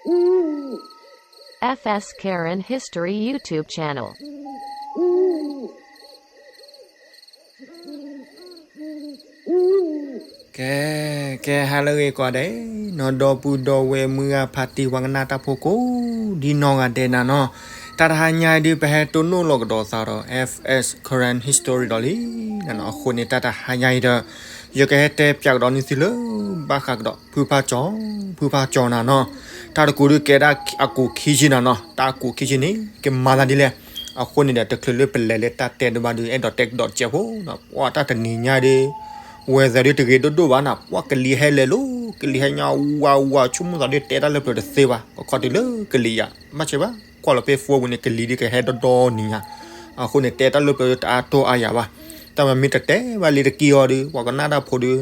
F S Karen History YouTube channel. ကဲ ကဲ ဟါလၢအဂ့ၤကိးဂၤဒဲးနီၤ ဒီပုၢ်ဒီဝဲၢ်မုၢ်ဂၤဖါတံၢ်ပှၤကနၣ်တၢ်ဖိကိးဒ်နီၢ်ဂၤဒဲးနၤနီၤ, တၢ်တဟါညါအံၤဒုး ပဟဲတိၢ်နီၣ်လီၤကဒီးသးဒီး F S Karen History ဒီးလံနၤနီၤ, အဃိန့ၣ် တၢ်တဟါညါအံၤဒီး ယကဟဲတဲပၠးကဒီးန့ၢ်သုလၢ ဘၣ်ဃးကဒီး ဖုဖါကၠီၤ ဖုဖါကၠီၤနၤနီၤ, တၢ်တကူးဒုးကဲဒၣ်အကူးခံဆံနၤနီၤ, တၢ်အကူးခံဆံန့ၣ် ကမၤသးဒ်လဲၣ်, အဃိန့ၣ်ဒီး တချုးလၢပလဲၤလၢတၢ်တဲဒိးဘၣ်ဒုး အဲၣ်ဒိးတဲကဒီးတစဲးဖိနီၤ, ပှၤတၢ်တနံၤညါဒုး ဝဲၤသးဒုးတဂ့ၤဒိၣ်ဒိၣ်ဘၣ်နၤ, ပှၤကလံၤဟဲလဲၤလိၤ ကလံၤဟဲညါဝါဝါ ဆိကမိၣ်သးဒုးတဲတၢ်လၢပျၢၤတသ့ဘၣ်, အခီဒုးလၢကလံၤယၤ ဘၣ်ဆၣ်ဘၣ် ကွၢ်လီၤဖဲ phone ပူၤန့ၣ် ကလံၤဒုးကဟဲဒီဒီနံၤညါ, အဃိန့ၣ် တဲတၢ်လၢပျၢၤတအါတီအါယၤဘၣ်, တၢ်မ့မ့ၢ်တတဲဘၣ်လံတက့ၢ်အီၤဒုး ပှၤကနၣ်တၢ်ဖိဒုး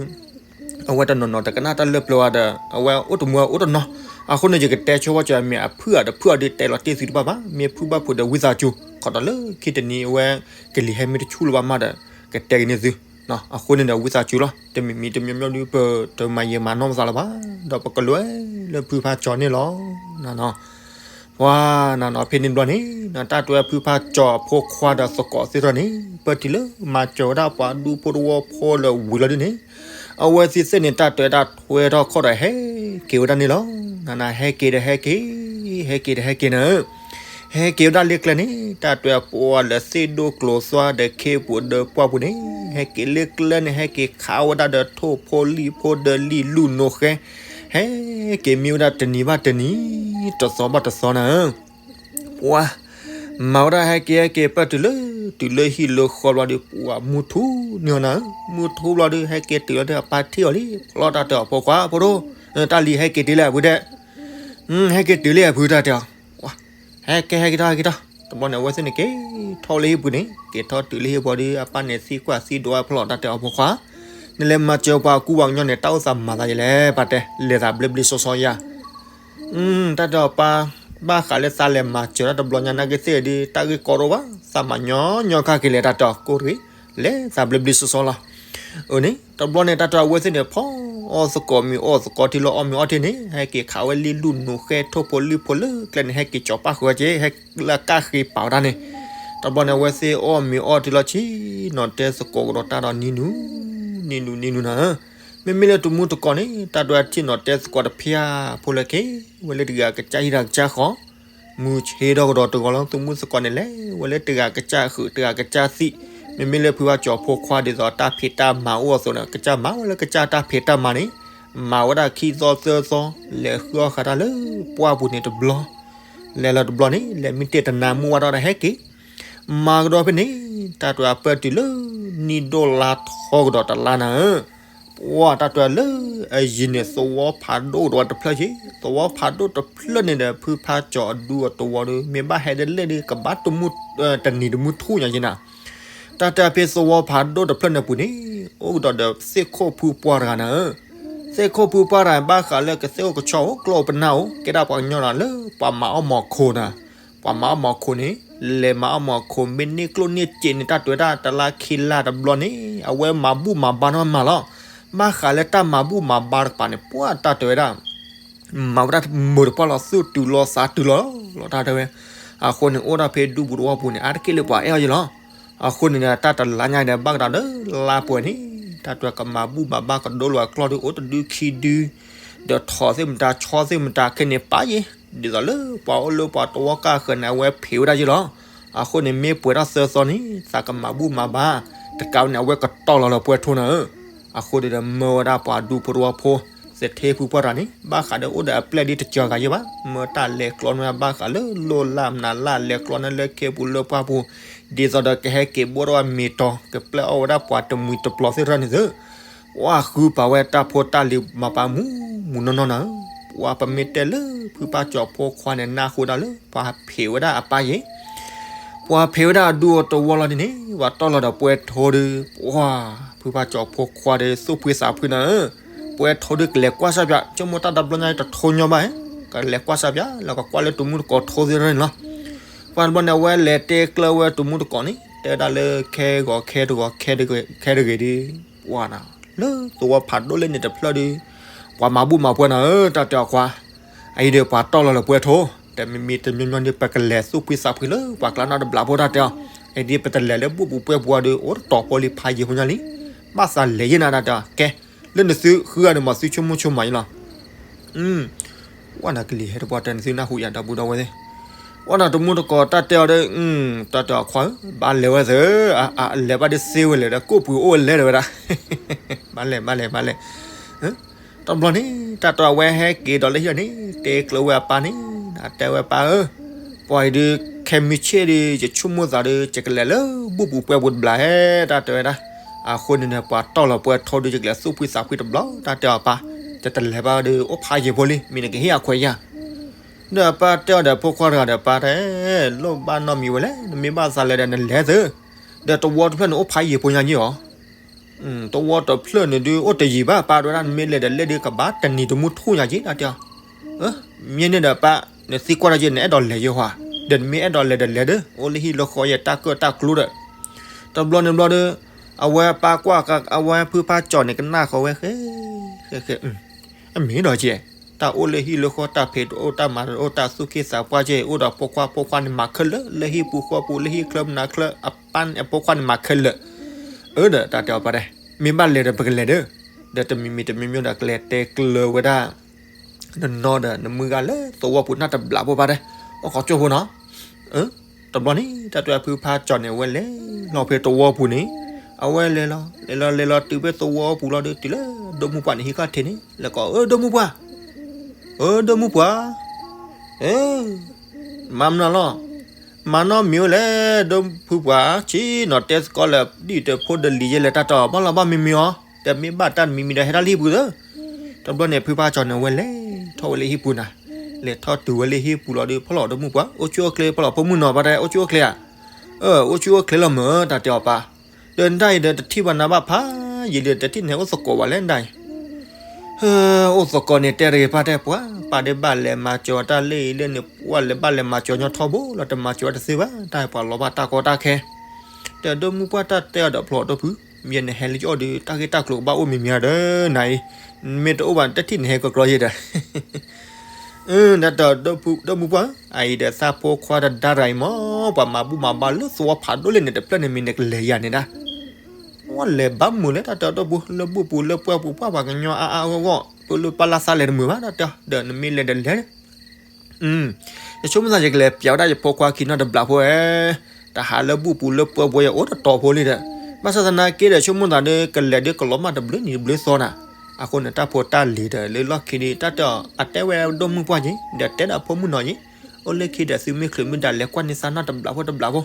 အဝဲတနီၤနီၤ တကနၣ်တၢ်လၢပျၢၤဘၣ်ဒီး အဝဲအိၣ်တမူအိၣ်တနီၤ, အဃိန့ၣ် ယကတဲဆိဝဲကၢၤ မ့ၢ်အဖုၣ်အတဖုၣ်အီၤဒုး တဲလီၤတ့ၢ်သုတဘၣ်ဘၣ်, မ့ၢ်ဖုၣ်ဘၣ်ဖုးဒီးဝံသးစူၤ, ခီဒီးလၢခံတနံၤအဝဲ ကလံၤဟဲမ့ၢ်တဆူၣ်လၢၤဘၣ်မးဒီး ကတဲက့ၤန့ၢ်သု, အဃိန့ၣ်ဒီး ဝံသးစူၤလီၤ, တမံၤမံၤတမံၤမံၤဒုး ပတမၤယံာ်မၤနီၢ်ပသးလၢၤဘၣ်, ဒီးပကလဲၤလၢဖုဖါကၠီၤန့ၣ်လီၤ, နနီၤ ပှၤနနီၤ ဖဲန့ၣ်တဘျီန့ၣ် တၢ်တဲဝဲဖုဖါကၠီၤအဖိခွါဒီးသကိးသ့ၣ်တဖၣ်န့ၣ် ပၢၢ်တုၤလၢမၤစၢၤဝဲဒၣ်ပှၤဒူဖိတဝီဖိလၢဝံၤလီၤဒုးန့ၣ်, အဝဲသ့ၣ်သ့ၣ်န့ၣ် တၢ်တဲဝဲဒၣ်ထွဲထီၣ်ခီၣ်ဒီးဟဲက့ၤဝဲဒၣ်န့ၣ်လီၤ, နနီၤ ဟဲက့ၤဒီးဟဲက့ၤ, ဟဲက့ၤဒီးဟဲက့ၤန့ၣ် ဟဲက့ၤဝဲဒၣ်လၢကျဲန့ၣ် တၢ်တဲပှၤလၢသ့ၣ်ဒိၣ်ကျိၤသွါဒီးခ့ပူၤဒီးပှၢ်ပူၤန့ၣ် ဟဲက့ၤလၢကျဲန့ၣ် ဟဲက့ၤခးဝဲဒၣ်ဒီးထိၣ်ဖိလံၣ်ဖိဒီးလံၣ်လူၢ်နိာ်ဃဲ, ဟဲက့ၤမံဝဲဒၣ်တနံၤဘၣ်တနံၤ, တသီဘၣ်တသီနၤဧၢ, ပှၤ မၤဝဲဒၣ်ဟဲက့ၤဟဲက့ၤ ပၢၢ်တုၤလၢ တုၤလၢဟံၣ်လၢဃီဘျီဒီး ပှၤမုၢ်ထူၣ်န့ၢ်အီၤနၤဧၢ, မုၢ်ထူၣ်ဘျီဒီး ဟဲက့ၤတုၤလီၤဒီး အပၢ်ထံၣ်အီၤလံ, ဖျီတၢ်တဲအီၤ ဖိခွါ ဖိဒိၣ်, တၢ်လံၤဟဲက့ၤတုၤလံ အဝဲဒဲး ဟဲက့ၤတုၤလံအဖု တၢ်တဲအီၤ, ဟဲက့ၤ ဟဲက့ၤထီၣ် ဟဲက့ၤထီၣ်, တဘျီန့ၣ် အဝဲသ့ၣ်န့ၣ်က့ၤထီၣ်လၢဟံၣ်ပူၤန့ၣ် က့ၤထီၣ်တုၤလၢဟံၣ်ပူၤဒီး အပၢ်န့ၣ်သံကွၢ်သံဒိးဝဲဖျီ တၢ်တဲအီၤ ဖိခွါ, နလဲၤမၤစၢၤပှၤကူပှၤကညီန့ၣ် တၢ်အိၣ်သးမၤသးယလဲၣ် ပၢ်တဲ လဲၤသးဘျ့ဘျ့စီစီယၤ တၢ်တဲအီၤ ပၢ်, ဘၣ်ဃးလၢသးလဲၤမၤစၢၤတၢ်တဘျီညါနာ်က့သ့ၣ်ဒီး တၢ်ဂ့ၢ်ကီတအိၣ်ဘၣ်, သးမၤညီညီခါက့ၤလဲၤ တၢ်တဲအီၤ ကိးတဂ့ၤ, လဲၤသးဘျ့ဘျ့စီစီလီၤ. အန့ၣ် တဘျီန့ၣ် တၢ်တဲအီၤ အဝဲသ့ၣ်န့ၣ် ဖီအီၣ်သကိးမ့ၤအီၣ်သကိးထံလီၤ အီၣ်မ့ၤအီထံန့ၣ် ဟဲက့ၤခးဝဲလံၣ်လူၢ်နိာ်ဃဲထိၣ်ဖိလံၣ်ဖိလၢကျဲန့ၣ် ဟဲက့ၤကၠီၤပၣ်ဃုာ်ဝဲက့ၤ ဟဲလၢအကၢ်ဃ့ပာ်ဝဲဒၣ်န့ၣ်, တဘျီန့ၣ် အဝဲသ့ၣ်အီၣ်မ့ၤအီထံလီၤဆံ နီၢ်တဲသကိးကဒီးတၢ်ဒီးနံၤနူၤ, နံၤနူၤ နံၤနူၤနၤဧၢ, မ့မ့ၢ်လၢတမူတကိးန့ၣ် တၢ်တဲအီၤထံၣ်နီၢ်တဲသကိးတဖၠၣ်ဖိလၢက့ၤဝဲလၢတဂၤကစၢ်ဟံၣ်တဂၤကစၢ်ဃီ မုၢ်ဆ့ၣ်ထီၣ်ကဒီးတဂီၤလီၤ သမူသကိးန့ၣ်လဲၤဝဲလၢတဂၤကစၢ်ဃုာ် တဂၤကစၢ်သံၣ်, မ့မ့ၢ်လၢဖုဘၣ်ကၠီၤဖိခွါဒ်သိးတၢ်ဖံးတၢ်မၤအိၣ်အသိးန့ၣ် ကစၢ်မၤဝဲလၢကစၢ်တၢ်ဖံးတၢ်မၤန့ၣ်, မၤဝဲဒၣ်ခံသီသၢသီ, လဲၤဃုအီၣ်ဃာ်တၢ်လၢပှၢ်ပူၤန့ၣ်တဘျီ, လဲၤလီၤတဘျီန့ၣ် လဲၤမ့ၢ်တ့ၢ်တနၤမုၢ်ဝါထီၣ်ဒီးဟဲက့ၤ မၤကဒီးဖဲန့ၣ် တၢ်တဲအီၤပၢၢ်တုၤလၢ နံၣ်ဒိၣ်လါထီကဒီးတလါနၤဧၢ, ပှၤတၢ်တဲအီၤလၢအယံၤန့ၣ် သဝီဖးဒိၣ်ဒီးတဖျၢၣ်က့ၤ, သဝီဖးဒိၣ်တဖျၢၣ်န့ၣ်ဒီး ဖုဖါကၠီၤအဒူအတဝီဒီး မ့ၢ်ဘၣ်ဟဲဒ်လဲၣ်ဒီး ကဘၣ်တမူ တနံၤတမူထူၣ်ညါက့ၤနၤ, တၢ်တဲအီၤဖဲသဝီဖးဒိၣ်တဖျၢၣ်န့ၣ်ပူၤန့ၣ် အိၣ်ကဒီးဒီးသ့ၣ်ခိၣ်ဖုပှၢ်တဂၤနၤဧၢ, သ့ၣ်ခိၣ်ဖုပှၢ်တဂၤ ဘၣ်ဃးလၢကသ့ၣ်အိၣ်ကဆီအိၣ်ကျီၢ်အိၣ်ပနၢ်အိၣ် ကဲဒၣ်ပှၤကညီဒီးလၢပှၤမၤအီၣ်မီၤခိၣ်နၤ, ပှၤမၤအီၣ်မီၤခိၣ်န့ၣ် လဲၤမၤအီၣ်မီၤခိၣ် မ့ၢ်န့ၢ်ကျိၣ်န့ၢ်စ့န့ၣ် တၢ်တဲဝဲဒၣ်တလါခံလါတဘျီန့ၣ် အဝဲမၤဘူၣ်မၤဘါနီၢ်မးလီၤ. ဘၣ်ဃးလၢတၢ်မၤဘူၣ်မၤဘါတကပၤန့ၣ် ပှၤတၢ်တဲဝဲဒၣ် မၤဝဲဒၣ်မုာ်တပှၢ်လီၤ သူၣ်တုၤလီၤသးတုၤလီၤလီၤ တၢ်တဲဝဲ. အဃိန့ၣ် အိၣ်ဒၣ်ဖဲဒူပူၤတဝီပူၤန့ၣ် အါတက့ၢ်လၢပှၤအဲၣ်အီၤယ့လီၤ. အဃိန့ၣ်ဒီး တၢ်တလါညါဒီး ဘၣ်ကဒီးလၢလါပှဲၤန့ၣ် တၢ်တဲဝဲကမၤဘူၣ်မၤဘါကဒိလီၤအကျီၢ်ဒုး အိၣ်တဒုခံဒု ဒီးထိးသ့ၣ်မတၤ ဆီသ့ၣ်မတၤ ခဲန့ၣ်ပာ်ယ့ၤ ဒ်သိးလၢပှၤအိၣ်လၢပှၤတဝီကၢ်ဃၢၤန့ၣ် အဝဲဖံးဝဲဒၣ်ယ့လီၤ. အဃိန့ၣ် မ့ၢ်ပှဲၤထီၣ်သၢသီန့ၣ် သးကမၤဘူၣ်မၤဘါ တကးဝဲန့ၣ် အဝဲကတီၢ်လီၤလၢပှဲၤထိနၤဧၢ. အဃိန့ၣ်ဒီး မၢဝဲဒၣ်ပှၤဒူဖိတဝီဖိ သထ့ဖုပှၢ်တဂၤန့ၣ် ဘၣ်ဃးဒီးအိၣ်ဒီးအပျဲၢ်ဒ်တစှၤဂၤယ့ဘၣ် မၢတၢ်လဲၤကျီန့ၢ် ဘၣ်ဃးလၢလိၢ်လၢ်မနုၤလၢ် လဲၤကျီန့ၢ်လၢခ့ပူၤလၢပှၢ်ပူၤ ဒ်သိးဒီးကဟဲက့ၤဘိၣ်ထီၣ်ဝဲမ့ၤတီၤ ကပျဲအီၣ်ဝဲဒၣ်ပှၤတမှံၤတပျီၤသ့ၣ်တဖၣ်န့ၣ်သု ပှၤဃုပာ်ဝဲတၢ်ဖိတၢ်လံၤမၤပာ်မူမူနီၢ်နီၢ်နၤဧၢ. ပှၤပမ့ၢ်တဲလၢဖုပၢ်ကၠီၤဖိခွါန့ၣ် နၢ်ဟူဒၣ်လၢ ပှၤဖံးဝဲဒၣ်အပၢ်ယ့ၤ ပှၤဖံးဝဲဒၣ်အဒူအတဝီလီၤဒ်န့ၣ် ပှၤတီၢ်လီၤဒီးပှဲၤထိဒုး ပှၤ ဖုပၢ်ကၠီၤဖိခွါဒီး သူၣ်ဖှံသးဖှံနၤဧၢ. ပှဲၤထိဒုးကလဲၤကွၢ်စၢ်ပၠး ဆိကမိၣ်တၢ်တဘျီညါတထိညီဘၣ် ကလဲၤကွၢ်စၢ်ပၠး လၢကကွၢ်လၢတမူတကိးထိသ့ၣ်တဖၣ်န့ၣ်လီၤ. ပှၤတဘျီန့ၣ် အဝဲလဲၤတဲကျၢၢ်ဝဲတမူတကိးန့ၣ် တဲဝဲဒၣ်လၢခဲဂီၤခဲတဂီၤ ခဲတဂ့ၤဒုး ပှၤနၤ လၢသဝီဖးဒိၣ်လၢန့ၣ်တဖျၢၣ်ဒုး ပှၤမၤဘူၣ်မၤဘါနၤဧၢ တၢ်တဲအီၤခွါ အအံၤဒီးပှၤတီၢ်လီၤလၢပှဲၤထိ, တမံၤမံၤတမံၤမံၤဒီး ပကလဲၤသူၣ်ဖှံသးဖှံလၢပှၤကျါနီတဘျီဖိတၢ်တဲအီၤ, အအံၤဒီးပတလဲၤလၢဘူၣ်ပူၤပှဲၤပူၤအီၤဒီး အိၣ်တတီၤဖိလံဖးယံၤဖိညါလံ, ဘၣ်သးလဲၤယဲၢ်နၤတၢ်တဲအီၤ, ကဲ, လၢနသုဃုဂၤန့ၣ်မ့ၢ်သုဆိကမိၣ်ဆိကမးယံၤလီၤ. ဝဲနၤကလံၤဟဲတပှၢ်တဲနသုနၢ်ဟူယၤဒီပုၢ်ဒီဝဲၢ်သ့ၣ်, ဝဲနၤတမူတကိးတၢ်တဲအီၤဒီး, တၢ်တဲအီၤခွါဧၢ, ဘၣ်လဲၤဝဲသၢ, လဲၤဘၣ်ဒီးသ့ဝဲလဲၣ်ဒီး ကိၣ်ပှ့ၤအိၣ်ဝဲလဲၣ်ဒီးဝဲဒၣ်, ဘၣ်လဲၤ ဘၣ်လဲၤ ဘၣ်လဲၤ တဘျီန့ၣ် တၢ်တဲအီၤဝဲဟဲက့ၤဒီးလၢဟံၣ်န့ၣ် တဲကျၢၤဝဲအပၢ်န့ၣ်, တဲဝဲပၢ်ဧၢ, ပှၤအံၤဒုး ခဲမုၢ်ဆ့ၣ်ဒီး ယဆိကမိၣ်သးဒီး ယကလဲၤလၢဘူၣ်ပူၤပှဲၤပူၤတဘျီဟဲ, တၢ်တဲဝဲဒၣ်, အဃိန့ၣ်ဒီး ပှၤတီၢ်လီၤပှဲၤထိဒီး ယကလဲၤသူၣ်ဖှံသးဖှံတဘျီ, တၢ်တဲအီၤပၢ်, ယတလဲၤဘၣ်ဒီး အိၣ်ဖးယံၤဖိလံ မ့ၢ်နကဟ့ၣ်အခွဲးယၤ ဒီးအပၢ်တဲအီၤဒီးဖိခွါတဂၤဒီးပၢ်တဲ, လိၣ်ဘၣ်နီတမံၤဝဲလဲၣ်, နမ့ၢ်ဘၣ်သးလဲၤဒီးနလဲၤသၢ, ဒီးသဝီတဖျၢၣ်န့ၣ်အိၣ်ဖးယံၤဖိညါယ့ၢ်အီၤ, သဝီတဖျၢၣ်န့ၣ်ဒုးအိၣ်တယံၤဘၣ်ပၢ်တဲဝဲဒၣ်, နမ့ၢ်လဲၤဒီးလဲၤဒုးကဘၣ်တနံၤတမူထူၣ်ညါက့ၤတၢ်တဲအီၤ, မ့ၢ်န့ၣ်ဒီးပၢ်, နသံကွၢ်တၢ်က့ၤ နအဲၣ်ဒိးလဲၤယဲၢ်ဟီ, ဒီးနမ့ၢ်အဲၣ်ဒိးလဲၤဒီးလဲၤဒီး အိၣ်လၢဟံၣ်လၢဃီယဲၢ်တၢ်ကၢၣ်တၢ်ကျူဒီး, တဘျီန့ၣ်ဘျီဒီး, အဝဲပၢ်ကွၢ် အဝဲဖုဖါကၠီၣ်န့ၣ်ကနၣ်ဃီဝဲဃဲ, ဃဲဃဲ, အမ့ၢ်ဒီးကဲ, တၢ်အိၣ်လၢဟံၣ်လၢဃီတၢ်ဖံးတအိၣ်တၢ်မၤတအိၣ်တၢ်သူၣ်က့သးပှၢ်ကဲ အိၣ်ဒီးဖိခွါ ဖိခွါန့ၣ်မၤခဲလၢာ် လၢဟံၣ်ပူၤဃီပူၤ လၢဟံၣ်ချၢမနၤချၢ အပၢ်န့ၣ်အဖိခွါန့ၣ်မၤခဲလၢာ်, အၢဒီးတၢ်တဲအီၤပၢ်တဲ, မ့ၢ်ဘၣ်လဲၤဒီးပကလဲၤဒီး, ဒီးတမံၤမံၤတမံၤမံၤဒီးကလဲၤတဲကျၢၤဝဲဒၣ် နနီဒီးနမုၢ်ဂၤလၢသဝီပူၤနီတဘျီဖိပၢ်တဲ, အိၣ်ခိးကၠိဖိနီၤ, တဘျီန့ၣ် တၢ်တဲအီၤဖုဖါကၠီၣ်န့ၣ် အဝဲလဲၤလီၤဖဲသဝီပူၤန့ၣ်, အဝဲလဲၤလီၤ လဲၤလီၤလဲၤလီၤတုၤဖဲသဝီပူၤလီၤဒီး တုၤလၢဒိၣ်မုၢ်ပှၢ်န့ၣ်ဟံးဃာ်ထံးန့ၣ် လဲၤကိး အၢ ဒိၣ်မုၢ်ပှၢ်, အၢ ဒိၣ်မုၢ်ပှၢ်, အၢ မၤမနုၤလီၤ, မၤနီတမံၤဝဲလဲၣ် ဒိၣ်ဖုပှၢ်, ဆ့ၣ်နီၤတဲသကိးလၢ ဒ်တဖိဒလံၤယဲလဲၣ် တၢ်တဲအီၤ ဘၣ်လီၤဘၣ်မံမံၤအီၤ, တမ့ၢ်ဘၣ်တၢ်တမံၤမံၤဒီးဟဲဒၣ်လၢဟံၣ်ပူၤသၢ, တဘျီန့ၣ် ဖုဖါကၠီၣ်န့ၣ် အဝဲလဲၤထီၣ်ဝဲလၢဟံၣ်ပူၤနၤ, လဲၤထီၣ်တုၤဝဲလၢဟံၣ်ပူၤလီၤဒီး ဖီၣ်လီၤဒိၣ်မုၢ်ပှၢ် အိၣ်ဆူၣ်အိၣ်ချ့ ဖီၣ်လီၤဖိမုၣ်နီၤ ပၢ်တဲ အိၣ်ဆူၣ်အိၣ်ချ့ဧါ, အၢ အိၣ်ဆူၣ်အိၣ်ချ့လီၤမၢ် တၢ်တဲအီၤပၢ်, ဒီးနတၢ်အံၤဒီးတထံၣ်ဘၣ်နၤဘၣ်ဖး ယံာ်ဒီးတထံၣ်နဟဲအိၣ်သကိးဘၣ်လဲၣ်နတၢ်အံၤ အိၣ်သကိးန့ၣ် တဲတဂ့ၤ ပၢ်တဲပှၤ ပၢ်ဒ်ဘၣ်လဲၤမၤစၢၤတၢ်လၢအံၤလၢန့ၣ် ပှၤလဲၤဘၣ်လဲၤမၤစၢၤညီထီဘိလီၤ တမၤစၢၤတသ့ဘၣ် တၢ်ပှၤလီၤဘၣ်တၢ်ကီတၢ်ခဲ, ဒီးဒိၣ်မုၢ်ပှၢ်တၢ်တဲအီၤဒီးဖျိးဒိၣ်ဖု, ယဲနဟဲလၢယအိၣ်ဒီး တၢ်ဂ့ၢ်တၢ်ကျိၤကဘၣ်အိၣ်မံၤမံၤဒီးနၤအံၤ, မ့ၢ်တအိၣ်ဘၣ်တထံၣ်နဟဲကကျီယဲဒီး ဒ်တၢ်ဒိၣ်မုၢ်ပှၢ် အအံၤဒီးသးဖိခွါတဒါတဂၤအံၤမ့ၢ် ပှၤမၤဘူၣ်မၤဘါလၢသဝီဖးဒိၣ်လၢန့ၣ် တဖျၢၣ်န့ၣ်မ့ၢ်နကလဲၤယၤန့ၣ်ဒၣ်, ဝဲလဲၤဘၣ်မုာ်လၢတၢ်တဲဒိၣ်ပူၤ လၢဘူၣ်ပူၤလၢပှၢ်ပူၤ ပှၢ်ပှၤကညီအါအါဂီၢ်ဂီၢ် ပလၢပၢ်လၢ်သးလဲၤတမုာ်ဘၣ် တၢ်တဲအီၤ ဒီးနမ့ၢ်လဲၤဒီးလဲၤ ယဆိကမိၣ်သးယကလဲၤပျးဝဲဒၣ်ယဖိခွါခံနီတဘျီဖိဧၢ, တဟးလၢဘူၣ်ပူၤလၢပှၢ်ပူၤယအိၣ်တတီၤဖိလံဒီး, ဘၣ်ဆၣ်သနာ်က့ဒီး ဆိကမိၣ်သးဒီး ကလဲၤဒီးကလီၤမၢ်တဘျုးနံၤတဘျုးသီနၤ, အဃိန့ၣ် တၢ်ဖိတၢ်လံၤဒီးလၢလီၢ်ခံဒီး တၢ်တဲအီၤအတဲဝဲဒိၣ်မုၢ်ပှၢ်က့ၤ ဒီးတဲဒီးအဖိမုၣ်နီၤက့ၤ, အိၣ်လၢခံဒီးသုမ့ၢ်ချုးမ့ၢ်ဒၣ်လဲၤကွၢ်န့ၢ်သးနီတဘျီဖိတဘျီဖိ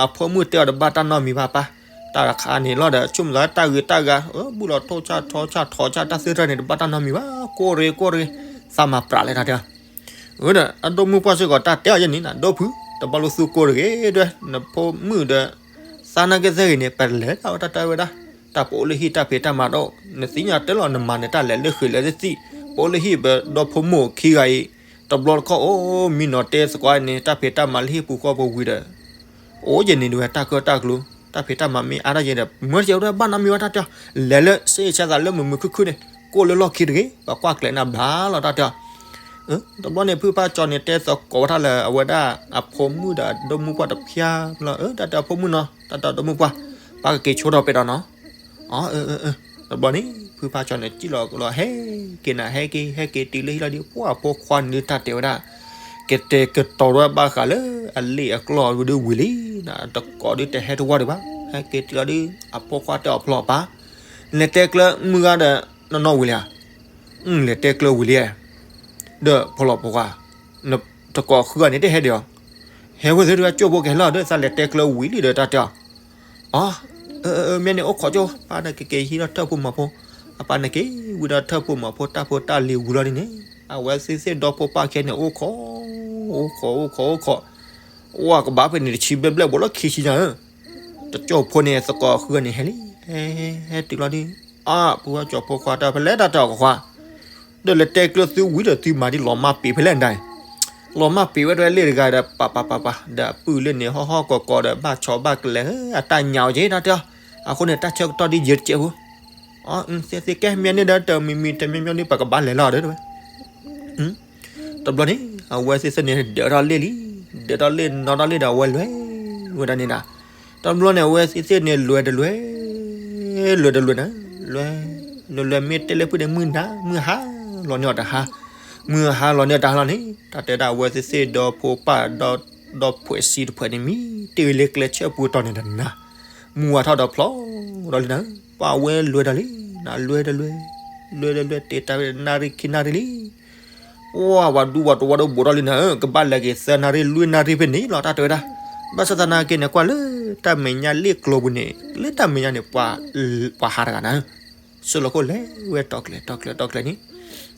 အဖိမုၣ်တဲအီၤတဘၣ်တၢ်နီတမံၤဘၣ်ပၢ်, တၢ်တခါန့ၣ်လီၤဒီး ဆိကမိၣ်သးတၢ်ဂ့ၤတၢ်ဂၤ ဘူၣ်လီၤထိၣ်ဆၣ်ထိၣ်ဆၣ်ထိၣ်ဆၣ်တၢ်သ့ၣ်တဖၣ်န့ၣ် တဘၣ်တၢ်နီတမံၤဘၣ် ကိၢ်ရ့ကိၢ်ရ့, သးမၤပြးလဲၣ်တၢ်တဲအီၤ, အဒီးအဒိၣ်မုၢ်ပှၢ်စ့ၢ်ကီးတၢ်တဲအီၤယဲန့ၣ် ဒိၣ်ဖု တဘၣ်လိာ်သူကိၢ်တဂ့ၤဒီး နဖိမုၣ်ဒီး သးနာ်က့သ့ၣ်ဂ့ၤန့ၣ် ပလဲၤတၢ်ဝဲတၢ်တဲဝဲဒၣ်, တၢ်ပအိၣ်လၢဟံၣ်တၢ်ဖံးတၢ်မၤတအိၣ် နသ့ၣ်ညါတဲလီၤနမၤန့ၣ် တၢ်လဲၤလၢဃ့ၢ်လဲၤလၢသံၣ်, ပအိၣ်လၢဟံၣ်ပဒီဖိမိၢ်ခံဂၤအံၤ, တဘျီတခီၣ်အိၣ်မံနီၤတဲသကိးန့ၣ် တၢ်ဖံးတၢ်မၤလၢဟံၣ်ပူၤဃီပူၤဝံၤဒီး အိၣ်ယဲန့ၣ်ဒဝဲတၢ်ကၢၣ်တၢ်ကျူ, တၢ်ဖံးတၢ်မၤမ့ၢ်အါထီၣ်ယဲဒီး မၢတကဲဝဲဒၣ်ဘၣ်နီတမံၤဘၣ်တၢ်တဲအီၤ, လဲၤလၢစ့ဆါသးလၢမုာ်မုာ်ခုၣ်ခုၣ်န့ၣ် ကိၢ်လၢလီၢ်ခံတဂ့ၤ ပှၤကွၢ်ကျဲၤနၤဘျါလီၤတၢ်တဲအီၤ, တဘျီန့ၣ် ဖုဖါကၠီန့ၣ် တဲသကိးဝဲဒၣ်လၢအဝဲဒၣ် အဖိမုၣ်ဒီးဒိၣ်မုၢ်ပှၢ်တဖၠါလီၤ, တၢ်တဲအီၤဖိမုၣ်နီၤ တၢ်တဲအီၤဒိၣ်မုၢ်ပှၢ်, ပၢ်ကက့ၤဆိထီၣ်ပဲတၢ်နီၤ အၢ တဘျီန့ၣ် ဖုဖါကၠီန့ၣ် စံၣ်လီၤကလီၤ ဟဲက့ၤနၤ ဟဲက့ၤ ဟဲက့ၤတုၤလၢဟံၣ်လီၤဒီး ပှၢ်အဖိခွါန့ၣ်ဒုးတၢ်တဲဝဲဒၣ်, ကတဲာ်ကတီၤဝဲဘၣ်ဃးလၢအလ့ၣ်အကျီၢ်ဒုးဝံၤလံ, တကိးဒုးတဟဲတဝီဒံးဘၣ်, ဟဲက့ၤတုၤလီၤဒုး အဖိခွါတဲအီၤဖျီအပၢ်, လဲၤတဲကျၢၤမုၢ်ဂၤဒီး နီၢ်နီၢ်ဝံၤလံဧါ, လဲၤတဲကျၢၤဝံၤလံ, ဒီးဖျီအဖိခွါ, တကိးဃုဂၤန့ၣ်တဟဲဒံးဧါ, ဟဲဝဲသ့ၣ်တဂၤကၠိဖိကဟဲလီၤဒီး သးလဲၤတဲကျၢၤဝံၤလံဒီးတၢ်တဲအီၤ အၢ မ့ၢ်န့ၣ်အိၣ်ခိးကၠိ ပၢ်န့ၣ်ကက့ၤဟံးထီၣ်ထၢၣ်ဖိမၤဖိ, အပၢ်န့ၣ်က့ၤဝံၤဒီးထၢၣ်ဖိမၤဖိတၢ်ဖိတၢ်လံၤဝံၤလီၤဒ်န့ၣ်, အဝဲသ့ၣ်သ့ၣ်ဒီဖိပၢ်ခဲန့ၣ် အိၣ်ခိး, အိၣ်ခိး အိၣ်ခိး အိၣ်ခိး, ဝဲကဘၣ်ဖဲန့ၣ်တဆံဘျဲၣ်ဘျဲၣ်ဘိလီၢ်ခံဆံညါဧၢ, တကၠိဖိန့ၣ် သကိးဃုဂၤန့ၣ်ဟဲလံ, ဟဲတုၤလီၤဒုး, အၢ ဖုဖါကၠီဖိခွါတၢ်ဖဲလဲၣ်တၢ်တဲအီၤခွါ ဒီးလဲၤတဲကျၢၤသုဝံၤဒီးသုမၤဒ်လီၤမၢ်ပ့ၤဖဲလဲၣ်နတၢ်အံၤ, လီၤမၢ်ပ့ၤဝဲဒၣ်လ့ၣ်တဂၤဒီး ပာ်ပာ်ပာ်ပာ် ဒီးအပုၢ်လၢန့ၣ်ဟီၣ်ဟီၣ်ကီးကီးဒီး ဘၣ်ဆီဘၣ်ကလဲၤ အတၢ်ညါအီၤက့ၤတၢ်တဲအီၤ, အဃိန့ၣ် တၢ်ဆၢကတီၢ်ဒ်ယဲတကဲးဖိ, သ့သ့ကဲ မ့ၢ်န့ၣ်ဒီးတမံၤမံၤတမံၤမံၤဒီး ပကဘၣ်လဲၤလီၤဒီးဝဲ, တဘျီန့ၣ် အဝဲသ့ၣ်သ့ၣ်န့ၣ်ဒၢးထီၣ်လ့ၣ်လံ, ဒၢးထီၣ်လ့ၣ်နီၣ်ထီၣ်လ့ၣ်ဒီးအဝဲလဲၤဝဲဒၣ်န့ၣ်နၤ, တဘျီန့ၣ် အဝဲသ့ၣ်သ့ၣ်န့ၣ်လဲၤတလဲၤ, လဲၤတလဲၤနၤ, လဲၤ, လဲၤလဲၤမ့ၢ်တဲလၢဖုန့ၣ် မုၢ်နၤ မုၢ်ဟါလီၤန့ၢ်အီၤတဟါ, မုၢ်ဟါလီၤန့ၢ်အီၤတဟါလီၤန့ၣ် တၢ်တဲဒၣ်အဝဲသ့ၣ်သ့ၣ်ဒီဖိပၢ်ဒီး ဒီးဖှဲးဆံတဖှဲးန့ၣ် မံတ့ၢ်ဝဲလၢကျဲဆၢပူၤတီၤန့ၣ်တနၤ, မုၢ်ဝါထီၣ်ဒီးဖျီဒီးလံနၤ, ပှၤဝဲလဲၤဒီးလံနၤ, လဲၤတလဲၤ, လဲၤတလဲၤ တဲတၢ်ဝဲနၣ်ရံၣ်ခံနၣ်ရံၣ်လံ ဝဲ ပှၤဒူပှၤတဝီဒီးဘူးထီၣ်လံနၤ, ကဘၣ်လဲၤက့ၤသၢနၣ်ရံၣ်လွံၢ်နၣ်ရံၣ်ဖဲန့ၣ်လီၤ တၢ်တဲဝဲဒၣ်, ဘၣ်ဆၣ်သနာ်က့န့ၣ် ကွၢ်လၢတၢ်မဲာ်ညါလ့ၣ်ကျိၤပူၤန့ၣ် လၢတၢ်မဲာ်ညါန့ၣ် ပှၤဟးတဂၤနၤ, ဆၢလီၤခိၣ်လဲၤဝဲတီၤကျဲၤ တီၤကျဲၤ တီၤကျဲၤန့ၣ်,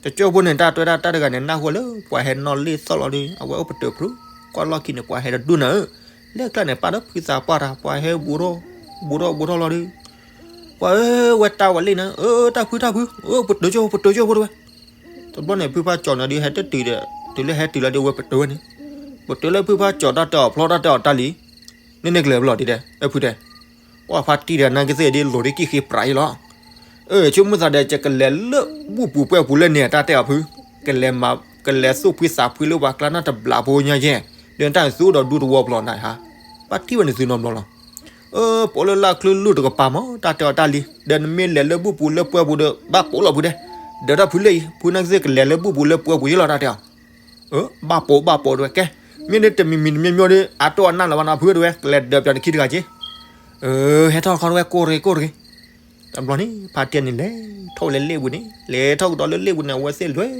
တကၠိဖိန့ၣ် တၢ်တဲဝဲဒၣ်တၢ်တဂၤန့ၣ် နၢ်ဟူလၢပှၤဟဲနီၣ်လ့ၣ်သီၣ်လီၤဒီး အဝဲအိၣ်ပတုာ်ဖုး, ကွၢ်လီၢ်ခံန့ၣ် ပှၤဟဲတဒူၣ်နၤဧၢ, လၢကျါန့ၣ် ပာ်ဒီးဖုသးပှၢ်တၢ် ပှၤဟဲဘူးထီၣ် ဘူးထီၣ်ဘူးထီၣ်လီၤဒီး ပှၤဧၢ ဝဲတၢ်ဝဲလ့ၣ်နၤဧၢ, တၢ်ဖုတၢ်ဖု ဧၢ ပတုာ်ကၠိ ပတုာ်ကၠိဖိတဝဲ, တဘျီန့ၣ် ဖုဖါကၠီၤန့ၣ်ဒီး ဟဲတတုၤဒီး တုၤလၢဟဲတုၤလီၤဒီး ဝဲပတုာ်ဝဲန့ၣ်, ပတုာ်လၢဖုဖါကၠီၤတၢ်တဲအီၤဖျီ တၢ်တဲအီၤတၢ်လံ, န့ၣ်န့ၣ်ကလဲၤဖျီဒ်တဲ အဲဖုတဲ, ပှၤဖါတံၢ်တဂၤနာ်က့သ့ၣ်ဒ် လိၤဒ်ကံၣ်ဃ့ပြးအံၤလီၤ, အၢ ဆိကမိၣ်သးဒီး ယကလဲၤလၢဘူၣ်ပူၤပှဲၢ်ပူၤလၢန့ၣ် တၢ်တဲအီၤဖု, ကလဲၤမၤ ကလဲၤသူၣ်ဖှံသးဖှံလၢပှၤကျါနီတဘျီဖိညါယဲၢ်, ဒီးတၢ်န့ၣ်သူၣ်ဒီးဒူတဝီပျီနၤဧါ, ပှၤထံၣ်ဝဲန့ၣ်သုနီတဘျီလီၤ, အၢ ပိာ်လၢလၢ်ချၢလၢ်တကပၤမး တၢ်တဲအီၤတၢ်လံ, ဒီးနမ့ၢ်လဲၤလၢဘူၣ်ပူၤလၢပှဲၢ်ပူၤဒီး ဘၣ်ပိာ်လီၤဖုတဲ, ဒီးတၢ်ဖုလၢအံၤ ဖုနာ်က့သ့ၣ်ကလဲၤလၢဘူၣ်ပူၤလၢပှဲၢ်ပူၤယဲၢ်လီၤ တၢ်တဲအီၤ အၢ ဘၣ်ပိာ်ဘၣ်ပိာ်တဝဲ ကဲ, မ့ၢ်ဒ်တမံၤမံၤတမံၤမံၤဒီး အတိၢ်အနၢ်လၢၤဘၣ်နီၤ ဖုတဝဲ ကလဲၤဒၢးပၠးနခံတဂၤက့ၤ, အၢ ဟဲထီၣ်ခီတဝဲ ကိၢ်တဂ့ၤ ကိၢ်တဂ့ၤ, တဘျီန့ၣ် ဖါတံၢ်န့ၣ်လဲၤထီၣ်ဝဲလၢလ့ၣ်ပူၤန့ၣ် လဲၤထီၣ်ကဒီးလၢလ့ၣ်ပူၤန့ၣ် အဝဲသ့ၣ်လဲၤ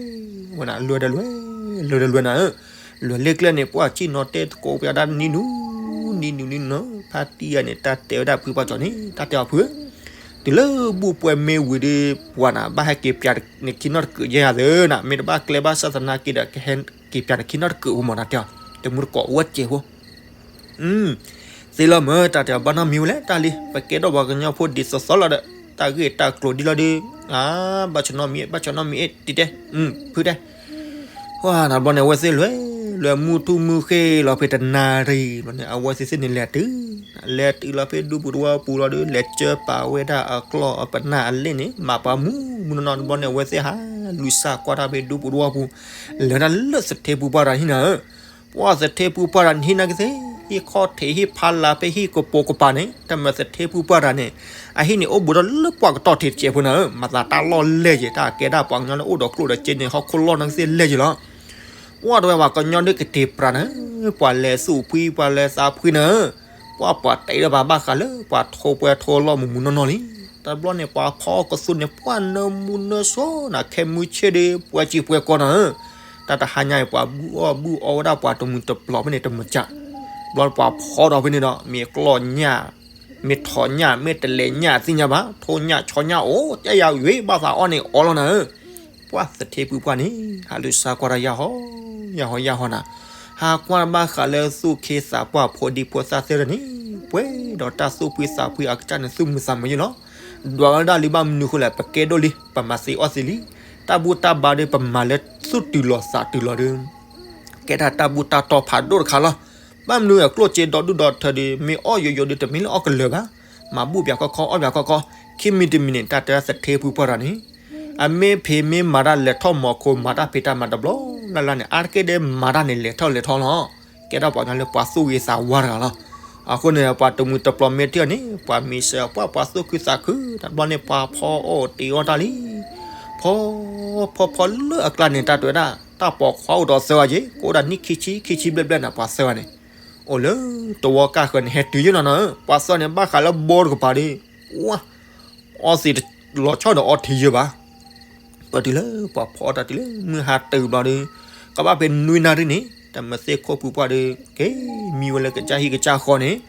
ဝဲနၤ လဲၤတလဲၤ လဲၤတလဲၤနၤဧၢ, လဲၤလၢကျဲန့ၣ် ပှၤဆံၣ်နီၤတဲသကိးပှၤဒၣ်နံၤနူၤ နံၤနူၤနံၤနူၤနီၤ ဖါတံၢ်ယၤန့ၣ် တၢ်တဲဝဲဒၣ်ဖုဖါကၠီၤန့ၣ် တၢ်တဲအီၤဖု တုၤလၢဘူၣ်ပှဲၢ်မ့ၢ်ဝံၤဒီး ပှၤနၤဘၣ်ဟဲက့ၤပၠးနခံနီတကုာ်ယဲၢ်ဧါသၢနၤ မ့ၢ်တဘၣ်ကျဲဘၣ်ဆၣ်သနာ်က့ဒီး ကဟဲက့ၤပၠးနခံနီတကုာ်ဖိမး တၢ်တဲအီၤ တမူတကိးဝဲကဲးဖိ သ့လီၤမၢ် တၢ်တဲအီၤ ဘၣ်နီတမံၤဝဲလဲၣ် တၢ်လံ ပကဲထီၣ်ပှၤကညီဖိဒ်သိးသိးလီၤဒီး တၢ်ဂ့ၢ်တၢ်ကျိၤဒ်လီၤဒီး အါ ဘၣ်ဆၢနီတမံၤ ဘၣ်ဆၢနီတမံၤ တံၤတဲ ဖုတဲ ပှၤနၤဘျီန့ၣ် အဝဲသ့ၣ်လဲၤ လဲၤမုၢ်ထူၣ်မုၢ်ဃ့လီၤဖဲတနၣ်ရံၣ်ဘျီန့ၣ် အဝဲသ့ၣ်သ့ၣ်န့ၣ်လဲၤတုၤ လဲၤတုၤလီၤဖဲဒူပူၤတဝီပူၤလီၤဒီး လဲၤကၢပာ်ဝဲဒၣ်အကျီၢ်အပနၢ်အလ့ၣ်န့ၣ် မၤပှၤမုၢ်မုၢ်နီၢ်နီၢ်တဘျီန့ၣ် အဝဲသ့ၣ်ဟးလူၤစၢ်ကွၢ်တၢ်ဖဲဒူပူၤတဝီပူၤ လဲၤဝဲဒၣ်လၢသထ့ဖုပှၢ်တၢ်ဟံၣ်နၤဧၢ ပှၤသထ့ဖုပှၢ်တၢ်ဟံၣ်နာ်က့သ့ၣ် ဟံၣ်ခီၣ်ထံးဟံၣ်ဖးလၤဖဲဟံၣ်ကပိာ်ကပၤန့ၣ် တၢ်မၤသထ့ဖုပှၢ်တၢ်န့ၣ် အဟံၣ်န့ၣ်အိၣ်ဘူးဒီးလၢပှၢ်ကတီၢ်ထံးတကဲးဖိနၤဧၢ မၤသးတၢ်လီၢ်လဲၢ်က့ၤ တၢ်ကဲဒၣ်ပှၤကညီလၢအိၣ်ဒီးကျိၣ်ဒီးစ့န့ၣ် ဟီၣ်ခိၣ်လီၢ်နာ်က့သ့ၣ်လဲၢ်က့ၤလီၤ ပှၤတဝဲပှၤကညီဒ်ကတ့ၤပြးနၤဧၢ ပှၤလဲၤသူၣ်ဖှံ ပှၤလဲၤသးဖှံနၤဧၢ ပှၤပှၤတဲဒီးပှၤဘၣ်ဃးလၢ ပှၤထိပှဲၤထိလီၢ်မုၢ်မုၢ်နီၢ်နီၢ်လံ တဘျီန့ၣ် ပှၤဖီအီၣ်ကသူန့ၣ် ပှၤနၢမူနၢဆှီနၤ ခဲမုၢ်ဆ့ၣ်ဒီး ပှဲၤစံၣ်ပှဲၤကီနၤဧၢ တၢ်တဟါညါအံၤ ပှၤဘုၣ်အီၣ်ဘုၣ်အီဝဲဒၣ်ပှၤတမုာ်တပျီၤဖဲန့ၣ်တမုာ်ကၢ် ဘျီပှၤဖီဒီးဖဲန့ၣ်ဒီး မ့ၢ်ကျီၢ်ညၣ် မ့ၢ်ထိးညၣ် မ့ၢ်တလဲၤညၣ်သ့ၣ်ညါဘၣ် ထိးညၣ်ဆီညၣ်အိၣ် ကဲယၤဝံၤ ဘၣ်သးအီၣ်န့ၣ်အီလီၤနၤဧၢ ပှၤသထ့ဖုပှၢ်န့ၣ် ဟးလူၤစၢ်ကွၢ်တၢ်ယၢ်ဟီ ယၢ်ဟီ ယၢ်ဟီနၤ ဟးကွၢ်ဘၣ်ဃးလၢသူၣ်ခ့သးပှၢ်ဖိဒံဖိသၣ်သ့ၣ်တဖၣ်န့ၣ် ပှဲၤဒီးတၢ်သူၣ်ဖှံသးဖှံအကစၢ်န့ၣ် သူၣ်မုာ်သးမုာ်ယဲၢ်လီၤ ဒွးဝဲဒၣ်လံဘၣ်မနုၤဃိလဲၣ် ပကဲဒိၣ်လံ ပမၤသ့အီၣ်သ့လံ တၢ်ဘူၣ်တၢ်ဘါဒီးပမၤလၢသူၣ်တုၤလီၤသးတုၤလီၤဒီး ကဲဒၣ်တၢ်ဘူၣ်တၢ်တီဖးဒိၣ်တခါလီၤ ဘၣ်မနုၤအကျိၣ်စ့ဒီဒူၣ်ဒီထၢဒီး မ့ၢ်အီၣ်ယိယိဒီးတမ့ၢ်လၢအီၣ်ကလၢၤဘၣ် မၤဘူၣ်ပၠးခီခီ အီၣ်ပၠးခီခီ ခံမံၤတမံၤန့ၣ် တၢ်တဲသထ့ဖုပှၢ်တၢ်န့ၣ် အမ့ၢ်ဖံးမ့ၢ်မၤတၢ်လဲၤထီၣ်မီၤခိ မၤတၢ်ဖံးတၢ်မၤတဘျီလၢ်လၢ်န့ၣ် အါတက့ၢ်ဒီးမၤတၢ်န့ၣ် လဲၤထီၣ်လဲၤထီလီၤ ကဲထီၣ်ပှၤကညီလၢပှၤသူၣ်ဂ့ၤသးဝါတဂၤလီၤ အဃိန့ၣ် ပှၤတမုာ်တပျီၤမ့ၢ်ထံၣ်အီၤန့ၣ် ပှၤမံၤစၢၤပှၢ် ပှၤသူၣ်ခုသးခု တဘျီန့ၣ် ပှၤဖီအီၣ်တ့ၤအီၣ်တၢ်လံ ဖီ ဖီဖီလၢအကျါန့ၣ် တၢ်တဲဝဲဒၣ် တၢ်ပိာ်ခွါအိၣ်ဒီးသၢဂၤက့ၤ ကအိၣ်ဒၣ်နံၣ်ခံဆံ ခံဆံဘျဲၣ်ဘျဲၣ်န့ၣ် ပှၤသၢဂၤန့ၣ် အိၣ်လၢတဝီကၢ်ဃၢၤန့ၣ် ဟဲတုၤယဲၢ်လီၤနၤဧၢ ပှၤသၢဂၤန့ၣ် ဘၣ်ဃးလၢဘီတကပၤဒီး ဝါ အီသံးလီၤဆီဒီးအီထံယၢၢ်ဘၣ် ပတုၤလၢပှၤဖီအီၣ်တၢ်တုၤလၢမုၢ်ဟါတုၤဘျီဒီး ကဘၣ်ဖဲနွံနၣ်ရံၣ်န့ၣ် တၢ်မၤသ့ၣ်ခိၣ်ဖုပှၢ်ဒီး က့ၤမံဝဲလၢကစၢ်ဟံၣ်ကစၢ်ဃီန့ၣ်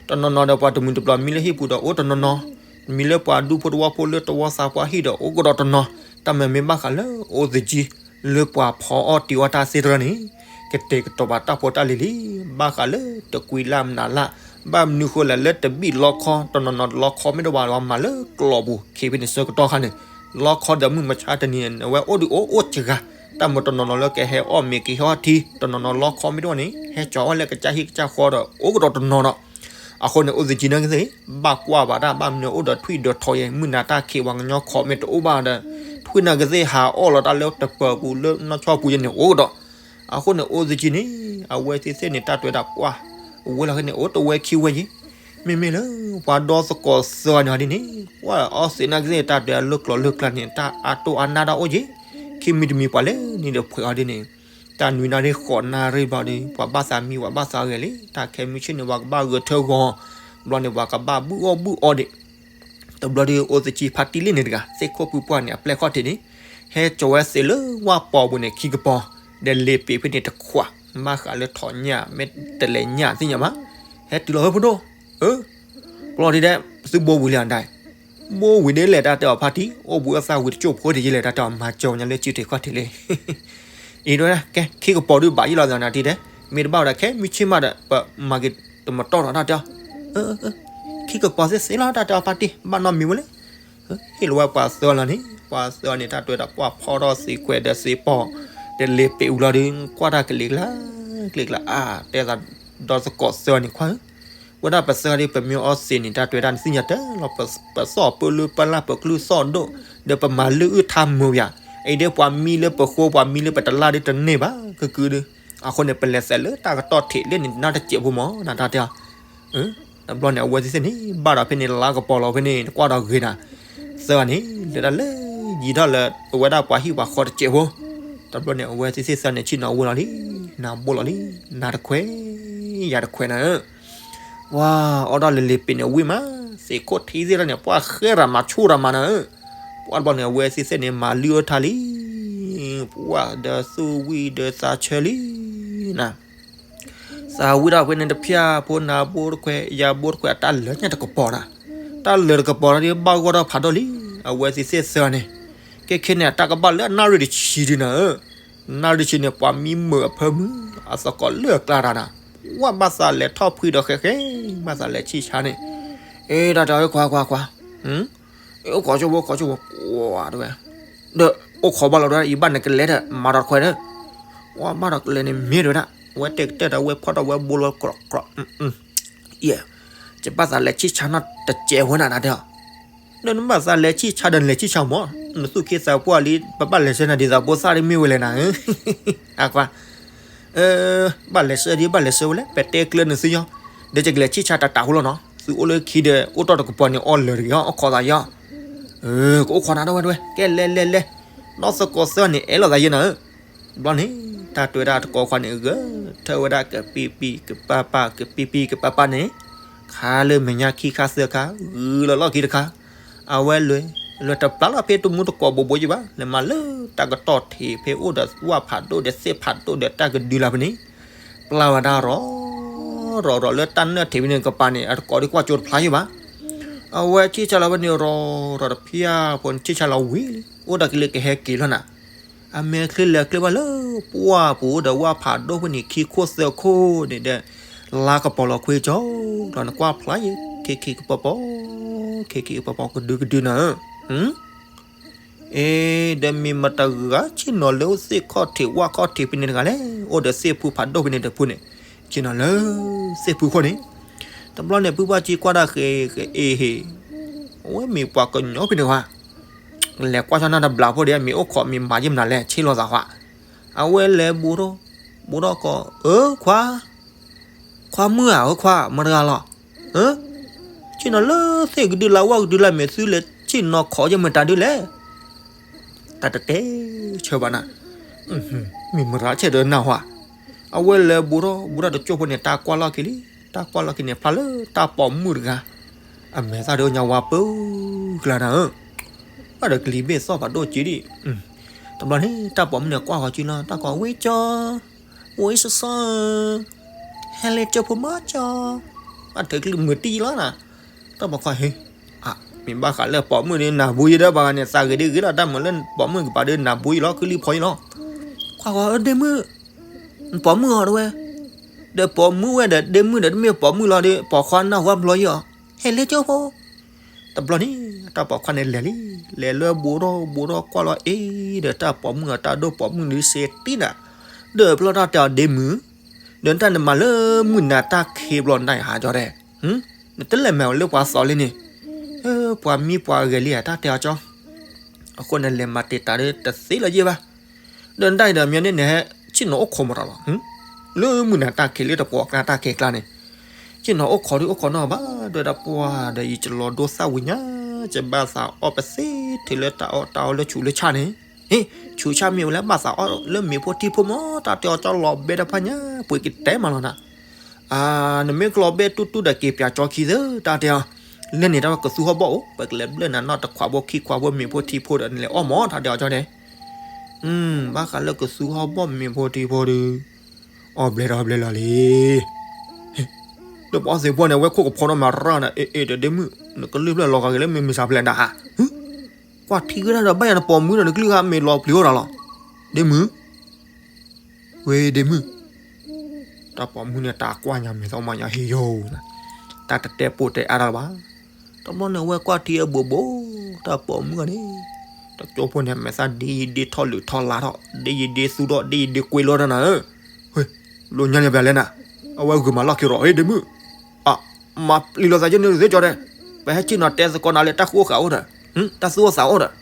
တနီၤနီၤဒီးပှၤတမုာ်တပျီၤမံလၢဟံၣ်ပူၤဒီးအိၣ်တနီၤနီၤ မံလၢပှၤဒူဖိတဝီဖိလၢတဝီသးပှၢ်ဟံၣ်ဒီးအိၣ်ကဒီးတနီၤ တၢ်မၤမ့ၢ်ဘၣ်ဃးလၢအိၣ်သယံၤ လၢပှၤဖီအီၣ်တ့ၤအီၣ်တၢ်သ့ၣ်တဖၣ်န့ၣ် ကတဲာ်ကတီၤပာ်တၢ်ဖိတၢ်လံၤလံ ဘၣ်ဃးလၢတကွံလၢ်မနုၤလၢ် ဘၣ်မနုၤဃိလဲၣ်လၢတဘံၣ်လီခီ တနီၤနီၤလီခီမ့ၢ်တအိၣ်ဘၣ်လီၤမၤလၢကျိာ်ပူၤ ခ့ဖဲန့ၣ်ဆၢကတီၢ်ခါန့ၣ် လီခီဒီးမုၢ်မဆါတနံၤန့ၣ် အဝဲအိၣ်ဒုးအိၣ်အိၣ်စှၤဂၤ တၢ်မၤတနီၤနီၤလၢကဟဲအီၣ်မ့ၤကဟဲအီၣ်ထံ တနီၤနီၤလီခီမ့ၢ်တအိၣ်န့ၣ် ဟဲကၠီၤဝဲလၢကစၢ်ဟံၣ်ကစၢ်ဃီဒီးအိၣ်ကဒီးတနီၤဒီး အဃိန့ၣ် အိၣ်သယံၤနာ်က့သ့ၣ် ဘၣ်ကွၢ်ဘၣ်တၢ်ဘၣ်မနုၤအိၣ်ဒီးထွံၣ်ဒီးထိးယဲၢ် မုၢ်နၤတၢ်ခံးပှၤကညီခိးမ့ၢ်တအိၣ်ဘၣ်ဒီး ထွံၣ်နာ်က့သ့ၣ်ဟးအီၣ်လီၤတၢ်လၢတပၢၤပူၤလၢနီၢ်ဆီပူၤယဲၢ်န့ၣ်အိၣ်ကဒီး အဃိန့ၣ်အိၣ်သကံန့ၣ် အဝဲသ့ၣ်သ့ၣ်န့ၣ် တၢ်တွဲဒၣ်ပှၢ် ဝဲလီၤခဲန့ၣ် အိၣ်တဝဲခံဝဲယံၤ, မ့မ့ၢ်လၢ ပှၤဒီသကိးသၢဂၤန့ၣ်ဟီဒ်န့ၣ် ပှၢ်အီစ့းနၢ်ကသ့ၣ် တၢ်တွဲလၢကျိၤလၢကျါန့ၣ် တၢ်အတိၢ်အါနၢ်ဒၣ်အိၣ်ယံၤ, ခံမံၤတမံၤပှၤလဲၤနံၤဒီးဖှဲးအီၤဒ်န့ၣ် တၢ်နွံနၣ်ရံၣ်ဃိးနၣ်ရံၣ်ဘျီဒီး ပှၤဘၣ်သးမံ ပှၤဘၣ်သးဂဲၤလံ, တၢ်ခဲမုၢ်ဆ့ၣ်န့ၣ် ပှၤကဘၣ်ဂဲၤထၢဂီၤ, ဘျီန့ၣ် ပှၤကဘၣ်ဘုၣ်အီၣ်ဘုၣ်အီဒံး တဘျီဒီးအိၣ်သကံဖါတံၢ်လံန့ၣ်တဂၤ သ့ၣ်ခိၣ်ဖုပှၢ်န့ၣ် အပျဲၢ်ခီၣ်ထံးန့ၣ် ဟဲကၠီၤဝဲသ့ၣ်လၢဝၣ်ပီၤပူၤန့ၣ် ခံကပီၤ, ဒီးလ့ပ့ၤဖဲန့ၣ်တခွး, ဘၣ်ဃးလၢထီၣ်ညၣ် မ့ၢ်တလဲၤညၣ်သ့ၣ်ညါဘၣ်, ဟဲတုၤလီၤဖဲဖိဒိၣ်, အၢ ပျီဒ်ဒဲး သုဘိဝံၤလံအဒၣ်, ဘိဝံၤဒ်လဲၣ်တၢ်တဲအီၤဖါတံၢ် အိၣ်ဘှံးအသၣ်ဝံၤတကၠိၢ်ဖိတယံၤလဲၣ် တၢ်တဲအီၤမၤကၠီၤညါလၢစုထံးခီၣ်ထံးလံ အံၤဒ်ဝဲဒၣ် ကဲ ခံကပီၤဒုးဘၣ်ယံၤလီၤသးနၤတံၢ်ဒဲး, မ့ၢ်တဘၣ်ဝဲဒၣ်ခဲမုၢ်ဆ့ၣ်မးဒီး ပမၤက့ၤတမတီၢ်ထီၣ်တၢ်တဲအီၤ, ခံကပီၤသ့ၣ်သ့ၣ်လီၤ တၢ်တဲအီၤဖါတံၢ် ဘၣ်နီတမံၤဝဲလဲၣ်, ဟ့ၣ်လီၤဝဲပှၤသၢလီၤန့ၣ် ပှၤသၢန့ၣ် တၢ်တွဲဒီးပှၢ်ဖီထီၣ်သံခွဲးဒီးသံပီၤ, ဒီးလ့ပ့ၤအူလီၤဒီး ကွၢ်တၢ်ကလံၤကျါ ကလံၤကျါအါ တဲသးဒီသကိးသၢန့ၣ်ခွါဧၢ ဝဲဒၣ်ပသၢဂၤဒ်ပမ့ၢ်အီစ့ၤန့ၣ် တၢ်တွဲဒၣ်န့ၣ်သ့ၣ်ညါတၢ်လီၤ, ပသီၣ်ပၢလၢပလၢ်ပကျုၢ်သီၣ်ဒိၣ်, ဒီးပမၤလုၢ်အုၣ်ထါမုာ်ယၤ, အံၤဒ်ပှၤမံလၢပဃိ ပှၤမံလၢပတလၢ်ဒ်တန့ၢ်ဘၣ် ကကုဒု, အဃိန့ၣ် ပလဲၤသးလၢတၢ်ကတီၢ်ထံးလၢန့ၣ် နၢ်တစဲးဖိမး နတၢ်တဲအီၤ, တဘျီန့ၣ် အဝဲသ့ၣ်သ့ၣ်န့ၣ် ဘၣ်ဒီးဖဲန့ၣ် လါကပီၤလီၤဖဲန့ၣ် နကွၢ်ဒီးဂ့ၤနၤ, သၢဂၤန့ၣ် လဲၤဒၣ်လၢယံၤထီၣ်လၢ အဝဲဒၣ်ပှၤဟံၣ်ပှၤဃီတစဲးဖိ, တဘျီန့ၣ် အဝဲသ့ၣ်သ့ၣ်သၢန့ၣ် ဆ့ၣ်နီၤဝံၤလီၤလံ, နၤဘိလီၤလံ, နၤတခွဲး, ယၤတခွဲးနၤဧၢ ပှၤအီၣ်ဒၣ်လၢလ့ပ့ၤန့ၣ်ဝံၤမး, သ့ၣ်ခိၣ်ထံသ့ၣ်တဖၣ်န့ၣ် ပှၤဃဲရၤမၤဆူၣ်ရၤမၤနၤဧၢ, ပှၤတဘျီန့ၣ် အဝဲသ့ၣ်သ့ၣ်န့ၣ် မၤလုၢ်အုၣ်ထါလံ, ပှၤဒီးသူၣ်ဝံၣ်ဒီးသးဆၢလံ, နၤ သးဝံၣ်ဒီးဖဲန့ၣ်တဖၠၣ်ဖိ နၤဘိတခွဲး ယၤဘိတခွဲး အတၢ်လၢာ်ညါတကပီၤနၤ, တၢ်လၢာ်တကပီၤဒီးဘၣ်ဂီၢ်ထီၣ်ဖးဒိၣ်လံ, အဝဲသ့ၣ်သ့ၣ်သၢန့ၣ်, ကဲခဲန့ၣ် အတၢ်ကဘၣ်လၢအနၣ်ရံၣ်တဆံဒုနၤဧၢ နၣ်ရံၣ်တဆံန့ၣ် ပှၤမံမုာ်အဖၢမုၢ် အသကိးလၢအကျါတၢ်နၤ, ပှၤဘၣ်သးလဲၤထီၣ်ဖှံဒီးဃဲဃဲ, ဘၣ်သးလဲၤဆံၣ်ဆါန့ၣ်, အ့ တၢ်တဲအီၤ ခွါခွါခွါ, အိၣ်ခိးကၠိဖိ ခိးကၠိဖိ ဝါတဝဲ, ဒီးအိၣ်ခိးဘၣ်လီၤဒၣ် ယဘၣ်နကလဲၤဒီး မၤဒီးတခွဲးဒီး, ဝါဘၣ်ဒီးကလဲၤန့ၣ်မ့ၢ်တဝဲဒၣ်, ဝဲတဲကတၢၢ်ဒီးဝဲဖီၣ်ဒီးဝဲဘိလီၤကြီကြီ, ယဲ, ယဘၣ်သးလဲၤဆံၣ်ဆါနီၢ်တစဲးဝဲနၤ နတဲအီၤ, ဒီးနဘၣ်သးလဲၤဆံၣ်ဆါဒီးနလဲၤဆံၣ်ဆါမး, နသူၣ်က့သးပှၢ်လံ ပဘၣ်လဲၤဆှၢနၤဒ်သိးဖိသၣ်ဒ်မ့ၢ်ဝဲလဲၣ်နၤ, အခွါ ဘၣ်လဲၤဆှၢဒ်ဘၣ်လဲၤဆှၢဝဲလဲၣ် ပတဲကျၢၤနသုယီၤ, ဒီးယကလဲၤဆံၣ်ဆါတၢ်တၢ်ဟူလီၤနီၤ, သုအိၣ်လၢခံဒီး အိၣ်တ့ၢ်တကပီၤန့ၣ် အီၣ်လၢာ်တဂ့ၤအီၤ အိၣ်ခိးသးယီၤ, ကအိၣ်ခိးနၤဒၣ်ဝဲတဝဲ ကဲလဲၤလဲၤလဲၤ, ဒီးသကိးသၢန့ၣ် အဲၣ်လိာ်သးယဲနၤဧၢ, ဘျီန့ၣ် တၢ်တွဲဒၣ်တကိးခွါန့ၣ် ဂဲၤထၢၣ်ဝဲဒၣ်ကပံပံကပၤပၤ ကပံပံကပၤပၤန့ၣ်, ခါလၢမဲာ်ညါခံခါသၢခါ ဂုၤလီၤလီၢ်ခံတခါ, အဝဲလဲၤ လဲၤတပျၢ်လီၤဖဲတမူတကိးဘိးဘိးယံၤဘၣ်, လဲၤမၤလၢတၢ်ကတီၢ်ထံးဖဲအိၣ်ဒီးဝၣ်ဖးဒိၣ်ဒီးသ့ၣ်ဖးဒိၣ်ဒီးတၢ်ကဒုလၢဖဲန့ၣ်, ပျၢ်ဝဲဒၣ်ရီၤ ရီၤရီၤလၢတၢ်နၢၣ်ထံးဖဲန့ၣ်ကပၤန့ၣ် အတကိးဒ်ကွၢ်ကၠိတဖျါယံၤဘၣ်, အဝဲဆံၣ်ဆါလီၤဖဲန့ၣ် ရီၤရီၤတဖၠၣ်ဖိန့ၣ် ဆံၣ်ဆါလီၤဝံၤလံ အိၣ်ဒီးကလၢကဟဲက့ၤလီၤနၤ, အမဲာ်ချံလဲၤချ့ဘၣ်လၢ ပှၢ်ပူၤဒီးဝၣ်ဖးဒိၣ်ဖဲန့ၣ် ခံခိၣ်သၢခိၣ်န့ၣ်ဒီး လါကပီၤလီၤခွ့ကၠီ ဒီးနကွၢ်ဖျါယံၤ ခ့ခ့ကပီၤပီၤ ခ့ခ့ကပီၤပီၤကဒုကဒုနၤဧၢ, အ့ ဒီးမ့ၢ်မတဂၤဆ့ၣ်နီၤလၢသ့ၣ်ခီၣ်ထံးဝၣ်ခီၣ်ထံးဖဲန့ၣ်တဂၤလဲၣ်, အိၣ်ဒီးသ့ၣ်ဖုဖးဒိၣ်ဖဲန့ၣ်တဖုန့ၣ်, ဆ့ၣ်နီၤလၢသ့ၣ်ဖုခိၣ်န့ၣ်, တဘျီန့ၣ် ဖုဘၣ်ကၠံကွၢ်ဒၣ်ဃဲ ဃဲအ့ဟ့ၣ်, အဝဲမ့ၢ်ပှၤကညီဖဲန့ၣ်ဝဲ လဲၤကွၢ်ဆီနၢ်တဘျီဖိဒီး မ့ၢ်အိၣ်ခိးမ့ၢ်မၤယဲၢ်မနုၤလဲၣ် ဆ့ၣ်လီၤသးခွါ, အဝဲလဲၤဘူးထီၣ် ဘူးထီၣ်ကီး အၢ ခွါ, ခွါမုၣ်ဧါ အၢ ခွါ မတဂၤလီၤ, အၢ ဆ့ၣ်နီၤလၢသ့ၣ်ကဒုလၢဝၣ်ကဒုလၢ မ့ၢ်သုလဲၤဆ့ၣ်နီၤခိးယဲၢ်မတၤဒုလဲၣ်, တၢ်တတဲဆၢဘၣ်နၤ, မ့ၢ်မရၤဆဲးဒီးနၢ်ဟူဧါ, အဝဲလဲၤဘူးထီၣ် ဘူးထီၣ်တကၠိဖိန့ၣ် တၢ်ကွၢ်လီၢ်ခံလံ, တၢ်ကွၢ်လီၢ်ခံန့ၣ် ဖျါလၢတၢ်ပိာ်မုၣ်တဂၤ, အမဲာ်သၣ်ဒီးညါဝါပၢကျါနၤဧၢ, ဘၣ်ဒီးကလံၤဘ့ၣ်သီၣ်ဖးဒိၣ်က့ဒံး, တဘျီန့ၣ် တၢ်ပိာ်မုၣ်န့ၣ်ကွၢ်ဃီၤကၠိလီၤ, တၢ်ကိး ဝ့ၢ်ကၠီ, ဝ့ၢ်စီစီဧၢ, ဟဲလၢကၠိဖိမးကၠီ, ဘၣ်ထုးကလုၢ်မုာ်တံၢ်လီၤနၤ, တၢ်ပိာ်ခွါဟ့ၣ်, မ့ၢ်ဘၣ်ဃးလၢပိာ်မုၣ်ဒီးနၢ်ဘူးယံၤဒီး ပှၤဂၤန့ၣ် သးဂ့ၤဒ်ဂ့ၤလီၤ, တၢ်မၤလၢပိာ်မုၣ်ကပၤဒီးနၢ်ဘူးယံၤလီၤ ခုလံဖီယံၤလီၤ, ခွါကွၢ်ဧၢ ဒ့မုၣ်, ပိာ်မုၣ်အီၤတဝဲ, ဒီးပိာ်မုၣ်ဝဲဒီးဒ့မုၣ်ဒီး တမ့ၢ်ပိာ်မုၣ်လီၤဒီး ပိာ်ခွါနၢ်ဟူဘျီယံၤအီၤ, ဟဲလၢကၠိဖိ တဘျီန့ၣ် တၢ်ပိာ်ခွါန့ၣ်လဲၤလံ, လဲၤလၢဘူးထီၣ်ဘူးထီၣ်ကွၢ်လီၤအ့ၣ်ဒီးတၢ်ပိာ်မုၣ်အတၢ်ဒိၣ်ပိာ်မုၣ်ဒုးစဲးတံၢ်နၤ, ဒီးဖျီတၢ်တဲအီၤဒ့မုၣ်, ဒီးတၢ်နမၤလၢမုၢ်နၤတၢ်ခံးဘျီနၤဟးကၠီဒဲး, နတလဲၤမၤဝဲလၢပှၤသီလံန့ၣ်, ပှၤမံပှၤဂဲၤလံဧါ တၢ်တဲအီၤကၠီ, အဃိန့ၣ်လဲၤမၤတံာ်တာ်ဒီးတသ့လၢၤယဲၢ်ဘၣ်, ဒီးနတၢ်အံၤဒီးမ့ၢ်န့ၣ်နဟဲ ဆ့ၣ်နီၤအိၣ်ခိးမတၤလီၤ, လၢမုၢ်နၤတၢ်ခံးလၢတပှီၤကျါတၢ်ခံးကျါန့ၣ်, ဆ့ၣ်နီၤအိၣ်ခိးဒုးအိၣ်ခိးနီၣ်ဘၣ် ဒွဲၣ်တၢ်ပှၢ်ဒီး ယံာ်ကလီၤဒိသၣ်ဝံၤညါ, ယဘၣ်သးအီၣ်ပသ့ထဲလၢတၢ်အီၣ်တၢ်အီလၢဆူးလၢဆါန့ၣ်, ဟ့ၣ်, ဆူးဆါမ့ၢ်ဝဲလၢဘၣ်သးအီၣ်လၢမ့ၤဖိထံဖိမး တၢ်တဲအီၤကၠီလီၤဘဲတဖၣ်ညါ, ပှ့ၤကတဲမးလီၤနၤ. နမ့ၢ်ကလီၤဘဲတူၢ်တူၢ်ဒီးက့ၤပၠးကၠီခံသၢ တၢ်တဲအီၤ, လဲၣ်န့ၣ်တၢ်ကသူဟီၣ်ဘီၣ်အိၣ် ပကလဲၤဘျၢၣ်နၤနီၣ်တခွးဖိခံခွးဖိမ့ၤဖိထံဖိဒီးနလဲၤအီၣ်မး တၢ်တဲအီၤကၠီန့ၣ်, ဘၣ်ဃးလၢကသူဟီၣ်ဘီၣ်မ့ၤဖိထံဖိဒီး, အီၣ်ဘျဲၣ်ဒီးဘျဲၣ်လီၤလံ လၢပအီၣ်သ့ၣ်ဖိန့ၣ် အဝဲခိၣ်ကဖီနီၣ်မၤရၣ်နၤ အ့ၣ်အ့ၣ်ဒီးဒ့မုၣ် နကလုၢ်ဖျၢၣ်လီၤဂာ်က့ၤလၢမ့ၢ်မုၢ်ဆါဖျဲးနၤဧါ, ကွၢ်ထံဂ့ၤတၢ်ဒီးဘၣ်ယၤနပိာ်မုၣ်ဒီးနကလုၢ်ဂၤမ့ၢ်လီၤပျံၤအိၣ်ဒီးလီၤ, ဒ့မုၣ် ဝဲဒ့မုၣ်, တၢ်ပိာ်မုၣ်န့ၣ်တၢ်ကွၢ်ညါမဲာ်သီမးညါဟ့ယိာ်, တၢ်တတဲပိာ်တဲအါတၢ်လၢၤဘၣ်, တဘျီန့ၣ်အဝဲကွၢ်ထံအဘိးဘိး, တၢ်ပိာ်မုၣ်ဂၤန့ၣ်, တကၠိဖိန့ၣ် မဲာ်သၣ်ဒ်ယံၤဒ့ထီၣ်လုာ်ထီၣ်လါထီၣ် ဒ်ယံၤဒ့သူထီၣ် ဒ်ယံၤဒ့ကွ့လိတၢ်နၤဧၢ, ဝဲ, လိၣ်ညါန့ၣ်ပျဲလဲၣ်နၤ, အဝဲဂုာ်မၤလီၢ်ခံရီၤ ဟ့ၣ်ဒ့မုၣ်, အ, မၤပျံၤလိာ်သးကန့ၣ်သ့ကၠီတဲ, ပဟဲက့ၤနီၤတဲသကိးနၤလၢတၢ်ဃိဃာ်အိၣ်ဒီး, တၢ်သူၣ်အိၣ်သးအိၣ်ဒီး,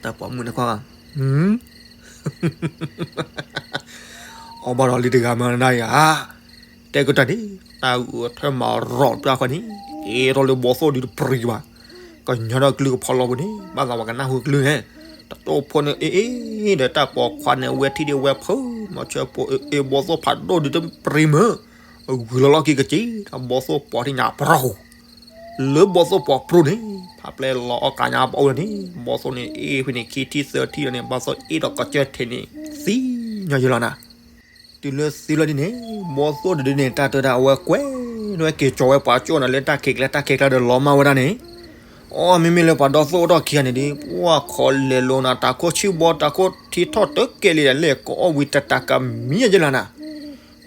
တၢ်ပိာ်မုၣ်န့ၣ်ကွၢ်ဂၤ အီၣ်ဘၣ်ဒီးလံတဂၤမၤနၤယၤ, တဲကတၢၢ်န့ၣ်, တၢ်ဂုာ်အထၢမၤရီၤတၢ်ခီန့ၣ်, ကဲထီၣ်လၢဘီသိၣ်ဒုးတပြံၤဘၣ်, ကညီဒီးကလုၢ်ကဖီလီၤပူၤန့ၣ် ဘၣ်သးပှၤကနၢ်ဟူကလုၢ်ဟဲ, တကၠိဖိန့ၣ်အ့ၣ်အ့ၣ်ဒီးတၢ်ပိာ်ခွါန့ၣ် ဝဲထံၣ်ဒ်ဝဲဖုမၤဆၢဖိအ့ၣ်အ့ၣ်ဘီသိၣ်ဖးဒိၣ်ဒုးတပြံၤမုၢ်, ဂုာ်လီၤလီၢ်ခံကစံး တၢ်ဘီသိၣ်ပိာ်ထံၣ်ညါပရီၢ်ဟူ လၢဘီသိၣ်ပိာ်ပြူၢ်န့ၣ်, ဖးပျဲလီၤအီၣ်ကးညါပအိၣ်လၢန့ၣ်, ဘီသိၣ်န့ၣ်အ့ၣ်ဖဲန့ၣ်ခံထံၣ်သၢထံၣ်လီၤန့ၣ် ဘီသိၣ်အ့ၣ်ဒီးကစၢၢ်ထဲန့ၣ်, သံညီယလီၤနၤ, တုၤလၢသံလီၤဒ်န့ၣ်, ဘီသိၣ်တဒုန့ၣ် တၢ်တဲဒၣ်အဝဲကွဲ, ဝဲက့ၤကၠီၤဝဲပှၤကၠိၣ်နၤလၢတၢ်ခံးကျါ တၢ်ခံးကျါဒီးလီၤမၢ်ဝဲဒၣ်န့ၣ်, အီ မ့မ့ၢ်လၢပှၤဒီသိၣ်အိၣ်ထီၣ်ခံဂၤန့ၣ်ဒီး ပှၤခိးလဲၤလိၤနၤ တၢ်ခိၣ်ဆံၣ်ဘီ တၢ်ခိၣ်ထံထီၣ်တကဲလံဒီး လဲၤကိးအီၣ်ဝံၤတတးကမံယလီၤနၤ,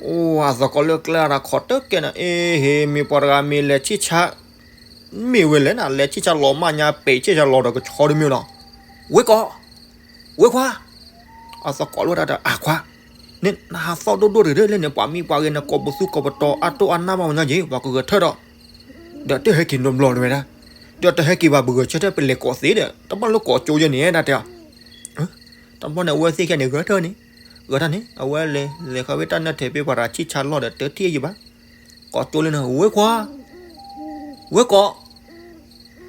အိၣ်အသကိးလၢကျဲတၢ်ခိးတကဲနၤ အ့ၣ်ဟ့ၣ် မ့ၢ်ပှၤတဂၤမ့ၢ်လဲၤဆံၣ်ဆါ မ့ၢ်ဝဲလဲၣ်နၤ လဲၤဆံၣ်ဆါလီၤမၢ်ညါ ပ့ၤဆံၣ်ဆါလီၤဒီးကဆီတမ့ၢ်လီၤ, ဝ့ၢ်ကိး, ဝ့ၢ်ခွါ, အသကိးလိၣ်တၢ်ဒီးအခွါ, နဟးသီၣ်ဒိၣ်ဒိၣ်တဂ့ၤဒီး လၢန့ၣ်ပှၤမံပှၤဂဲၤ နကိးပသူကိးပတီၤအါတိၢ်အါနၢ်ဘၣ်မညီက့ၤ ပှၤကဂဲၤထၢၣ်ဒီး, ဒီးတဟဲက့ၤနီတဘျီတဝဲဒၣ်, ဒီးတဟဲက့ၤဘၣ်ပဂဲၤဆၢထၢၣ် ပလဲၤကိးသ့ဒီး တဘၣ်လၢကိးကၠိယဲန့ၣ် တၢ်တဲအီၤ တဘျီန့ၣ် အဝဲသ့ၣ်ခဲန့ၣ် ဂဲၤထၢၣ်န့ၣ်, ဂဲၤထၢၣ်န့ၣ် အဝဲလဲၤလဲၤဃီဝဲတၢ်နၢၣ်ထဲး ပ့ၤပှၤတၢ်ဆံၣ်ဆါလီၢ်ဒီး တထံၣ်ယဘၣ်, ကိးကၠိလၢနၤ ဝ့ၢ်ခွါ, ဝ့ၢ်ကိး,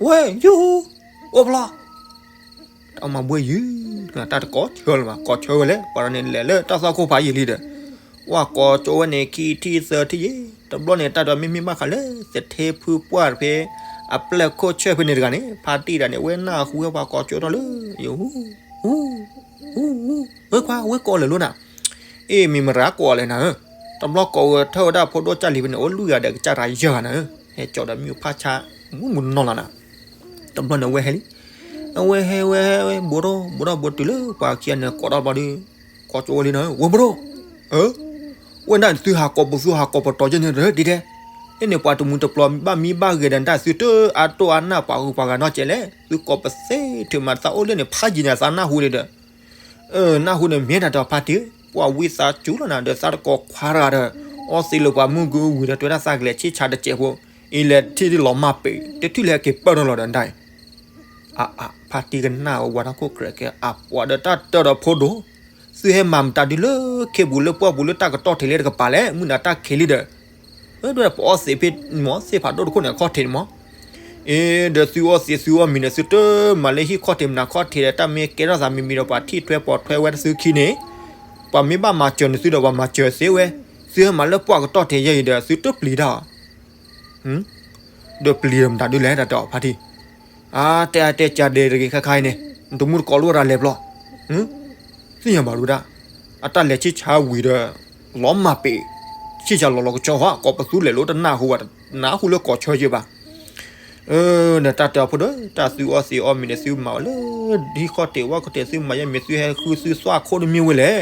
ဝ့ၢ်ယူ, အိၣ်ဖျီ တၢ်မၤဘှ့ၣ်ယုၢ်, တၢ်တကိးဆၢလၢၤဘၣ် ကိးဆၢဝဲလဲၣ် ပှၤတဂၤန့ၣ်လဲၤလၢတၢ်သွၣ်ခိၣ်ဖးယံာ်လံဒီး, ဝဲကိးကၠိဝဲန့ၣ် ခံထံၣ်သၢထံၣ်ယဲ, တဘျီန့ၣ် တၢ်ဒီးမ့မ့ၢ်ဘၣ်ဃးလၢ သထ့ဖုပှၢ်တဖဲ အပျဲၢ်ခိၣ်ဆၢၣ်ဖဲန့ၣ်တဂၤန့ၣ် ဖါတံၢ်တဂၤန့ၣ် ဝဲနၢ်ဟူဝဲပှၤကိးကၠိထီၣ်လၢ ယဟူ, ဟူ, ဟူ, ဝ့ၢ်ခွါ ဝ့ၢ်ကိးလဲၤလိာ်နၤ, အ့ၣ် မ့ၢ်မတၤကိးလဲၣ်နၤဧၢ, တဘျီကိးဂဲၤထၢၣ်ဝဲဒၣ်ဖိဒိၣ်ကၢ်လံၤဖဲန့ၣ် အိၣ်လွံၢ်ဂၤဒီးကစၢ်တဂၤယဲၢ်ဂၤနၤဧၢ, ဟဲကၠီဒီးမ့ၣ်အူဖးဆါ မူမူနီၢ်လီၤနၤ တဘျီန့ၣ်အဝဲဟဲလံ, အဝဲဟဲဝဲဟဲဝဲ ဘိးထီၣ်ဘိးထီၣ်ဘိးတုၤလၢပှၤခံဂၤန့ၣ်ကိးထီၣ်ဘျီဒီး, ကိးကၠိဝဲလံနၤဧၢ, ဝ့ၢ်ဘိးထီၣ်, အၢ, ဝဲဒၣ်န့ၣ်သုဟးကိးပသူဟးကိးပတီၤယဲန့ၣ်တဒ်ဒဲး, အ့ၣ်န့ၣ်ပှၤတမူတပျီဘၣ်မံဘၣ်ဂဲၤဒီးတၢ်သုတအါတိၢ်အါနၢ်ပှၤဂုၤပှၤဂၤနီတစဲးလဲၣ်, သုကိးပသ့ထုးမးသးအိၣ်လၢန့ၣ် ဖးယံၤန့ၣ်သးနၢ်ဟူန့ၣ်ဒီး နၢ်ဟူန့ၣ်မ့ၢ်တၢ်တဲဖါတံၢ်, ပှၤဝံသးစူၤလီၤနၤဒီးသးတကိးခွါတဂၤဒီး, အီသံးလၢပှၤမုၢ်ကုဝံၤဒီး တဲဝဲဒၣ်သးကလဲၤဆံၣ်ဆါတစဲးဖိ, အံၤလဲၤထံၣ်လီၤမၢ်ပ့ၤ တထံၣ်လၢဟဲက့ၤပၢၢ်ထီၣ်လီၤဒီးဒၣ်အံၤ, အအ ဖါတံၢ်ကနၣ်ဝဲဝါထီၣ်ခိၣ်ကြဲးကဲ အပှၤဒီးတၢ်တၢ်ဒီးဖိဒိၣ်, သုဟဲမၤမတၤဒုလၢခ့ပူၤလၢပှၢ်ပူၤလၢတၢ်ကတီၢ်ထံးလၢတကပၤလဲၣ် မုၢ်နၤတၢ်ခံးလံဒီး ဒ်ပအီသံးဖဲမ့ၢ်သ့ၣ်ဖးဒိၣ်တခိၣ်န့ၣ် အခီၣ်ထံးန့ၣ်မး, အ့ ဒီးသုအီသံးသုအီမံၤန့ၣ် သုတမၤလၢဟံၣ်ခီၣ်ထံးမနၤခီၣ်ထံးဒီး တၢ်မ့ၢ်ကဲထီၣ်သးမံၤမံၤဒီး ပှၤထံၣ်ထွဲပိာ်ထွဲဝဲတသုခံန့ၣ်, ပှၤမ့ၢ်ဘၣ်မၤစၢၤန့ၣ်သုဒီး ပှၤမၤစၢၤသ့ဝဲ, သုဟဲမၤလၢပှၢ်ကတီၢ်ထံးယဲအံၤဒီး သုတပျံၤတၢ် ဒီးပျံၤဒီးမတၤဒုလဲၣ် တၢ်တဲအီၤဖါတံၢ်, အါ တဲအါတဲကၢ်ဒဲးတဂ့ၤခါခါအံၤန့ၣ်, နတမူတကိးလိၣ်ဝဲဒၣ်လဲၤဘျီ, သ့ၣ်ညါဘၣ်ဒုဒၣ်, အတၢ်လဲၤဆံၣ်ဆါဝံၤဒီး လီၤမၢ်ပ့ၤ, ဆံၣ်ဆါလီၤလီၤကဆီဟီ ကိးပသူလဲၤလိတနၢ်ဟူဘၣ်, နၢ်ဟူလၢကိးဆၢယဲဘၣ် ဒီးတၢ်တဲအီၤဖိဒီး တၢ်သုအီသံးအီမံၤန့ၣ် သုမၤဝဲလၢ ဟံၣ်ခီၣ်ထံးဝၣ်ခီၣ်ထံး သုမၤယဲမ့ၢ်သုဟဲဃုသုသွၣ်ခိၣ်တမ့ၢ်ဝဲလဲၣ်,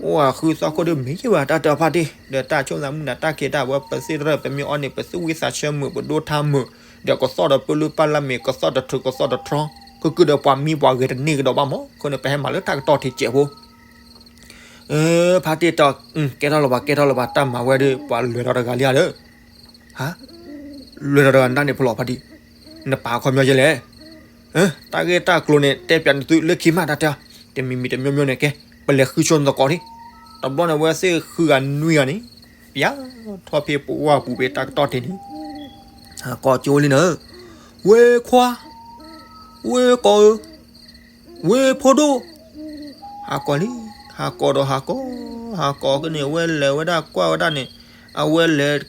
အိၣ်ဃုသွၣ်ခိၣ်ဒုမ့ၢ်ယဲဘၣ် တၢ်တဲအီၤဖါတံၢ်, ဒီးတၢ်ဆိၣ်သးမုၢ်နၤတၢ်ခံးတၢ်ဝဲ ပသ့ၣ်တရၢၢ် ပမ့ၢ်အီန့ၣ် ပသူၣ်ဝံသးဆၢမုာ် ပဒိထါမုာ်, ဒီးကသီၣ်ဒီးပလုၢ်ပၢ်လၢမ့ၢ် ကသီၣ်တထြူးကသီၣ်တထြီ, ကကုၢ်ဒီးပှၤမံပှၤဂဲၤတန့ၢ်ကဒီးဘၣ်မး, အဃိန့ၣ် ပဟဲမၤလၢတၢ်ကတီၢ်ထံးစဲးဖိ ဖါတံၢ်တဲအီၤ, ကဲထီၣ်လၢၤဘၣ် ကဲထီၣ်လၢၤဘၣ် တၢ်မၤဝဲဒီး ပှၤလဲၤထီၣ်တဂၤလံဧါဒီး, ဟါ, လဲၤထီၣ်တဂၤနတၢ်န့ၣ်ဖိလီၤဖါတံၢ်, နပာ်ခီပညီယဲလဲၣ်, တၢ်ဂ့ၢ်တၢ်ကျိၤန့ၣ် တဲပၠးနသုလၢခံမး တၢ်တဲအီၤ, တမံၤမံၤတမံၤမံၤန့ၣ်ကဲ, ပလဲၤဃုဆိနသကိးလံ. တဘျီန့ၣ် အဝဲသ့ၣ်ဃုဂၤနွံဂၤန့ၣ် ပျးထီၣ်ဖဲပဝၢ်ပူၤဖဲတၢ်ကတီၢ်တ့ၢ်န့ၣ် ဟးကိးကၠိလံနၤဧၢ, ဝ့ၢ်ခွါ, ဝ့ၢ်ကိးဧၢ, ဝ့ၢ်ဖိဒိၣ်, ဟးကိးလံ, ဟးကိးဒီးဟးကိး, ဟးကိးကန့ၣ် အဝဲလဲၤဝဲဒၣ်ကွၢ်ဝဲဒၣ်န့ၣ်, အဝဲလဲၤ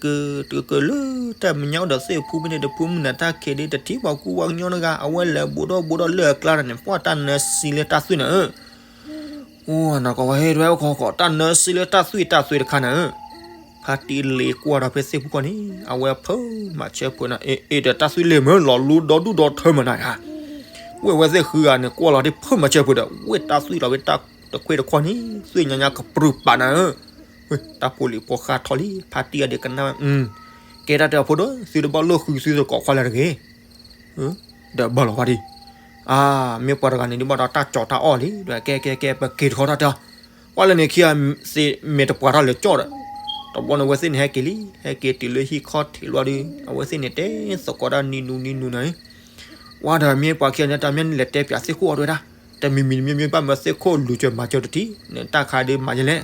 တကလၢၤလၢတၢ်မဲာ်ညါအိၣ်ဒီးသ့ၣ်ဖူဖဲန့ၣ် တဖုမုၢ်နၤတၢ်ခံးဒ် တထံၣ်ပှၤကူပှၤကညီတဂၤ, အဝဲလဲၤဘူးဒီးဘူးဒီးလၢအကျါန့ၣ် ပှၢ်တၢ်နၢၤစံလၢတၢ်သွံၣ်နၤဧၢ အိၣ်နၤကိးဝဲဟ့ၣ်ဒွဲၣ်အိၣ်ခိးခိး တၢ်နၢၤစံလၢတၢ်သွံၣ်တၢ်သွံၣ်တခါနၤဧၢ, ဖါတံၢ်လ့ၤကွၢ်ဒီးဖဲသ့ၣ်ဖူကီၢ်န့ၣ် အဝဲဖုမၤဆၢဖုးနၤ အ့ အ့ ဒီးတၢ်သွံၣ်လ့ၤမ့ၢ်လီၤလူ ဒီဒူၣ်ဒီထၢမးနၤဧါ, ဝ့ၢ်ဝဲသ့ၣ်ဃုဂၤန့ၣ် ကွၢ်လီၤဒ်ဖုမၤဆၢဖုးဒီး ဝ့ၢ်တၢ်သွံၣ်လီၤဝဲတၢ်တခွ့တခွီန့ၣ် သွံၣ်ညါညါကပြုၢ်ပာ်နၤဧၢ, တၢ်ဖိလံၤဖိဃါထီၣ်လံ ဖါတံၢ်အဒ့ကနၣ်, ကဲတၢ်တဲအဖိဒိၣ် သုတဘၣ်လိၣ်ဃုသုသကိးခွါလၢတဂ့ၤ ဒီးဘၣ်လီၤဝဲဒၣ်, အါ, မ့ၢ်ပှၤတဂၤန့ၣ် ဒ်ဘၣ်ဒီးတၢ်ကၠီၤတၢ်အီၣ်လံ, ဒီးကဲကဲကဲ ပက့ၤတခီတၢ်တဲအီၤ, ကွၢ်လၢန့ၣ်ခံဂၤသ့ၣ်မဲာ်တပှၤထီၣ်လၢကၠီၣ်ဒီး, တဘျီန့ၣ် အဝဲသ့ၣ်န့ၣ်ဟဲက့ၤလံ, ဟဲက့ၤတုၤလၢဟံၣ်ခီၣ်ထံးလီၤဒီး အဝဲသ့ၣ်န့ၣ်တဲသကိးတၢ်နံၤနူနံၤနူနၤန့ၣ်, ဝါဒီးမ့ၢ်ပှၤခံဂၤန့ၣ် တၢ်မ့ၢ်န့ၣ်လဲၤတဲပၠးသ့ၣ်ခိၣ်အီၤတဲဝဲဒၣ်, တမံၤမံၤတမံၤမံၤဘၣ်မၢသ့ၣ်ခိၣ်လူၤစၢၤမၤစၢၤတထံၣ်, နတၢ်ခါဒ်မၤယလဲၣ်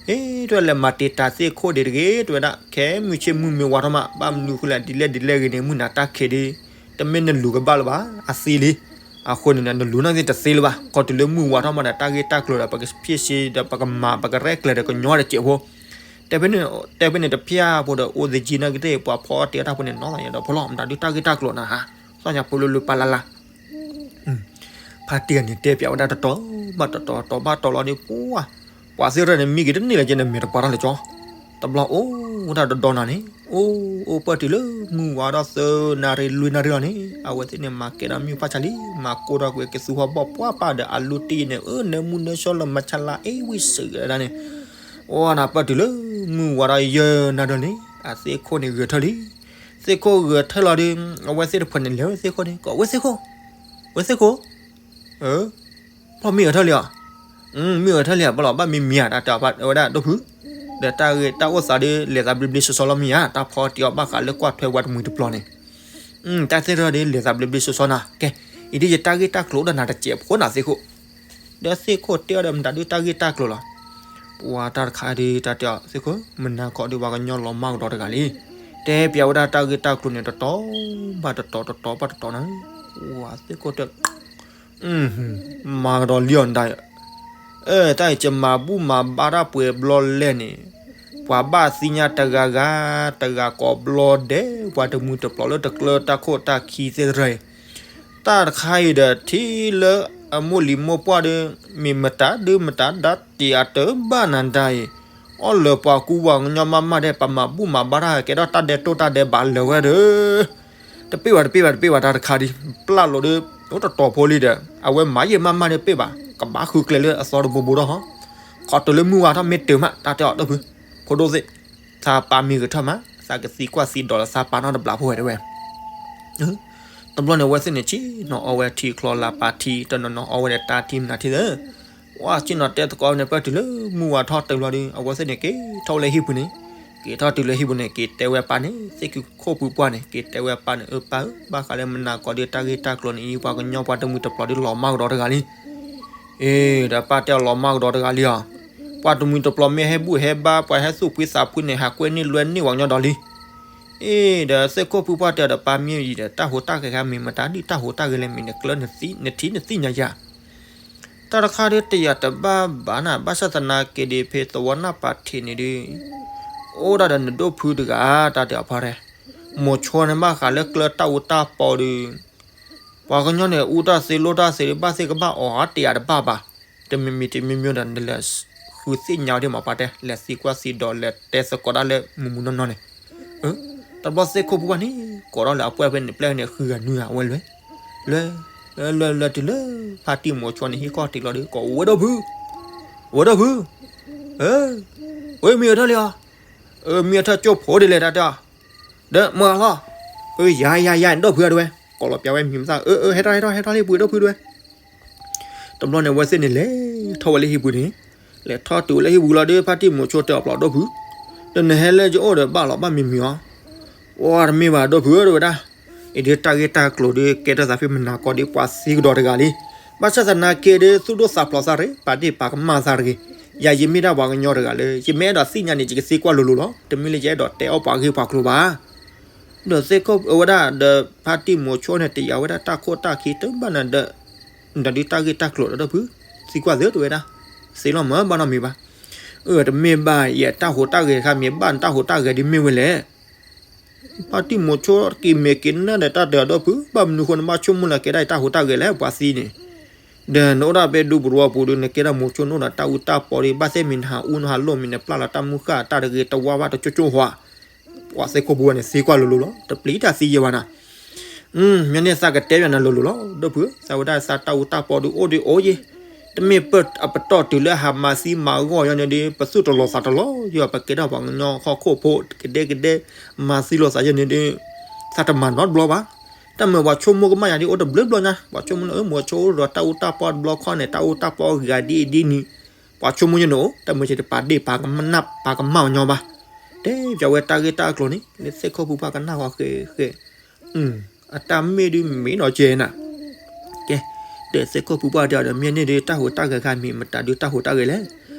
ဟ့ၣ် တဲဝဲလဲၤမၤတ့ၢ်တၢ်သ့ၣ်ခိၣ်ဒံးတဂ့ၤ တဲဝဲဒၣ်, ခဲမုၢ်ဆ့ၣ်မုၢ်မ့ၢ်ဝါထီၣ်မး ဘၣ်မနုၤဃိလဲၣ် ဒ်လဲၣ်ဒ်လဲၣ်ဂ့ၤန့ၣ် မုၢ်နၤတၢ်ခံးဒ်, တမ့ၢ်နလူၤကဘၣ်လၢၤဘၣ် အသ့လံ, အဃိန့ၣ် နလူၤန့ၣ်သ့ၣ်တသ့လၢၤဘၣ် ခီတုၤလၢမုၢ်ဝါထီၣ်မးဒီး တၢ်ဂ့ၢ်တၢ်ကျိၤဒီး ပကဖံးစ့ဒီး ပကမၤ ပကရဲၣ်ကျဲၤဒီးကညီတစဲးဖိ, တဲဖဲန့ၣ် တဲဖဲန့ၣ် တဖျၢၣ်ဖိဒီး အိၣ်သယံၤနာ်က့သ့ၣ် ပှၤဖီအီၣ်တ့ၢ်အတၢ်ဖိန့ၣ် နီၢ်သးယဒီးဖိလီၤ မတၤဒုးတၢ်ဂ့ၢ်တၢ်ကျိၤနၤဧါ, သီၣ်ညါဖိလၢလၢပၢ်လၢ်လၢ် ဖါတံၢ်န့ၣ်တဲပၠးဝဲဒၣ်တတီၤဘၣ်တတီၤ တတီၤဘၣ်တတီၤလီၤဒီး ပှၤ ပှၤသ့ၣ်တဖၣ်န့ၣ် မံက့ၤတန့ၢ်လၢၤက့န့ၣ် မဲာ်တပှၤထီၣ်လၢကၠီ, တဘျီအိၣ်ဝဲဒၣ်တဒီနၤန့ၣ် အိၣ်အိၣ်ပၢၢ်တုၤလၢမုၢ်ဝါဒီးသၢနၣ်ရံၣ်လွံၢ်နၣ်ရံၣ်လီၤန့ၣ် အဝဲသ့ၣ်န့ၣ် မၤကဲဒီးမုၢ်ဖးဆါလံ မၤကိၢ်ဒီးကွံာ်ကသူဟီၣ်ဘီၣ်ပှၢ်ပၢ်ဒီး အလူတံၢ်န့ၣ် အၢ နၢမူနၢဆှီလၢမၤဆါလါအ့ဝံစၢၤဝဲဒၣ်န့ၣ်, အိၣ်နၤပၢၢ်တုၤလၢမုၢ်ဝါဒီးယဲၢ်နၣ်ရံၣ်လီၤန့ၣ် အသ့ၣ်ခိၣ်န့ၣ်ဂဲၤထၢၣ်လံ သ့ၣ်ခိၣ်ဂဲၤထၢၣ်လီၤဒီး အဝဲသ့ၣ်တဖၣ်န့ၣ်လဲၤဝဲသ့ၣ်ခိၣ်န့ၣ် ကိးဝဲသ့ၣ်ခိၣ်, ဝဲသ့ၣ်ခိၣ်, ဖီၣ်မ့ၢ်ဂဲၤထၢၣ်လံဧါ, မ့ၢ်ဂဲၤထၢၣ်လံဧါ ဘၣ်လီၤဘၣ်မံမံဧါ တၢ်တဲအီၤဝဲဒၣ်ဒိၣ်ဖု, ဒီးတၢ်ဂ့ၢ်တၢ်အိၣ်သးဒီး လဲၤသးဘျ့ဘျ့ဆှီဆှီလီၤမံဧါ တၢ်ဖီတ့ၢ်အီၤဘၣ်ဃးလၢကွၢ်ထွဲဝဲတမှံၤတပျီၤန့ၣ်, တၢ်သ့ၣ်တဖၣ်ဒီး လဲၤသးဘျ့ဘျ့ဆှီဆှီနၤ ကဲ, အံၤဒ်ယတၢ်ဂ့ၢ်တၢ်ကျိၤအိၣ်ဒီးနၤတစဲးဖိနၤသ့ၣ်ခိၣ် ဒီးသ့ၣ်ခိၣ်တဲအီၤဒီး မတၤဒုးတၢ်ဂ့ၢ်တၢ်ကျိၤလီၤ, ပှၤတၢ်တခါဒီး တၢ်တဲအီၤသ့ၣ်ခိၣ် မနၤခီဒုးပှၤကညီလီၤမၢ်ကဒီးတဂၤလံ, တဲပၠးဝဲဒၣ်တၢ်ဂ့ၢ်တၢ်ကျိၤန့ၣ် တတီၤဘၣ်တတီၤ တတီၤဘၣ်တတီၤနၤ, ပှၤသ့ၣ်ခိၣ်တဲ မၤကဒီးလံအီၤနဒၣ်, အၢ တၢ်အံၤကမၤဘူၣ်မၤဘါတၢ်ပှဲၤဘျီလဲၣ်န့ၣ်, ပှၤဘၣ်သ့ၣ်ညါတဂၤဂၤ, တဂၤကိးဘျီဒဲး ပှၤတမှံၤတပျီၤလၢတကျၢၤတၢ်ခိၣ်တၢ်ခံသ့ၣ်တဖၣ်အံၤ, တၢ်တခါအံၤဒီး ထံၣ်လၢအမိၢ်လံၤမိၢ်ပှၢ်ဒီး မ့ၢ်မတၤဒုးမတၤဒၣ်တံာ်အတၢ်ဘၣ်နၤဒၣ်အံၤ, အီၣ်လၢပှၤကူပှၤကညီမးမးဒဲး ပှၤမၤဘူၣ်မၤဘါတၢ် ကဲထီၣ်တၢ်ဒဲးတိၢ်တၢ်ဒဲးဘးလၢာ်ဝဲဒီး တပ့ၢ်ဘၣ်တပ့ၢ်ဘၣ်တပ့ၢ်ဘၣ် တၢ်တခါဒ် ပျၢ်လိာ်ဒီး အိၣ်တတီၤဖိလံဒီး အဝဲမၤယံာ်မးမးန့ၣ်ပ့ၢ်ဘၣ် ကဘၣ်ဃုကျဲလၢအသီတဘိဘိဒီးဟီ, ခီတုၤလၢမုၢ်ဝါထီၣ်မ့ၢ်တၢၤမး တၢ်တဲအီၤဒီးဖု, ဖိဒိၣ်သ့ၣ်, သးပာ်မံၤဂဲၤထၢၣ်မး သးကသံကွၢ်သံဒိးလၢသးပာ်နီတဘျီဖိဝဲတဲဝဲ တဘျီန့ၣ် အဝဲသ့ၣ်န့ၣ် ဆ့ၣ်နီၤအီဝဲထံချီလၢပာ်ထံ တနီၤနီၤအီဝဲဒီးတၢ်ထံမနုၤထံသ့ၣ်, ဝဲဆ့ၣ်နီၤတဲသကိးန့ၣ် ပၢၢ်တုၤလၢမုၢ်ဝါထီၣ်တုၤလီၤဒီး အဝဲသ့ၣ်န့ၣ် က့ၤထီၣ်ဝဲလၢဟံၣ်ပူၤန့ၣ်, က့ၤထီၣ်တုၤလၢဟံၣ်ပူၤန့ၣ် က့ၤတဲဝဲပၢ်န့ၣ် သ့ၣ်ခိၣ်ဖိပှၢ်န့ၣ် က့ၤတဲဝဲပၢ်န့ၣ် အၢပၢ်ဧၢ ဘၣ်ဃးလၢမနၤကိးဒုးတၢ်ဂ့ၢ်တၢ်ကျိၤန့ၣ် ပှၤကညီပှၤတမှံၤတပျီၤဒုးလီၤမၢ်ကဒီးတဂၤလံ အ့ ဒီးပၢ်တဲအီၤလီၤမၢ်ကဒီးတဂၤလံဧါ, ပှၤတမှံၤတပျီၤမ့ၢ်ဟဲဘူၣ်ဟဲဘါ ပှၤဟဲသူၣ်ဖှံသးဖှံန့ၣ် ဟးကွဲန့ၢ်လွဲန့ၢ်ပှၤကညီဒီးလံ. အ့ ဒီးသ့ၣ်ခိၣ်ဖုပှၢ်တဲအီၤဒီး ပၢ်မ့ၢ်အံၤဒီး တၢ်ဟူးတၢ်ဂဲၤခါမ့ၢ်မတၤဒုး တၢ်ဟူးတၢ်ဂဲၤလဲၣ် မ့ၢ်နကျၢၢ်နထံၣ်နသ့ၣ်ညါယၤ တၢ်တခါဒုးတယာ်တဘၣ်ဘၣ်နၤ ဘၣ်ဆၣ်သနာ်က့ဒီး ဖဲသဝီနၢ်ပာ်ထံးန့ၣ်ဒုး အိၣ်ဒၣ်ဒီးနဒိၣ်ဖုတဂၤ တၢ်တဲအီၤဖါတဲ မိၤဆိန့ၣ်ဘၣ်ဃးလၢကျၢၢ်တၢ်အူတၢ်ပီဒုး ပှၤကညီန့ၣ် အူတၢ်သ့လိၣ်တၢ်သ့ဒုး ဘၣ်သ့ၣ်ကဘၣ်အီၤ တယာ်တဘၣ်ဘၣ်. တမံၤမံၤတမံၤမံၤဒီး နလဲၤဃုသ့ၣ်ညါဒ်မး ပှၤတဲ လဲၤသံကွၢ်သံဒိး လဲၤတဲသကိးဒၣ်လၢမုၢ်မုၢ်နီၢ်နီၢ်န့ၣ်, တဘျီသ့ၣ်ခိၣ်ဖုပှၢ်န့ၣ် ကိးထီၣ်လၢအပှဲၢ်ဖဲန့ၣ် ပျဲၢ်န့ၣ် ဃုဂၤနွံဂၤ အဝဲလဲၤ လဲၤ လဲၤ လဲၤ လဲၤတုၤလၢ ဖါတံၢ်မိၤဆိန့ၣ် ဟံၣ်ခီၣ်ထံးလီၤဒီး ကိးဝဲဒိၣ်ဖု ဝဲဒိၣ်ဖု အၢ ဝဲမံအထၢၣ်လံဧါ, အၢ မံအထၢၣ်ကၠိၣ်ဖိဒ်လဲၣ်တၢ်တဲအီၤ, ဒီးမၢလီၤ, အၢ ယၤယၤယၤ ဒိၣ်ဖုအဒိဝဲ ကိးလီၤပျးဝဲမံၤမသၣ် အၢ အၢ ဟဲထီၣ်ဟဲထီၣ်ဟဲထီၣ်လၢဟံၣ်ပူၤဒိၣ်ဖုဒိဝဲ တဘျီန့ၣ် အဝဲသ့ၣ်န့ၣ် လဲၤထီၣ်ဝဲလၢဟံၣ်ပူၤန့ၣ်, လဲၤထီၣ်တုၤဝဲလၢဟံၣ်ပူၤလီၤဒီး ဖါတံၢ်မိၤဆိတဲအီၤပျီဒိၣ်ဖု, ဒီးနဟဲလၢယအိၣ်ဒီးဘၣ်လီၤဘၣ်မံၤမံၤအီၤ, အိ တမ့ၢ်ဘၣ်ဒိၣ်ဖုဧၢ တဲဝဲဒၣ်, အံၤဒုးတၢ်ဂ့ၢ်တၢ်ကျိၤဒုး ကဲထီၣ်သးဖဲမနၤကိးဒုး ပှၤသံကဒီးတဂၤလံ, ဘၣ်ဆၣ်သနာ်က့ဒီး သူၣ်ဒိၣ်သးဖျိးသးရ့ၣ် ပာ်ဒ့ၣ်ပာ်ကမၣ်သးတဂ့ၤ. ယၤယမ့ၢ်ဒၣ်ပှၤကညီတဂၤလၢ ယမ့ၢ်အဲၣ်ဒိးသ့ၣ်ညါန့ၣ် ယကသံကွၢ်လိၤလိၤလီၤ. တမ့ၢ်လၢယအဲၣ်ဒိးတဲအီၣ်ပှၤဂ့ၢ်ပှၤကျိၤဘၣ်. ဒီးသ့ၣ်ခိၣ်အဝဲဒၣ်ဒီး ဖါတံၢ်မိၤဆိန့ၣ် တယာ်ဝဲဒၣ်တၢ်ခိၣ်တၢ်ခံတဘၣ်နၤဒီး နဒုးတၢ်ဂ့ၢ်တၢ်ကျိၤဒီး ဒီပုၢ် သံကွၢ်သ့တဝဲဒၣ်, သ့လီၤမၢ်ဘၣ်နီတမံၤဘၣ်. အၢ တမ့ၢ်ဘၣ် ယတၢ်ဟူးတၢ်ဂဲၤတခါ မ့ၢ်ဘၣ်နတၢ်ဟူးတၢ်ဂဲၤဒ်မ့ၢ်ဝဲလဲၣ်. ဖါတံၢ်မိၤဆိက့ၤမဲာ်က့ၤနၢ်ဒီးတၢ်တဲအီၤ ဒီပုၢ် ဘၣ်မနုၤဃိနဘၣ်ဆိကမိၣ်လၢကဲဒၣ်ယတၢ်ဟူးတၢ်ဂဲၤလဲၣ် ပှၤသံန့ၣ်. ဒီးနအိၣ်ဒၣ်ဖဲဒူပရီပူၤဒီး နကဲဒၣ်မိၤဆိနအိၣ်ဒီးတၢ်အူတၢ်ပီဒီး ဘၣ်သ့ၣ်မ့ၢ်နဟးအူနဟးလိၣ်မ့ၢ်နပျၢ်လီၤတၢ်မုၢ်ဃၢ်တၢ်တဂ့ၤတဝါဘၣ်တကၠိကၠိဟီ ပှၤသ့ၣ်ခိၣ်ဖိဝဲန့ၣ်သံကွၢ်လိၤလိၤလီၤ. တပျံၤတၢ်သံယဲဘၣ်နၤ. မ့ၢ်န့ၢ်သးကတဲပၠးနၤလိၤလိၤလီၤ ဒီပုၢ်ဧၢ, သးဝဲဒၣ်သးတၢ်အူတၢ်ပီဒီးအိၣ်ဒီးအိၣ်ယဲ, တမ့ၢ်ပအပတီၢ်တုၤလၢဟးမၤသံမၤဂီၢ်ယဲန့ၣ်ဒီး ပသူၣ်တလီၤသးတလီၤယဲဘၣ်, ပကဲဒၣ်ပှၤကညီဟီၣ်ခိၣ်ဖိကဒဲကဒဲ မၤသံလိာ်သးယဲန့ၣ်ဒီး သးတမၤနီတဘျီဘၣ်. တၢ်မၤပှၤဆိကမိၣ်ကမၣ်ယၤဒ်အိၣ်တဘျုးဘျီညါ, ပှၤဆိကမိၣ်လၢ မိၤဆိအိၣ်ဒီးတၢ်အူတၢ်ပီတဘျီခီန့ၣ် တၢ်အူတၢ်ပီဂၤဒ်အံၤဒ်နုၤ, ပှၤဆိကမိၣ်ယဲန့ၣ်အိၣ်, တၢ်မၤစၢၤတပာ်ဒ့ၣ်ပာ်ကမၣ်ပာ်ကမၣ်အီၤညီဘၣ်. တဲပၠးဝဲတၢ်ဂ့ၢ်တၢ်ကျိၤန့ၣ် လၢသ့ၣ်ခိၣ်ဖိပှၢ်ကနၣ်ဃီဃဲဃဲ အတၢ်မ့ၢ်ဒုးမ့ၢ်နီၢ်ကဲနၤ. ကဲ, ဒီးသ့ၣ်ခိၣ်ဖိပှၢ်တဲအီၤဒီး မ့ၢ်န့ၢ်ဒုးတၢ်ဟူးတၢ်ဂဲၤခါ မ့ၢ်မတၤဒုးတၢ်ဟူးတၢ်ဂဲၤလဲၣ်.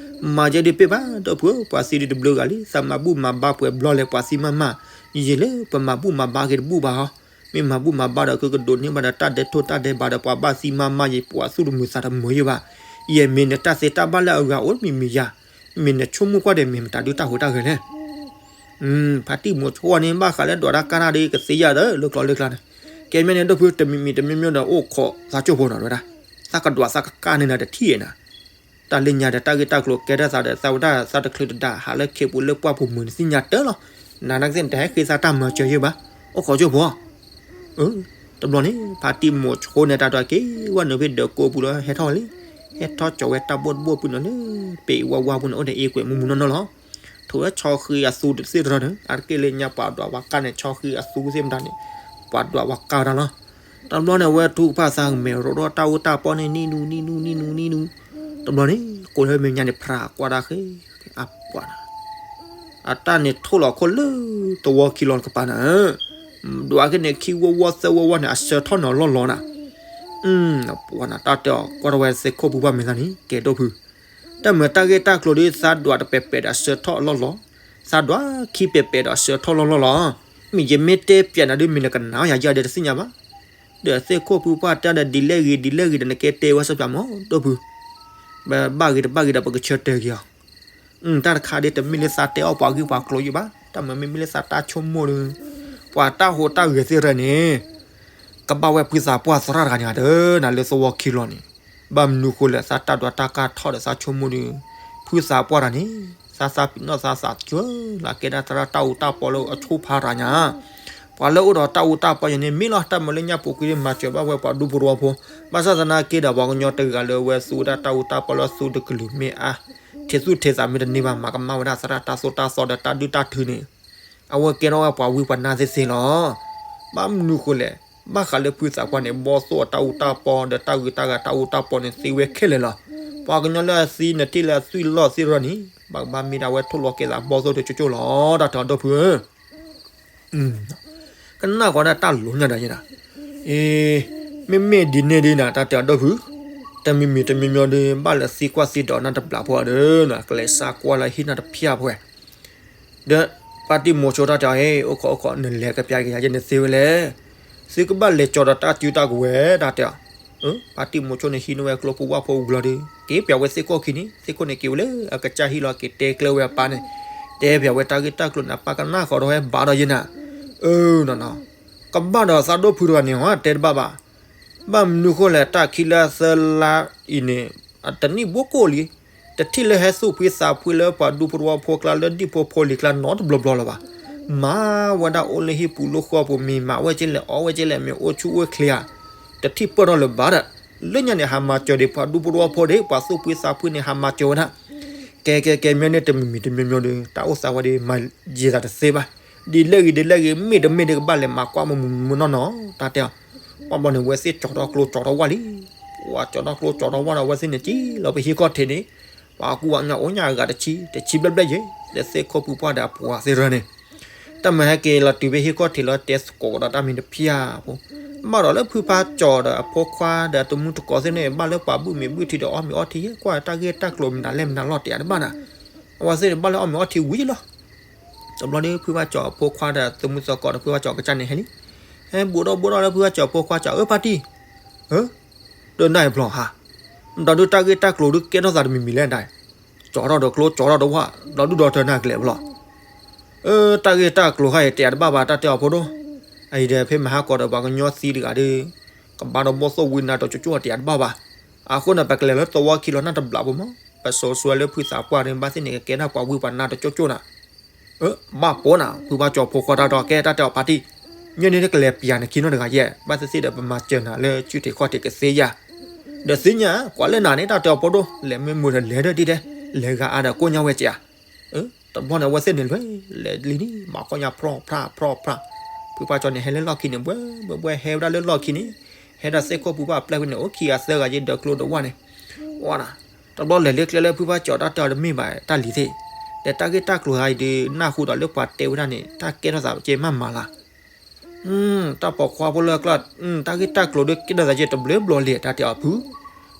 မၤယဲဒုးပ့ၢ်ဘၣ် ဒီပုၢ်ဧၢ, ပှၤသံဒုးတဘျုးဂၤလံ, သးမၤဘူၣ်မၤဘါပှဲၤဘျီလဲၣ် ပှၤသံမၤမၤ, ယံာ်လၢပမၤဘူၣ်မၤဘါက့ၤတဘူၣ်ဘၣ်ဟီ, မ့ၢ်မၤဘူၣ်မၤဘါဒီး ကကဒိးန့ၢ်ဘၣ်ဒီးတၢ်ဒဲးထိၣ်တၢ်ဒဲးဘးဒီး ပှၤဘၣ်သံမၤမၤယံာ် ပှၤသူၣ်တမုာ်သးတမုာ်ယဲဘၣ်. ယဲမ့ၢ်နတၢ်သ့တၢ်ဘၣ်လၢအဂၤအိၣ်မံၤမံၤယၤ, မ့ၢ်နဆိကမိၣ်ကွၢ်ဒီး မ့ၢ်မတၤဒုးတၢ်ဟူးတၢ်ဂဲၤလဲၣ်. ဖါတံၢ်မိၤဆိန့ၣ် ဘၣ်ဃးလၢဒွးတၢ်ကါတၢ်ဒီး ကသ့ယၤဒီး လၢကျိၤလၢကျါန့ၣ်, ကဲမ့ၢ်န့ၣ် ဒီပုၢ် တမံၤမံၤတမံၤမံၤဒီး အိၣ်ခိးသးကၠိဖိနီၤဝဲဒၣ်, သးကဒွးသးကကါန့ၢ်နၤတထံၣ်နၤ, တၢ်လၢညါဒီး တၢ်ဂ့ၢ်တၢ်ကျိၤကဲထီၣ်သးဒီး သးဝဲဒၣ်သးတချုးတဒၣ် ဟးလၢခ့ပူၤလၢပှၢ်ပူၤမုာ်န့ၣ် သ့ၣ်ညါတၢ်လီၤ. နၤနာ်က့ နတဟဲဃ့သးတၢ်မၤစၢၤယဲဘၣ်, အိၣ်ခိးကၠိဖိ တဘျီန့ၣ် ဖါတံၢ်မိၤဆိန့ၣ် တၢ်ဒွးက့ၤ ဝဲနုာ်ဖဲဒၢးကိးပူၤလီၤ ဟဲထီၣ်လံ, ဟဲထီၣ်ကၠီၤဝဲတၢ်ဘိၣ်တဘိၣ်ပူၤန့ၣ်လၢ ပ့ၤဝါဝါပူၤန့ၣ် အိၣ်ဒီးအ့ကွဲးမူမူနီၢ်နီၢ်လီၤ. ထိးဝဲဆီဃံအသူတသ့တရီန့ၣ် အါတက့ၢ်လၢညါပှၤဒွးပှၤကါန့ၣ် ဆီဃံအသူသ့ၣ်မတၤန့ၣ် ပှၤဒွးပှၤကါဝဲဒၣ်လီၤ. တဘျီန့ၣ် အဝဲထုကဖၣ်သးကမဲာ်ရိးဒီးတၢ်အူတၢ်ပီန့ၣ် နံၣ်နူနံၣ်နူနံၣ်နူနံၣ်နူ, တဘျီန့ၣ် ကိးလၢမဲာ်ညါန့ၣ် ဖြးကွၢ်တၢ်ဃဲ အပှၤနၤ အတၢ်န့ၣ်ထိၣ်လီၤခိၣ်လၢသဝီခံလီၤကပၤနၤ, ဒွးက့ၤန့ၣ် ခံဝီဝီသၢဝီဝီန့ၣ် အဆၢထီၣ်နီၤလီၢ်လီၤနၤ, ပှၤနၤတၢ်တဲအီၤ ကွၢ်ထီၣ်ဝဲသ့ၣ်ခိၣ်ဖုပှၢ်မဲာ်သးန့ၣ် ကဲဒိၣ်ဖု, တၢ်မၤတၢ်ဂ့ၢ်တၢ်ကျိၤဒီး သးဒွးတပဲာ်ပဲာ်ဒီးအဆၢထီၣ်လီၢ်လီၤ, သးဒွးခံပဲာ်ပဲာ်ဒီးအဆၢထီၣ်လီၢ်လီၢ်လီၤ. မ့ၢ်ယမ့ၢ်တဲပၠးနၤဒီး မ့ၢ်နကနၣ်ယၤယၤဒီးတသ့ၣ်ညါဘၣ်. ဒီးသ့ၣ်ခိၣ်ဖုပှၢ်တဲဒီး ဒ်လဲၣ်ဂ့ၤဒ်လဲၣ်ဂ့ၤဒီး နကဲတဲဝဲစၢ်ပၠးမၢ် ဒိၣ်ဖု, ဘၣ်ဂ့ၤတဘၣ်ဂ့ၤဒီး ပကဆၢတဲာ်က့ၤအီၤ တၢ်တခါဒ်တမ့ၢ်လၢသးတဲအီၣ်ပှၤဂ့ၢ်ပှၤကျိၤယံၤဘၣ်, တၢ်မၤမ့မ့ၢ်လၢသးတၢ်ဆိကမိၣ်ဒီး ပှၤတၢ်ဟူးတၢ်ဂဲၤသ့ၣ်တဖၣ်န့ၣ် ကဘၣ်ဝဲဖုသးပှၢ်သရၣ်တဂၤန့ၣ်ဧါ တၢ်လၢသဝီခံလီၤန့ၣ်, ဘၣ်မနုၤဃိလဲၣ် သးတၢ်ဒွးတၢ်ကါထီၣ်ဒီးသးဆိကမိၣ်ဒီး ဖုသးပှၢ်တဂၤန့ၣ် သးသးပ့ၤနီၣ်သးသးစၢၤလၢကဲဒၣ်သရၣ်တၢ်အူတၢ်ပီလၢအဆိဖးတဂၤညါ, ပှၤလၢအိၣ်ဒီးတၢ်အူတၢ်ပီယဲန့ၣ် မ့ၢ်လီၤ တၢ်မၤလၢညါပူၤကွံာ်ဒီး မၤစၢၤဘၣ်ဝဲပှၤဒူဖိတဝီဖိ, ဘၣ်ဆၣ်သနာ်က့ဒီး ပှၤကညီတဂၤလၢအဝဲသူဝဲဒၣ်တၢ်အူတၢ်ပီလၢသူတကလုာ်မ့ၢ်အါ, ထံသူၣ်ထံသးမ့ၢ်တန့ၢ်ဘၣ် မၤကမၣ်ဝဲဒၣ်သရၣ်တၢ်သိၣ်တၢ်သီဒီးတၢ်ဒုၣ်တၢ်ထုန့ၣ် အဝဲကဲထီၣ်ဝဲပှၤဝံပှၤနါသ့သ့လီၤ. ဘၣ်မနုၤဃိလဲၣ်, ဘၣ်ဃးလၢဖုသးပှၢ်န့ၣ် ဘီၣ်သိၣ်အတၢ်အူတၢ်ပီဒီးတၢ်ဂုၤတၢ်ဂၤတၢ်အူတၢ်ပီန့ၣ် သ့ဝဲခဲလၢာ်လီၤ. ပှၤကညီလၢအသံနထံၣ်လၢအသွံၣ်လီၢ်သ့ၣ်တဖၣ်န့ၣ် ဘၣ်ကဘၣ်မ့ၢ်ဒၣ်ဝဲထိၣ်လီၤကဲသးဘီၣ်သိၣ်တကၠိကၠိလီၤ တၢ်တဲအီၤဒိၣ်ဖုဧၢ ကနၣ်ဃီဒၣ်တၢ်လိၤညါဒီးယဲဒၣ်, အ့, မ့မ့ၢ်ဒ်န့ၣ်ဒ်နၤ တၢ်တဲအီၤဒိၣ်ဖု, တမံၤမံၤတမံၤမံၤဒီး ဘၣ်လဲၤသံကွၢ်သံဒိးနၤတဘျီဖိဒီး ကလဲၤစါကွၢ်လၢဟံၣ်နၤတဖျၢၣ်ဖဲ ဒီး ဖါတံၢ်မိၤဆိတၢ်တဲအီၤ ဟ့ၣ် အိၣ်ခိးအိၣ်ခိး နလဲၤကပျးက့ၤယၤယဲန့ၣ်သ့ဝဲလဲၣ်, သုကဘၣ်လဲၤကၠီၤဒီးတၢ်စုတၢ်ကဝဲၤ တၢ်တဲအီၤ, ဖါတံၢ်မိၤဆိန့ၣ်ဟံးန့ၢ်ဝဲကျိဖိဝၣ်ဖိဝံၤလီၤဒီး က့ၤပျးဝဲသ့ၣ်ခိၣ်ခံန့ၣ် သ့ၣ်ခိၣ်န့ၣ်က့ၤဝဲလၢအကစၢ်ဟံၣ်လီၤ က့ၤတဲကျဲဝဲအပၢ်န့ၣ်, တဲပျးဝဲတၢ်ဂ့ၢ်တၢ်ကျိၤန့ၣ် အပၢ်ကနၣ်ဃီဒီးဝဲဘၣ်ဒီးယဲနၤ, အၢ နီၢ်နီၢ်, ကဘၣ်ဒီးသးဒိၣ်ဖုတဂၤန့ၣ်ဟီ တဲတဘၣ်ဘၣ် ဘၣ်မနုၤဃိလဲၣ် တၢ်ခံလၢသၢလါအံၤန့ၣ် တနံၣ်ဘိကိၣ်လံ, တထံၣ်လၢဟဲသူၣ်ဖှံသးဖှံလၢပှၤဒူဖိတဝီဖိကျါလၢဒံၣ်ဖိဖိလံၤကျါနီတဘျီဘျီလၢၤဘၣ်. မၤဝဲဒၣ်အိၣ်လၢဟံၣ်ပူၤလၢဃီပူၤ မ့ၢ်မၤဝဲက့လဲၣ် အီၣ်ဝဲက့လဲၣ် မ့ၢ်အိၣ်ဆူၣ်အိၣ်ချ့ဧါ, တထံၣ်ပၢၢ်ထီၣ်လၢၤဘၣ်ဒီး လၢညါန့ၣ် ဟးမၤစၢၤဒံးပှၤဒူဖိတဝီဖိဒီး ပှၤသူၣ်ဖှံသးဖှံန့ၣ် ဟးမၤစၢၤဝဲဒၣ် ကဲကဲကဲ မ့ၢ်န့ၣ်တမံၤမံၤတမံၤမံၤဒီး တၢ်အိၣ်သးဝဲဒီး မၤယံာ်သးတသ့ဘၣ်. ဒ်လဲၣ်ဂ့ၤဒ်လဲၣ်ဂ့ၤ မ့ၢ်တမ့ၢ်ဒီးကဘၣ်လဲၤမၤကွၢ်မုာ်မုာ်နီၢ်နီၢ် တၢ်တဲအီၤ. ဘၣ်ဘျီန့ၣ် အဝဲသ့ၣ်ကၠီၤထီၣ်ကျိကၠီၤထီၣ်ဝၣ်လံ. ပှၤကၠီၤထီၣ်ကျိကၠီၤထီၣ်ဝၣ်ဒီး အဝဲသ့ၣ်န့ၣ်ကံၣ်လီၤပဟံၣ်ခီၣ်ထံးန့ၣ်, ပှၤကူပှၤကညီအိၣ်ညါအဂၤတဆံ တဆံဘျဲၣ်ဘျဲၣ်ယဲၢ် လၢသ့ၣ်ခိၣ်ဖုပှၢ်ဒီးအပှၤသ့ၣ်တဖၣ်န့ၣ် တၢ်မၤဟဲက့ၤလီၤတုၤဖဲဟံၣ်ခီၣ်ထံးလီၤ တဲသကိးကဒီးတၢ်မံၤတဖၣ်ဖိ ဘၣ်ဒီးလၢဖုဖါကၠီၤဒီးအဖိခွါဒီးအတမူတကိးသ့ၣ်န့ၣ် ဘၣ်လၢပှၤဘုၣ်မ့ၤဘုၣ်ထံဒီးအီၣ်မ့ၤအီထံ ကွၢ်တၢ်ဂ့ၢ်တၢ်ကျိၤမနုၤလဲၣ်မနုၤလီၤ တဲတဘၣ်နၤ, အဝဲသ့ၣ်န့ၣ် ဘၣ်လၢအီၣ်မ့ၤအီထံဝံၤလီၤ. တဘျီဒီး ဖုဖါကၠီၤအဖိခွါဒီးအတမူတကိးဒီးဖုဖါကၠီၤအကစၢ်န့ၣ်ဟဲလံ, ဟဲဘူးဒီးဘူးဒီးလၢဖုဖါကၠီၤအဖိခွါကၠီၤ အၢ ဖါတံၢ်, ဟၢ ဒီးနၢ်အံၤဘျီဟါ, မတၤဒုးတၢ်ဂ့ၢ်တၢ်ကျိၤဒုးကဲထီၣ်သးတမံၤမံၤလဲၣ်ဒၣ်, ကၠီၤထီၣ်ဒီးကျိ ကၠီၤထီၣ်ဒီးဝၣ် ဒီးဒုၣ်ဒီးထၢနၢ်ကျဲဘျီ, အၢ တၢ်ဂ့ၢ်တၢ်ကျိၤခါအံၤတဲတဘၣ်ဘၣ် တၢ်တဲအီၤဖိဒိၣ်, အအံၤဒီးဖဲမဟါကီးဒီးပှၤကညီသံတဂၤဒီး ကဘၣ်ဒီးဘီၣ်သိၣ်ဝံနၤတကၠိကၠိတဲတဘၣ်ဘၣ်, အဃိန့ၣ် ပကလဲၤလၢသဝီခံလီၤနၢ်တဘျီဖိမး, ပစိၤစိၤလၢဖုသးပှၢ်န့ၣ် ဘၣ်သ့ၣ်န့ၣ် ကကဲထီၣ်ပှၤဝံပှၤနၤတကၠိကၠိနၤ အၢ ဘၣ်ပိာ်နၤ ဖုဘၣ်ကၠီၤဖိခွါတၢ်ဒီးကဲတၢ်တဲအီၤဖါတံၢ်, ညၣ်န့ၣ်ကလဲၤပျးနခံနီတဂၤယဲၢ် ဘၣ်သ့ၣ်သ့ၣ်ဒီးပမၤစၢၤနၤလၢစုထံးခီၣ်ထံးကသ့ယၤ, ဒီးသ့ၣ်ညါ ကွၢ်လၢနၤန့ၣ် တၢ်တဲအီၤဖိဒိၣ် လဲၤမ့ၢ်မုာ်ဒီးလဲၤဒီးဒ်တဲ, လဲၤဂၤအါဒီးကိၣ်ညါဝဲကဲဧါ, တဘျီန့ၣ် အဝဲသ့ၣ်န့ၣ်လဲၤလံန့ၣ် မၤကိၣ်ညါဖြီၣ်ဖြၣ်ဖြီၣ်ဖြၣ်, ဖုဘၣ်ကၠီၤန့ၣ် ဟဲလၢလီၢ်ခံန့ၣ် ဘှဲဘှဲဟဲဝဲဒၣ်လၢလီၢ်ခံန့ၣ်, ဟဲဒၣ်သ့ၣ်ခိၣ်ပူၤဘၣ်ပျဲၢ်ဖဲန့ၣ် အိၣ်ခံဂၤသၢဂၤယဲၢ်ဒီးကျိဒီးဝၣ်န့ၣ်, ဝါနၤ တဘျီလဲၤလၢကျဲလၢဖုဘၣ်ကၠီၤတၢ်တဲအီၤတမ့ၢ်ဘၣ်တၢ်လံၤသ့ၣ်, ဒီးတၢ်ဂ့ၢ်တၢ်ကျိၤဟါအံၤဒုး နၢ်ဟူဒီးလၢပှၤတဲဝဲဒၣ်န့ၣ် တၢ်ကဲထီၣ်သးကဲမးမးလၢ်, တၢ်ပိာ်ခွါဖိလၢအကျါ, တၢ်ဂ့ၢ်တၢ်ကျိၤဒုးကဲထီၣ်သးကဲတဘျုးဘျီလံ တၢ်တဲအီၤဖု,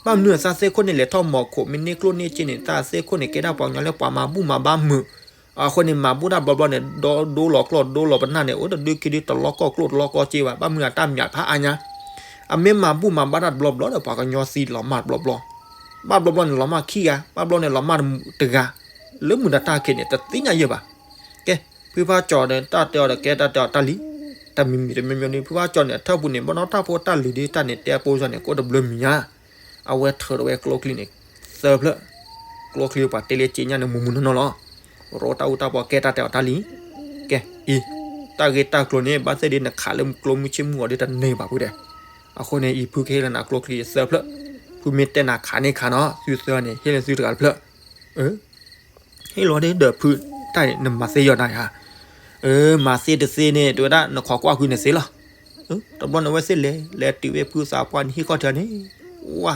ဘၣ်မနုၤအသးသ့ၣ်ခိၣ်န့ၣ်လဲၤထီၣ်မီၤခိၣ် မ့ၢ်န့ၢ်ကျိၣ်န့ၢ်စ့န့ၣ် တၢ်သ့ၣ်ခိၣ်န့ၣ်ကဲဒၣ်ပှၤကညီလၢပှၤမၤဘူၣ်မၤဘါမုာ်, အဃိန့ၣ် မၤဘူၣ်တၢ်ဘျီဘျီန့ၣ် ဒီဒိလီၤကျိၣ်ဒိလီၤပနၢ်န့ၣ် အိၣ်တဒုခံဒုတလီၢ်ကီၢ်ကျိၣ်တလီၢ်ကီၢ်စ့ဘၣ် ဘၣ်မနုၤအတၢ်မျးဖးအါညါ, အမ့ၢ်မၤဘူၣ်မၤဘါတၢ်တဘျီဘျီဒီး ပှၤကညီသံလီၤမၢ်တဘျီဘျီ, ဘၣ်ဘျီဘျီန့ၣ်လီၤမၢ်ခံဂၤ, ဘၣ်ဘျီန့ၣ်လီၤမၢ်တဂၤ, လၢမုၢ်တၢ်တၢ်ခံးန့ၣ် တသ့ၣ်ညါယဲၢ်ဘၣ်. ကဲ, ဖုဖါကၠီၤန့ၣ် တၢ်တဲအီၤဒီးကဲတၢ်တဲအီၤတၢ်လံ, တမံၤမံၤတမံၤမံၤန့ၣ် ဖုဖါကၠီၤန့ၣ် အထၢၣ်ပူၤန့ၣ် ဘၣ်နီၢ်တၢ်ဖိတၢ်လံၤဒ်တၢ်န့ၣ် တဲပိၢ်စၢ်န့ၣ် ကအိၣ်တဘျုးမံၤညါ, အဝဲထၢးဒီးဝဲကျိချံန့ၣ် သၢဖျၢၣ်, ကျိချံပှၤတဲလၢက့ညါန့ၣ် မူမူနီၢ်နီၢ်လီၤ. ရိတၢ်အူတၢ်ပီၢ်ကဲတၢ်တဲအီၤတၢ်လံ. ကဲ, အံၤ, တၢ်ဂ့ၢ်တၢ်ကျိၤန့ၣ် ဘၣ်သ့ၣ်ဒ်နခးလၢကျိမုၢ်ဆ့ၣ်မုၢ်ဂီၤဒ် တန့ၢ်ဘၣ်ဖုဒဲး. အဃိန့ၣ် အံၤဖုကဟ့ၣ်လီၤနၤကျိချံသၢဖျၢၣ်, ဖုမ့ၢ်တဲနၤခးန့ၢ်ခးနီၤ သုသၢန့ၣ် ဟ့ၣ်လီၤသုတဂၤတဖျၢၣ်. ဟ့ၣ်လီၤဒီးဖု, တၢ်န့ၣ်နမၤသ့ယီၤနၤဧါ. မၤသ့တသ့န့ၣ် တဲဝဲဒၣ် နခိးကွၢ်ကွံာ်န့ၣ်သ့လီၤ. တဘျီန့ၣ် အဝဲသ့ၣ်လဲၤ လဲၤတုၤဝဲဖုသးပှၢ်န့ၣ်ဟံၣ်ခီၣ်ထံးန့ၣ်, ဝါ,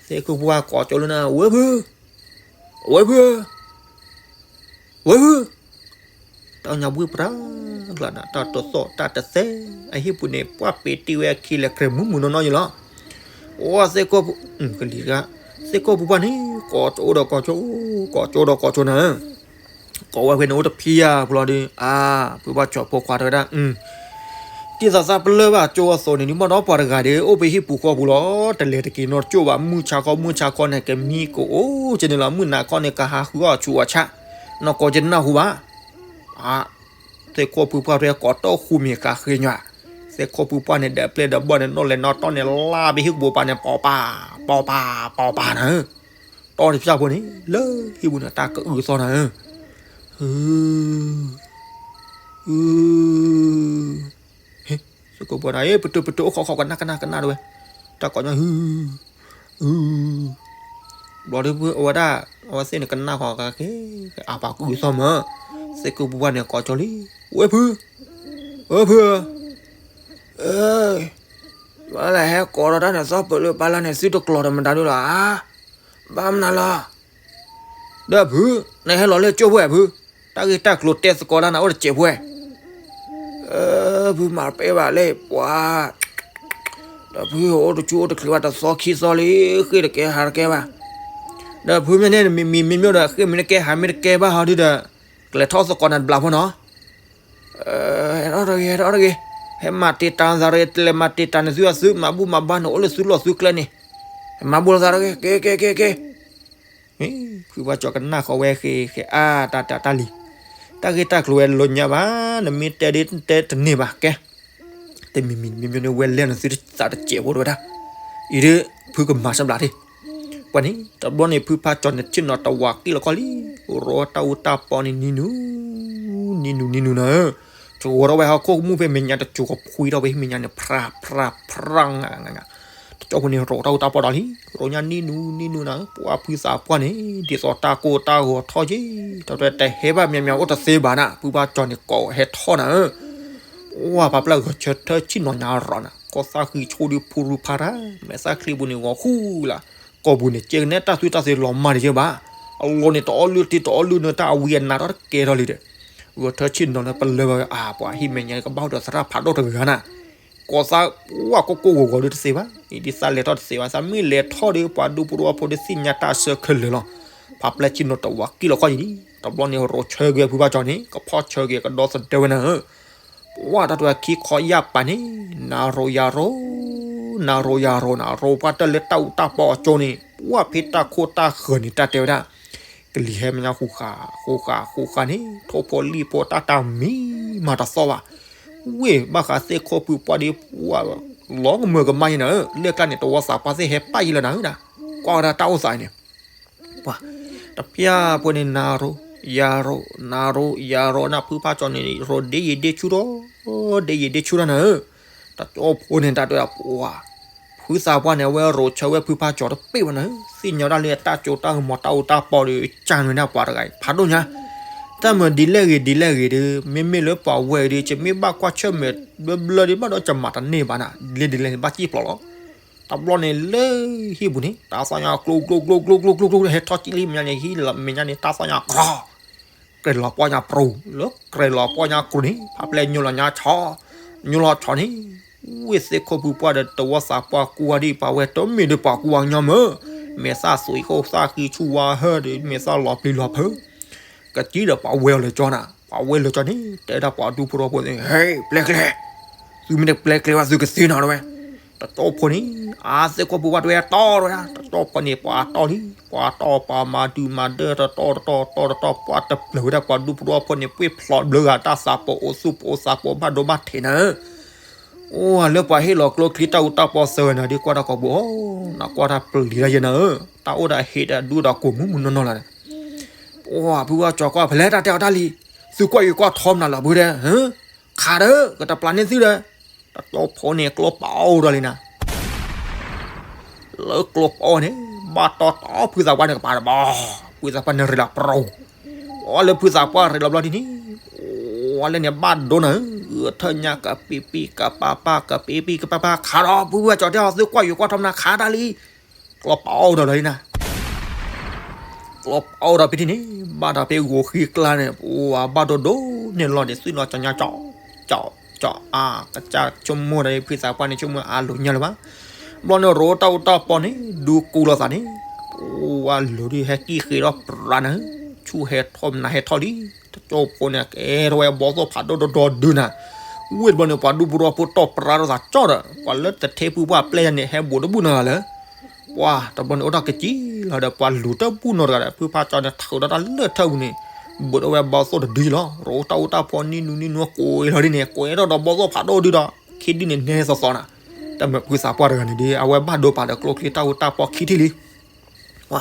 သ့ၣ်ခိၣ်ဖိခွါကိးကၠိလၢနၤ ဝဲဖု, ဝဲဖု, ဝဲဖု, တၢ်ညါဘှံးပြါကျါနၤ တၢ်တသီၣ်တၢ်တသဲ, အဟံၣ်ပူၤန့ၣ် ပှၢ်ပ့ၤတံၢ်ဝဲအခံလဲၤကြဲးမုၢ်မုၢ်နီၢ်နီၢ်ယလီၤ. ဝါ, သ့ၣ်ခိၣ်ဖိ, ကလံၤတဂၤ, သ့ၣ်ခိၣ်ဖိခွါန့ၣ် ကိးကၠိဒီးကိးကၠိ, ကိးကၠိဒီးကိးကၠိနၤ ကိးဝဲဖဲန့ၣ် အိၣ်တဖံးယၤပူၤလီၤဒီး အါ, ဖုဘၣ်ကၠီၤဖိခွါတဲဝဲဒၣ်, တံၢ်သးသၣ်ပလၢၢ်ဘၣ်ကၠိအသိးန့ၣ် ဒုးမ့ၢ်ဒီးပှၤတဂၤဒီး အိၣ်ဖဲဟံၣ်ပူၤဃီပူၤလီၤ. တလဲၤတက့ၤနီတကၠိၢ်ဘၣ်, မုၢ်ဆါခီ မုၢ်ဆါခီန့ၣ် ကမံကအိၣ်က့ၤန့ၣ်လီၤ. မုၢ်နၤခီန့ၣ် ကဟးဃုအီၣ်ဆူးအီၣ်ဆၣ်, နီၢ်ကီၢ်ကနၢ်ဟူဘၣ်. အါ, သ့ၣ်ခိၣ်ဖုပှၢ်ထွဲကိးတီၢ်ဃူမ့ၢ်ကဃ့ညီ, သ့ၣ်ခိၣ်ဖုပှၢ်န့ၣ် ဒၢးပျဲၢ်ဒၢးဘီၣ်န့ၣ် နီၣ်လဲၤနီၣ်တီၢ်န့ၣ် လၢ်ဘၣ်ဟံၣ်ကပိာ်ပၤန့ၣ် ပီၤပၤ, ပီၤပၤ, ပီၤပၤနၤဧၢ. တီၢ်တဖျၢၣ်ဖိန့ၣ် လၢဟံၣ်ပူၤန့ၣ် တၢ်ကအုးသီနၤဧၢ. ဟု, ဟု, ဟ့, သ့ၣ်ခိၣ်ပှၢ်နၤ ပတုာ်ပတုာ်အိၣ်ခိးခိးကနၣ်ကနၣ်ကနၣ်တဝဲ, တၢ်ကိးညီ ဟု, ဟု, ဘျီဒုးဝဲဒၣ်, အဝဲသ့ၣ်န့ၣ်ကနၣ်ဃီၤက့ၤ, အပှၤကအုးသီမး, သ့ၣ်ခိၣ်ဖုပှၢ်န့ၣ် ကိးကၠိလံ, ဝဲဖု, ဝဲဖု, မ့ၢ်လဲၤဟဲကိးဒီးတၢ်န့ၣ် သီပၢၢ်လၢပၢ်လၢ်န့ၣ် သုတကျိၤဒီးမတၤဒုလီၤဧါ. ဘၣ်မနုၤလီၤ. ဒီးဖု, နဟဲလီၤလၢကၠိဖိဧါဖု, တၢ်ဂ့ၢ်တၢ်ကျိၤတဲသကိးတၢ်နၤအိၣ်တစဲးဖိဧါ. ဖုမၤတပဲဘၣ်လၢပှၤ, ဒီးဖုအိၣ်တဆူၣ်အိၣ်တချ့ဘၣ်တသီခံသီလံ, ဃ့ၢ်တကဲဟးတကဲဘၣ်. ဒီးဖုမ့ၢ်န့ၣ် မံၤမံၤမ့ၢ်မ့ၢ်ဒီး ဃ့ၢ်မ့ၢ်တကဲဟးမ့ၢ်တကဲဘၣ်ဟီဒုဒီး, ကလဲၤထီၣ်သကိးနၤတဘျီဖိနီၤ. ဟဲထီၣ်တဂ့ၤ ဟဲထီၣ်တဂ့ၤ, ဟဲမၤတ့ၢ်တၢ်သးတဂ့ၤ, တလဲၤမၤတ့ၢ်တၢ်န့ၣ်သုအသု မၤဘူၣ်မၤဘါန့ၣ်အိၣ်လၢသုလီၢ်သုကျဲန့ၣ်, ဟဲမၤဘူၣ်လိာ်သးတဂ့ၤ, က့ၤ က့ၤ က့ၤ က့ၤ. ဖုဘၣ်ကၠီၤကနၣ်ဃီၤဝဲဃ့ၢ်ဃ့ၢ်အါတၢ်တၢ်တၢ်လံၤ, တၢ်ဂ့ၢ်တၢ်ကျိၤဝဲလိာ်ညါဘၣ်, နမ့ၢ်တဲဒ်တဲတန့ၢ်ဘၣ်ကဲ, တမံၤမံၤမံၤမံၤန့ၣ် ဝဲလဲၤနသုတသးတစဲးဖိတဝဲဒၣ်, အံၤဒ် ဖုကမၤစၢၤဘျးထံ ပှၤန့ၣ် တဘျီန့ၣ် ဖုဖါကၠီၤန့ၣ် ဆ့ၣ်နီၤတဝးကံၣ်လီၤကီၢ်လံ, ရိတၢ်အူတၢ်ပီန့ၣ် နံၤနူၤ, နံၤနူၤ နံၤနူၤနၤ, ကဝီၤထီၣ်ဝဲဟီၣ်ခိၣ်ကမူၣ်ဖဲမဲာ်ညါတစိၤကဖှံထီၣ်ဝဲဟံၣ်မဲာ်ညါန့ၣ် ဖြး ဖြး ဖြး တကၠီၣ်ဖိန့ၣ် ရိတၢ်အူတၢ်ပီဒီးလံ, ရိညါနံၤနူၤ နံၤနူၤနၤ, ပှၤဖုသးပှၢ်န့ၣ် ဒ်သိးတၢ်ကိၢ်တၢ်ဂီၤထီၣ်က့ၤ, တၢ်တဟဲဘၣ်မံၤမံၤအိၣ်တသ့ဘၣ်နၤ, ဖုဖါကၠီၤန့ၣ် ကိးဟဲထီၣ်နၤဧၢ ဝါ ပှၤပျၢ်ဂီၤဆၢထၢၣ်ဆ့ၣ်နီၤညါရီၤနၤ, ကီၢ်သၣ်ဃံဆိဒုးဖူရူဖါရၣ်, မဲာ်သၣ်ချံပူၤန့ၣ်ဂီၤဃူလၢ်, ကီၢ်ပူၤန့ၣ် ကဲကနဲတၢ်သွံၣ်တၢ်သ့လီၤမၢ်တယၢၢ်ဘၣ်, အလီၢ်န့ၣ် တအီၣ်လုၢ်တ့တအီၣ်လုၢ်နၢ တၢ်အဝံအနါထီၣ်တကဲထီၣ်လံဒီး, ဂီၤထၢၣ်ဆ့ၣ်နီၤလၢပလၢဘၣ်ဝဲ အါ ပှၤဟံၣ်မဲာ်ညါန့ၣ် ကဘၣ်အိၣ်ဒီးသရၣ်ဖးဒိၣ်တဂၤနၤ, က ကိးသး ဝဲကိၢ်ကိၢ်ဂီၤဂီၤဒုးတသ့ဘၣ်, အံၤဒ်သးလဲၤထီၣ်တသ့ဘၣ်, သးမ့ၢ်လဲၤထီၣ်ဒီး ပှၤဒူဖိတဝီဖိဒုးသ့ၣ်ညါတၢ်အဆၢခဲလၢာ်လီၤ. ဖးပျဲၢ်ဆ့ၣ်နီၤတဝးကံၣ်လီၤခီၣ်ယံၤလံ, တဘျီန့ၣ် ရိၤဆၢက့ၤဖုဖးကၠီန့ၣ် ကဖီၣ်ဆၢက့ၤကဒီသဒၢဝဲနၤဧၢ, ပှၢ်တၢ်တဝဲခံခီယၢ်ပာ်န့ၣ် နၤရိၤယၤရိၤ, နၤရိၤယၤရိၤ နၤရိၤပှၢ်တၢၢ်လၢတၢ်အူတၢ်ပီအကၠိန့ၣ် ပှၢ်ဖဲတၢ်ခိၣ်တၢ်ဃၢၤန့ၣ် တၢ်တဲဝဲဒၣ် ကလံၤဟဲမဲာ်ညါဃူဃာ် ဃူဃာ်ဃူဃာ်န့ၣ် ထိၣ်ဖိလံၣ်ဖိတၢ်တၢ်မံမၤတသီဘၣ်, ဝ့ၢ်ဘၣ်ဃးသ့ၣ်ခိၣ်ဖုပှၢ်ဒီး ပှၢ်လီၤကမၢကမၣ်ယဲနၤဧၢ, လၢကျါန့ၣ် တဝီသးပှၢ်သ့ၣ်ဟဲပၣ်ယံၤလၢနၤဧၢဒၣ်, ကွၢ်ဝဲဒၣ်တၢ်အိၣ်သးအံၤန့ၣ် ပှၤ တပျၢ်ဖိန့ၣ် နၤရိၤယၤရိၤ နၤရိၤယၤရိၤ နဖုဖးကၠီန့ၣ် ရိၤဒ့ယံၤဒ့ဆူၣ်ထီၣ် ဒ့ယံၤဒ့ဆူၣ်ထီၣ်နၤဧၢ, တကၠိဖိန့ၣ် တၢ်တဲပှၤ ဖုသးပှၢ်န့ၣ် အဝဲရိၤဆၢဝဲဖုဖးကၠီတပ့ၢ်ဘၣ်နၤဧၢ, သ့ၣ်ညါဒၣ်လၢတၢ်ကၠိတၢ်ဂီၤမီၤတၢ်အူတၢ်ပီဒီး ကၢ်နုာ်ဒၣ်ပှၤတဂၤအံၤ ဖးဒိၣ်ညါ တၢ်မၤဒ်လဲၣ်ဂ့ၤဒ်လဲၣ်ဂ့ၤဒီး မ့မ့ၢ်လၢပှၤဝဲအံၤဒီး ယမ့ၢ်ဘၣ်ကွၢ်ဆၢၣ်မဲာ်ဘျၢဘျၢဒီး ဘၣ်ဒီးယမၤတန့ၢ်ဘၣ်နၤ, ဒ်လဲၣ်ဒ်လဲၣ်န့ၣ် ဘၣ်စံၣ်ဖျိးလီၤ. တဘျီန့ၣ်လၢဟံၣ်ပူၤန့ၣ် တၢ်သီၣ်ညါကျိကျိကျိကျိကျိကျိ ဟဲထီၣ်ကံၣ်လံမဲာ်ညါန့ၣ် ဟံၣ်မဲာ်ညါန့ၣ် တၢ်သီၣ်ညါကြီ ကြဲးလီၤပှီၢ်ညါပြူၤ လၢကြဲးလီၤပှီၢ်ညါကျိၤန့ၣ် ဖးပျဲၢ်ညိလီၤညါဆီ ညိလီၤဆီန့ၣ် ဝ့ၢ်သ့ၣ်ခိၣ်ဖုပှၢ်ဒီးတဝီသးပှၢ်ကွၢ်ဒံးပှၤဝဲ တမ့ၢ်ဒီးပှၤကူဝဲညီမၢ်, မဲာ်သၣ်သွံးဃိၣ်သၣ်ဃံဆူၣ်ဝါဟၢၣ်ဒီး မဲာ်သၣ်လီၤပျံၤလီၤဖုး ကစံၣ်ဒီးပှၤဝဲအီၤလၢကၠီနၤ, ပှၤဝဲလၢကၠီန့ၣ် တဲဒၣ်ပှၤဒူဖိတဝီဖိန့ၣ် ဟဲ ပျဲကျဲ, သုမ့ၢ်တပျဲကျဲဘၣ် သုကသ့နီၤတဝဲ, တကၠိဖိန့ၣ် အသ့ၣ်ခိၣ်ဖုပှၢ်တဝဲတီၢ်တဝဲဒၣ်, တကၠိဖိန့ၣ် ပှၤတီၢ်လံ ပှၤတီၢ်ပှၤမၤဒုးမၤဒၢတတီၢ်တတီၢ်တတီၢ်တတီၢ် ပှၤတပျၢၤဝဲဒၣ်ပှၤဒူဖိတဝီဖိန့ၣ် ပှ့ၢ်ဖျိးဘျၢဂၤတၢ်သးပအိၣ်သူၣ်ပအိၣ်သးပအိၣ်ဘၣ်ဒိဘၣ်ထံးနၤဧၢ အိၣ်လၢပှၤဟ့ၣ်လီၤကျိချံတၢ်အူတၢ်ပီသၢဂၤန့ၣ် ဒ်ကွၢ်တၢ်ကိးပူၤအီၤ, နကွၢ်တၢ်ပျံၤတၢ်ယဲနၤဧၢ, တၢ်အိၣ်ဒီးဟ့ၣ်ဒီးဒူဒီးကိးမုၢ်မုၢ်နီၢ်နီၢ်လီၤ. ပှၤဖုဝဲကၠီကွၢ် ဖဲလဲၣ်တၢ်တဲအီၤတၢ်လံ, သုကွၢ်ယွၤကွၢ်ထီမနုၤလီၤ ဖုတဲ, ခးဒီး ကတပျၢ်န့ၢ်သုဒီး, တကၠိဖိန့ၣ် ကျိပအိၣ်ဒီးလံနၤ လၢကျိပအိၣ်န့ၣ် ဘၣ်တီၢ်တီၢ်ဖုသးပှၢ်န့ၣ်ကပၤတဘီ, ဖုသးပှၢ်န့ၣ်ရ့လီၤပြူၤ, အီလၢဖုသးပှၢ်ရ့လီၤဘျီဒ်န့ၣ်, အီလၢန့ၣ်ဘၣ်ဒိနၤဧၢ, ဂုာ်ထၢၣ်ညါကပံးပံးကပၤပၤ ကပံးပံးကပၤပၤ ခးဒီး ဖုဝဲကၠီတဲအီၤ သုကွၢ်ယွၤကွၢ်ထီမနုၤ ခးတၢ်လံ, ကျိပအိၣ်ဒီးလံနၤ ကျိပအိၣ်ဒီးဖဲန့ၣ် ဘၣ်ဒီးဖဲဂီၤဃံကျါန့ၣ် ပှၤဘၣ်ဒိဒိန့ၣ်လီၤန့ၣ် သွံၣ်လီၤကၠီညါကၠီ, ကၠီ, ကၠီ, အါ, ကစၢ်ဆိကမိၣ်ဒီး ဖုသးပှၢ်န့ၣ် ဆိကမိၣ်အလိၤညါလၢၤဘၣ်. ဘျီန့ၣ်ရိၤတၢ်အူတၢ်ပီန့ၣ် ဒူကူလီၤသးန့ၣ်, ပှၤလိၤဒုးဟဲကံၣ်ဃ့ဒီးပြးနၤ, ဆူၣ်ဟဲထီၣ်မနၤဟဲထီၣ်လံ, တကၠိဖိန့ၣ် ကဲထီၣ်ဝဲဘီသိၣ်ဖးဒိၣ်ဒီဒူနၤ, ဝ့ၢ်တဘျီန့ၣ် ပှၤဒူဖိတဝီဖိတီၢ်ပြးထီၣ်သးကၠီဒီး ပှၤလၢတထ့ဖုပှၢ်ပျဲၢ်ယၤန့ၣ် ဟဲဘူးတဘူးနီတဂၤလၢၤ ပှၤတဘျီန့ၣ်အိၣ်ထီၣ်ကစံၣ်လီၤဒီး ပှၤလူၤတဘူးနီတဂၤဒီး ဖုဖးကၠီန့ၣ် ထုးဒီးတၢ်လၢၢ်ထၢၣ်ပူၤန့ၣ် ဘူးဒီးဝဲဘီသိၣ်တဒုလီၤ. ရိၤတၢ်အူတၢ်ပီနံၤနူနံၤနူကွဲးလီၤဒ်န့ၣ် ကွဲးထီၣ်ဒီးဘီသိၣ်ဖးဒိၣ်ဒုဒီး ခံဒုန့ၣ်နဲသီသီနၤ, တၢ်မၤဖုသးပှၢ်တဂၤန့ၣ်ဒီး အဝဲဘၣ်ဒိပာ်ဒီးကျိချံတၢ်အူတၢ်ပီခံထံၣ်လံ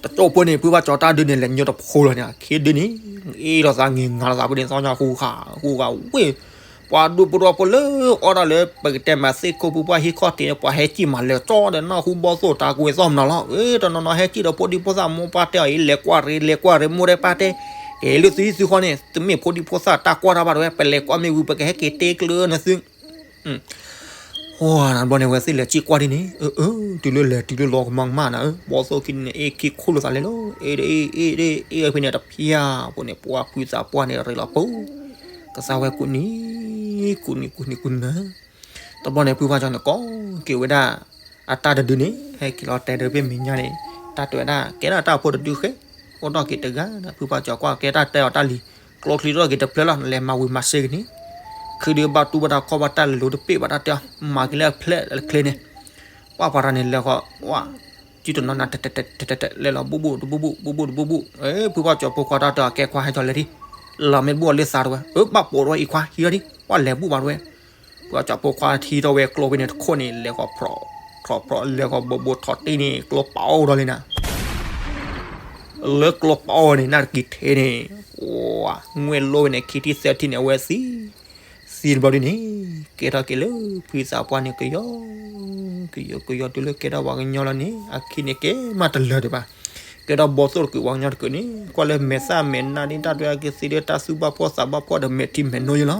တကၠိဖိန့ၣ် ဖုဖးကၠီတၢ်ဒုန့ၣ် လဲၤညိတဖိလီၤန့ၣ် ခံဒုန့ၣ် အ့ၣ်လိာ်သးင့ၤငါလိာ်သးဖဲန့ၣ် သီညါဃူဃာ်ဃူဃာ်ဝ့ၢ်, ပှၤဒူဖိတဝီဖိလၢအီၣ်ဒၣ်လၢ ပကတဲမးသ့ၣ်ခိၣ်ဖုပှၢ်ဟံၣ်ခီၣ်ထံးန့ၣ် ပှၤဟဲကံၣ်မးလဲၤကၠီဒီး နၢ်ဟူဘီသိၣ်တၢ်ကွဲးသီၣ်မနုၤလီၤ. အ့ တနီၤနီၤဟဲကံၣ်ဒီးဖိဒံဖိသၣ်မိၢ်ပၢ်တဲအီၤအံၤ လဲၤကွၢ်ရ့လဲၤကွၢ်ရ့မိၢ်တဲပၢ်တဲ, ကဲလၢသုဟံၣ်သုဃီန့ၣ် တမ့ၢ်ဖိဒံဖိသၣ်တၢ်ကွၢ်တၢ်ဘၣ်တဝဲ ပလဲၤကွၢ်မ့ၢ်ဝံၤ ပကဟဲက့ၤတဲကျၢၤနသု နဘျီန့ၣ် အဝဲသ့ၣ်လဲၤကံၣ်ကွၢ်ဒ်န့ၣ် အၢ အၢ တုၤလၢလဲၤတုၤလၢလီၤကမၢ်ကမၣ်နၤဧၢ, ဘီသိၣ်ခံန့ၣ် အ့ၣ်ခံခိၣ်လိာ်သးလဲၤလီၤ, အ့ၣ် အ့ၣ် အ့ၣ် အ့ၣ် အ့ၣ်ဖဲန့ၣ်တဖၠၣ်ဖိန့ၣ် ပှၤဖုသးပှၢ်န့ၣ်ရ့လီၤပူၤ, ကစၢ်ဝဲကူးနံၤ ကူးနံၤ ကူးနံၤ ကူးနံၤနၤ, တဘျီန့ၣ် ဖုဖးကၠီန့ၣ် ကိးက့ၤဝဲဒၣ် အတၢ်တဒုန့ၣ် ဟဲက့ၤလီၤတဲာ်ဒီးဖဲမဲာ်ညါန့ၣ် တၢ်တဲဝဲဒၣ် ကဲဒၣ်တၢ်ဖိတဒုဃဲ, အိၣ်ထီၣ်က့ၤတဂၤဒီး ဖုဖးကၠီကွၢ်ကဲတၢ်တဲအီၤတၢ်လံ, ကျိချံထီၣ်က့ၤတဖျၢၣ်လီၤ နလဲၤမၤဝံၤမၤစ့က့ၤန့ၣ်, ခုဒုးဘၣ်တူၢ်ဘၣ်တၢ်ခီၣ်ဘၣ်တၢ်လဲၤလိၤတပ့ၢ်ဘၣ်တၢ်တဲအီၤ မၤက့ၤလၢအဖျဲၣ်အချ့န့ၣ်, ပှၢ်ပှၤတဂၤန့ၣ်လဲၤဃီၤ ဝါ စုတနီၤနၤ တဲတဲတဲတဲတဲ လဲၤလီၤဘူးဘူးတဘူးဘူး ဘူးဘူးတဘူးဘူး ဖုဖးကၠီဖိခွါတၢ်တဲအီၤ ကဲခွါဟဲထီၣ်လဲၤထံၣ်, လီၤမ့ၢ်တဘူးအီၤလၢသးတဝဲ အၢ ဘၣ်ပိာ်တဝဲအံၤခွါ ဟံးထီၣ်ဒံး ပှၢ်လဲၤဘူးဘၣ်တဝဲ, ဖုဖးကၠီဖိခွါထံၣ်ထီၣ်ဝဲကျိဖဲန့ၣ်တခိၣ်န့ၣ် လဲၤဃီၤဖြီး ဖြီး လဲၤဃီၤဘိးဘိးထီၣ်တ့ၢ်န့ၣ် ကျိပအိၣ်ဒီးလံနၤ လၢကျိပအိၣ်န့ၣ် နၢ်တက့ၤထဲန့ၣ် ပှၤ ငွဲၣ်လိဝဲန့ၣ် ခံထံၣ်သၢထံၣ်န့ၣ် အဝဲသံ သံတဘျီဒ်န့ၣ် ကဲထီၣ်က့ၤလၢ ဖုသးပှၢ်န့ၣ် ကယီ ကယီ ကယီ တုၤလၢကဲထီၣ်ပှၤကညီလီၤန့ၣ် အခံန့ၣ်ကဲမးတလၢာ်ဒံးဘၣ်. ကဲထီၣ်ဘီသိၣ်တကုးပှၤကညီတကုးန့ၣ် ကွၢ်လၢမဲာ်သၣ်မဲာ်နါဒ် တၢ်ဒွဲၣ်က့ၤသံဒီး တၢ်သူၣ်ဘၣ်ဖှီၣ်သးဘၣ်ဖှီၣ်ဒီး မဲာ်ထံမဲာ်နိယလီၤ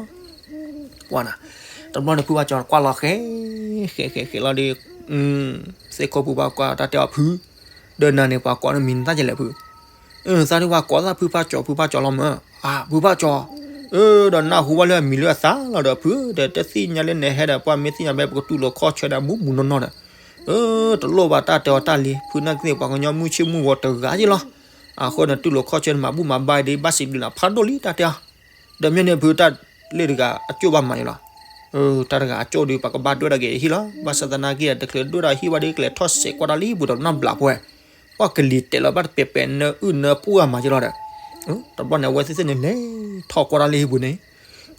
ပှၤနၤ တဘျီန့ၣ် ဖုဘၣ်ကၠီၤကွၢ်လီၤဃဲ ဃဲ ဃဲ ဃဲလီၤဒီး သ့ၣ်ခိၣ်ဖုဘၣ်ကွၢ်တၢ်တဲအီၤဖု ဒီးနၤန့ၣ် ပှၤကိးနမံၤနသၣ်ယဲလဲၣ်ဖု သးဒ်ပှၤကိးသၣ်ဖုဘၣ်ကၠီၤ ဖုဘၣ်ကၠီၤလီၤမၢ် အၢ ဖုဘၣ်ကၠီၤ အၢ ဒီးနၢ်ဟူဘၣ်လၢအမံၤလၢအသးလီၤဒီး ဖုဧၢ ဒီးတသ့ၣ်ညါလၢနဟဲဒီး ပှၤမ့ၢ်သ့ၣ်ညါဖဲ ပကတူၢ်လိာ်ခီၣ်ဆၢဒီးမူးမူးနီၢ်နီၢ်ဒီး အၢ တလိၣ်ဘၣ်တၢ်တဲအီၤတၢ်လံ ဖုနာ်က့သ့ၣ် ပှၤကညီမုၢ်ဆ့ၣ်မုၢ်ဂီၤတဂၤက့လီၤ. အဃိန့ၣ် တူၢ်လိာ်ခီၣ်ဆၢန့ၣ် မၤဘူၣ်မၤဘါအံၤဒီး ဘၣ်စံးဘျုးနၤဖးဒိၣ်လံ တၢ်တဲအီၤ ဒီးမ့ၢ်န့ၣ်ဖု တၢ်လၢတဂၤအကၠိၣ်ဘၣ်မၤယလီၤ. တၢ်တဂၤအကၠိၣ်ဒီး ပှၤကဘၣ်ဒွဲၣ်ဒၣ်က့ၤဟံၣ်လီၤ. ဘၣ်ဆၣ်သနာ်က့ဒီး တချုးဒွဲၣ်ဒီးဟံၣ်ဘၣ်ဒီး ကလဲၤထီၣ်စဲးကွၢ်တၢ်လၢဟံၣ်ပူၤဒီးနီတဘျီဖိဝဲ, ပှၤကလံၤတဲာ်လီၤဘၣ်တပဲာ်ပဲာ် နၢအုၣ်နၢပှၢ်မၤယလီၤဒီး တဘျီန့ၣ် အဝဲသ့ၣ်သ့ၣ်န့ၣ် လဲၤထီၣ်ကွၢ်တၢ်လၢဟံၣ်ပူၤန့ၣ်,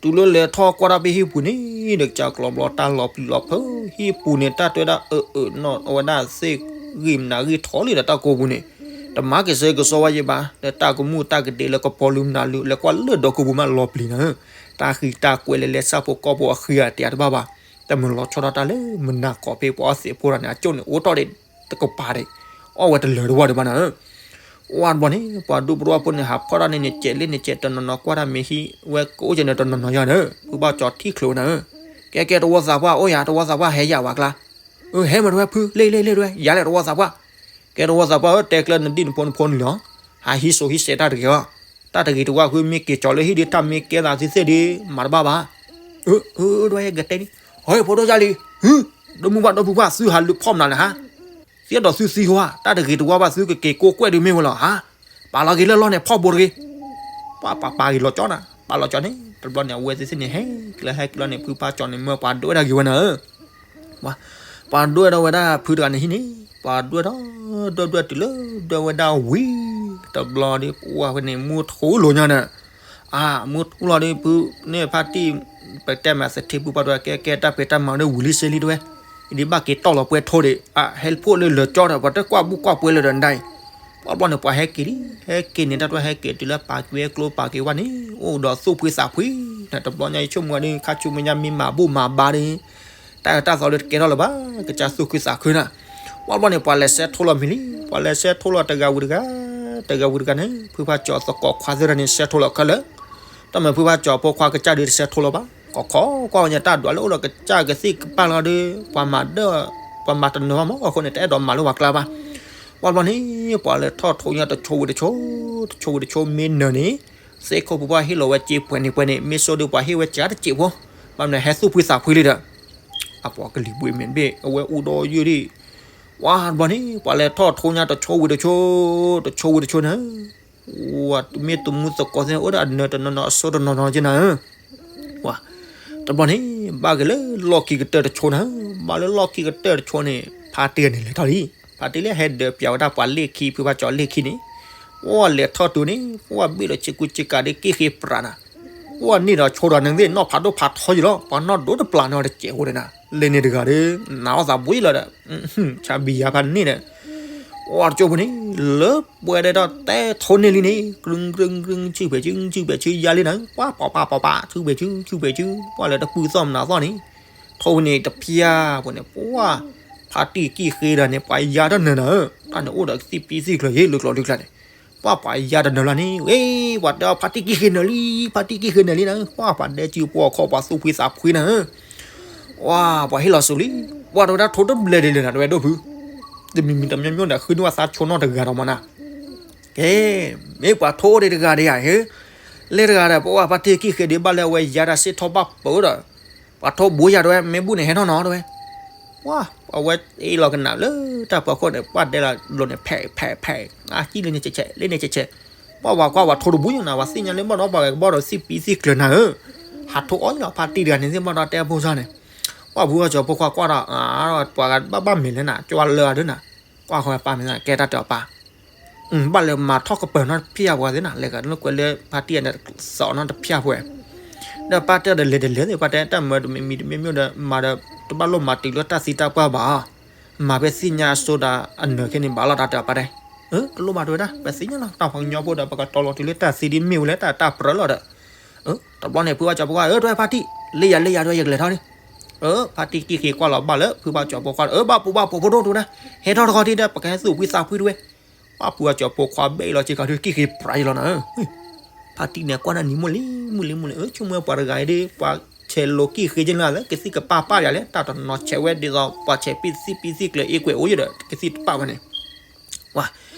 တုၤလၢလဲၤထီၣ်ကွၢ်တၢ်ဖဲဟံၣ်ပူၤန့ၣ် ဒီးကစၢ်ကျီဘျီတၢ်လီၤပျံၤလီၤဖုး ဟံၣ်ပူၤန့ၣ် တၢ်တဲဝဲဒၣ်အၢအၢနီၢ် အဝဲဒၣ်သ့ၣ်ဂံၢ်မနုၤဂံၢ်ထီၣ်လံဒီး တၢ်ကိးပူၤန့ၣ် တမၤကစၢၢ်ကစီဝဲယဘၣ် လၢတၢ်ကမူၣ်တၢ်ကဒ့လၢကပီၤလုၢ်မနုၤလုၢ် လဲၤကွၢ်လၢဒီးကိးပူၤမးလီၤပျံၤနၤဧၢ, တၢ်ဃံတၢ်ကွဲးလၢလဲၤဆၣ်ဖိကီၢ်ဖိအဃံအတဲတဘၣ်ဘၣ်, တၢ်မုာ်လီၤဆီဒၣ်တၢ်လၢမုၢ်နၤကီးဖဲပှၤအီၣ်သံးဖိတဂၤန့ၣ် အကၠိၣ်န့ၣ် အိၣ်ထီၣ်ဒံးတကပၤဒံး, အီၣ်ဝဲတလၢာ်တဝီဒံးဘၣ်နၤဧၢ ဝါတဘျီန့ၣ် ပှၤဒူပရိဝါဖိန့ၣ် ဟးဖီၣ်တၢ်န့ၣ်န့ၣ် ကဲးလ့န့ၣ်ကဲး တနီၤနီၤကွၢ်တၢ်မ့ၢ်ဟံၣ်ဝဲကအိၣ်ကဲးန့ၣ် တနီၤနီၤယါနၤဧၢ, ဖုဘၣ်ကၠီထံၣ်ချုးနၤဧၢ, ကဲကဲတဝီသးပှၢ် အိၣ်ယၤ တဝီသးပှၢ်ဟဲယၤဝဲကျါ, အၢ ဟဲမးတဝဲဖု လ့လ့လ့တဝဲ ယၤလဲၣ်တဝီသးပှၢ်, ကဲတဝီသးပှၢ်ဧၢ တဲကျၢၤနဒံၣ်နဖိနဖိန့ၣ်လီၤ, ဟးဟံးစိၤဟံးစဲးတၢ်တဂ့ၤအီၤ, တၢ်တဂ့ၤတဝၢ်ဃုမ့ၢ်က့ၤကၠီၤလၢဟံၣ်ဒီး တၢ်မ့ၢ်ကဲသးသ့သ့ၣ်ဒီး မၤတဘၣ်ဘၣ်, အၢ အၢ တဝဲကတဲန့ၣ်, ဟီ ဖိဒိၣ်ယါလံ, ဟု ဒီမုၢ်ဘၣ်ဒီဖုဘၣ် သုဟးလုးဖီၣ်မနုၤလဲၣ်ဟါ သ့ဒီးသုသံကွၢ် တၢ်တဂ့ၤတဝၢ်ဘၣ်သုကက့ၤကိးကွဲၢ်ဒုးမ့ၢ်ဝဲလီၤဧါ, ပာ်လီၤက့ၤလၢလီၢ်န့ၣ်ဖီၣ်ဘိတဂ့ၤ, ပှၤပာ်ပာ်က့ၤလီၤကၠီနၤ, ပာ်လီၤကၠီန့ၣ် တဘျီန့ၣ် အဝဲသ့ၣ်သ့ၣ်န့ၣ် ဟဲက့ၤလၢဟဲက့ၤလီၤန့ၣ် ဖုဖါကၠီန့ၣ် မၢပှၤဒွဲၣ်ဒၣ်က့ၤဝဲနၤဧၢ, ပှၤဒွဲၣ်ဒီးဝဲဒၣ်ဖုတဂၤန့ၣ်ဟံၣ်န့ၣ် ပှၤဒွဲၣ်ဒီး ဒွဲၣ်ဒွဲၣ်တုၤလၢဒွဲၣ်ဝဲဒၣ်ဝံၤ တဘျီဒီး ပှၤဖဲန့ၣ် မူထူလီၤညါနၤ အၢ မူထူလီၤဒီး ဖုန့ၣ်ဖါတံၢ် ပတဲမးသထ့ဖုပှၢ်တဝဲ ကဲကဲ တၢ်ဖံးတၢ်မၤဒီးဝံၤလံစ့လံတဝဲ, ဒ်ဘၣ်က့ၤတီၢ်လီၤပှဲၤထိဒီး အၢ ဟဲဖှိၣ်လၢလၢာ်ကၠီဒီး ပှၤတကွၢ်ဘူၣ်ကွၢ်ပှဲၤလၢာ်ဒီးနဒၣ်အံၤ, ပှၤဘျီန့ၣ် ပှၤဟဲက့ၤလံ ဟဲက့ၤန့ၣ် တၢ်တဝဲဟဲက့ၤတုၤလၢပာ်ကွံာ်ဝဲကျိပာ်ကွံာ်ဝဲန့ၣ် အိၣ်ဒီးသူၣ်ဖှံသးဖှံ, တဘျီညါအံၤဆိကမိၣ်ဝဲဒီး ခါဆူမဲာ်ညါမ့ၢ်မၤဘူၣ်မၤဘါဒီး တၢ်အၢတၢ်သီလၢတကဲထီၣ်လၢၤဘၣ် ကစၢ်သူၣ်ခုသးခုနၤ, ပှၤဘျီန့ၣ် ပှၤလဲၤဆဲးထိလီၤမံၤလံ ပှၤလဲၤဆဲးထိလီၤတဂၤဝံၤတဂၤ တဂၤဝံၤတဂၤန့ၣ် ဖုဖါကၠီသကိးခွါသ့ၣ်တဖၣ်န့ၣ် ဆဲးထိလီၤခဲလၢာ်, တၢ်မ့ၢ်ဖုဖါကၠီဖိခွါကစၢ်ဒုးတဆဲးထိလီၤဘၣ်, ကီၢ်ခီကွၢ်ဝဲညါတၢ်ဒွးလၢအိၣ်ဒီးကစၢ်ကသ့ၣ်ကပၢ်လီၤဒီး ပှၤမၤဒၢ ပှၤမၤတနၢၤဘၣ်မး အဃိန့ၣ် တအဲၣ်ဒိးမၤလၢပှၤကျါဘၣ်, ပှၤဘျီန့ၣ် ပှၤလဲၤထီၣ်ထိညါတဆိဝံၤတဆိ တဆိဝံၤတဆိမ့ၢ်နၢၤန့ၣ် သ့ၣ်ခိၣ်ပူၤပှၤဟ့ၣ်လီၤဝဲစ့ပှဲၤန့ၣ်ပှဲၤန့ၣ် မ့ၢ်စိဒီးပှၤဟ့ၣ်ဝဲစ့တစဲးဖိ, ဘၣ်မနုၤဟဲသူၣ်ဖှံသးဖှံလံဒီး အပှၤကလံၤဘှံးမ့ၢ်တဘ့ၣ် အဝဲအိၣ်ဒီးယုၢ်ဒံး, ပှၤတဘျီန့ၣ် ပှၤလဲၤထီၣ်ထိညါတဆိဝံၤတဆိ တဆိဝံၤတဆိန့ၣ် မ့ၢ်တမူသကိးသ့ၣ်န့ၣ် အိၣ်ဒီးအနၢၤတနီၤနီၤအစိတနီၤနီၤက့နၤဧၢ, ပှၤ တဘျီန့ၣ် ဘၣ်က့ၤလၢလီၢ်ခံကတၢၢ်တဆိနၤ, ဘၣ်လၢလီၢ်ခံကတၢၢ်တဆိန့ၣ် ဖါတံၢ်န့ၣ်လဲၤထီၣ်လံ, ဖါတံၢ်လၢဟဲဒၢးပၠးဝဲဒၣ်ပှၤလ့ၣ်ခံ ဖုဖါကၠီလ့ၣ်ခံန့ၣ်, ပှၤလဲၤထီၣ်တုၤန့ၣ် ပှၤဘ့ၣ်ဒီးဆ့ကူဆ့ကၤဒီးက့ၣ်ဃ့ပြးနၤ ပှၤန့ၣ်ဒီးဆိဒီးနသ့ၣ်နီၢ်ဖးဒိၣ်ဖးထီယံၤလီၤ, ပှၤနီၢ်ဒိၣ်တပျၢ်န့ၣ်တစဲးဖိန့ၣ်နၤ, လၢန့ၣ်တဂၤဒီး နးအီၣ်သးဘှံးလီၤဒီး ဆါဘံယါဖးန့ၣ်ဒီး ပှၤတကၠိဖိန့ၣ် လၢပှဲၤဒီးတဲထိန့ၢ်လံန့ၣ် ကြုံကြုံကြုံ ဆူၣ်ဖဲးဆူၣ် ဆူၣ်ဖဲးဆူၣ်ယါလံနၤ, ပှၤပှၤပှၤပှၤပှၤ ဆူၣ်ဖဲးဆူၣ် ဆူၣ်ဖဲးဆူၣ် ပှၤလၢတပုၢ်သီၣ်မနုၤသီၣ်န့ၣ် ထိန့ၣ်တဖျါဖိန့ၣ် ပှၤ ဖါတံၢ်ကံၣ်ဃ့ဒီးန့ၣ် ပှၤယါတနၢၤနၤဧၢ, တၢ်န့ၣ်အိၣ်ဒီးသံၣ်ပံသံၣ်ကျၢၤယ့ၣ် လၢကျိၤလၢကျါန့ၣ် ပှၤပှၤယါတနၢၤလီၤန့ၣ် ဝဲ ပှၤတဲအီၤဖါတံၢ်ကံၣ်ဃ့နၢၤလံ ဖါတံၢ်ကံၣ်ဃ့နၢၤလံနၤ, ပှၤပှၤဒဲကၠူပှၤခီၣ်ပှၤသူၣ်ဖှံသးဖှံနၤဧၢ, ပှၤ ပှၤဟ့ၣ်လီၤစူၤလံ, ပှၤတဝဲဒၣ်ထိတဘျဲၣ်ဒ်လဲၣ်နၤ တဝဲဒိၣ်ဖု, တမံၤမံၤတမံၤမံၤဒီးဃုန့ၢ်ဝဲသးဆိနီၢ်တဂၤဒီးမးနၤ ကဲ, မ့ၢ်ပှၤထိအိၣ်ဒံးတဂၤဒံးဧါ, လၢတဂၤဒီး ပှၤဖါတံၢ်ကံၣ်ဃ့ဒံးဘၣ်လၢအဝဲယါတၢ်စ့ၢ်ထီၣ်ဘၣ်ပၢၢ်ဒီး, ပှၤထိဘိယၤတဝဲ မ့ၢ်ဘူၣ်န့ၣ်ဟဲထီၣ်နီၤတဝဲ, ပှၤ အဝဲအ့ၣ်လီၤကနၣ်လၢတၢ်ပၢၤခိၣ်န့ၣ် ပှၤဒဲလီၤလိၤန့ၣ် ဖဲးဖဲးဖဲး, အကံၣ်လၢန့ၣ်ဆဲးဆဲး လၢန့ၣ်ဆဲးဆဲး, ပှၤဝၤကွၢ်ဝၤထိတဘူၣ်ယၤနၤ ပှၤသ့ၣ်ညါလၢဘၣ်ဒီးပှၤဂဲၤကဘီဒီးသံၣ်ပံသံၣ်ကျၢၤနၤဧၢ, ဟးထိအီၣ်လီၤဖါတံၢ်တဂၤန့ၣ်သ့ၣ်ဘၣ်ဒီးတဲဖိစၢ်န့ၣ်, ပှၤဖုအီၣ်ကၠီၤဖိခွါကွၢ်ဒီး, ပှၤဘၣ်ဘၣ်မဲာ်လဲၣ်နၤ ကၠီလၢအဒၢနၤ, ကွၢ်ဃီပၢ်မဲာ်ကဲတၢ်တၢ်ပၢ် ဘၣ်လၢမၤထီၣ်ကပၢၤနီတဖျၢၣ်ပှၤသ့ၣ်နၤ လဲၤကလိာ်ကွဲလၢဖါတံၢ်အန့ၣ် စီၤနီတဖျၢၣ်ပှဲၤ, ဒီးပၢ်တဲဒီးလဲၤတလဲၤသ့ၣ် ပၢ်တဲတၢ်မၢတမံၤမံၤတမံၤမံၤဒီး မၤဒီး တဘၣ်လိၣ်မၤတုၤလၢတၢ်သံတၢ်ပှၢ်ဘၣ်, မၤဖဲသ့ၣ်ညါအစိဒၣ်အနၢၤခဲန့ၣ်ဘၣ်လီၤတၢ်တဲပၢ်တဲ, တလိၣ်မၤတဝဲဒၣ် ပသ့ၣ်ညါလီၤ တၢ်ပှၤကညီဖိဒီး ပကတီၤလီၤတုၤလၢတၢ်သံဒ်မ့ၢ်ဝဲလၢတၢ်တၢ်ပြၢလီၤဒီး တဘျီန့ၣ် ဖုဘၣ်ကၠီၤဖိခွါ အၢ တဝဲဖါတံၢ် လၢယၤလၢယၤတဝဲ ယကလဲၤထီၣ်န့ၣ်, ဖါတံၢ်ကံၣ်ဃ့ကွၢ်လီၤဘၣ်လၢ ဖုဘၣ်ကၠီၤဖိခွါ အၢ ဘၣ်ပူၤဘၣ်ပူၤဖိဒိၣ်တဝဲဒၣ် ဟဲထီၣ်တခီထံဒီး ပကဟဲသူၣ်ဖှံသးဖှံတဝဲ, ပှၤဖုဘၣ်ကၠီၤဖိခွါဘဲၣ်လီၤစ့ၢ်ကီးဒီး ကံၣ်ဃ့ပြးယလီၤနၤဧၢ ဖါတံၢ်န့ၣ်ကွၢ်နၢ်နံၤမိၢ်လံ မိၢ်လံ မိၢ်လံ အၢ ဆိကမိၣ်ပှၤတဂၤအံၤဒီး ပှၤဆဲးလိာ်ကံၣ်ဃ့က့လၢလၢ ကသံၣ်ကပၢ်ပၢ်ယၤလဲၣ် တၢ်တနီၤဆဲးဝဲဒ်သိး ပှၤဆဲးပံသံၣ်ပံသံၣ်ကျၢၤအ့ကွဲးအိၣ်ယဒီး ကသံၣ်တပၢ်ဝဲန့ၣ်, ဝါ,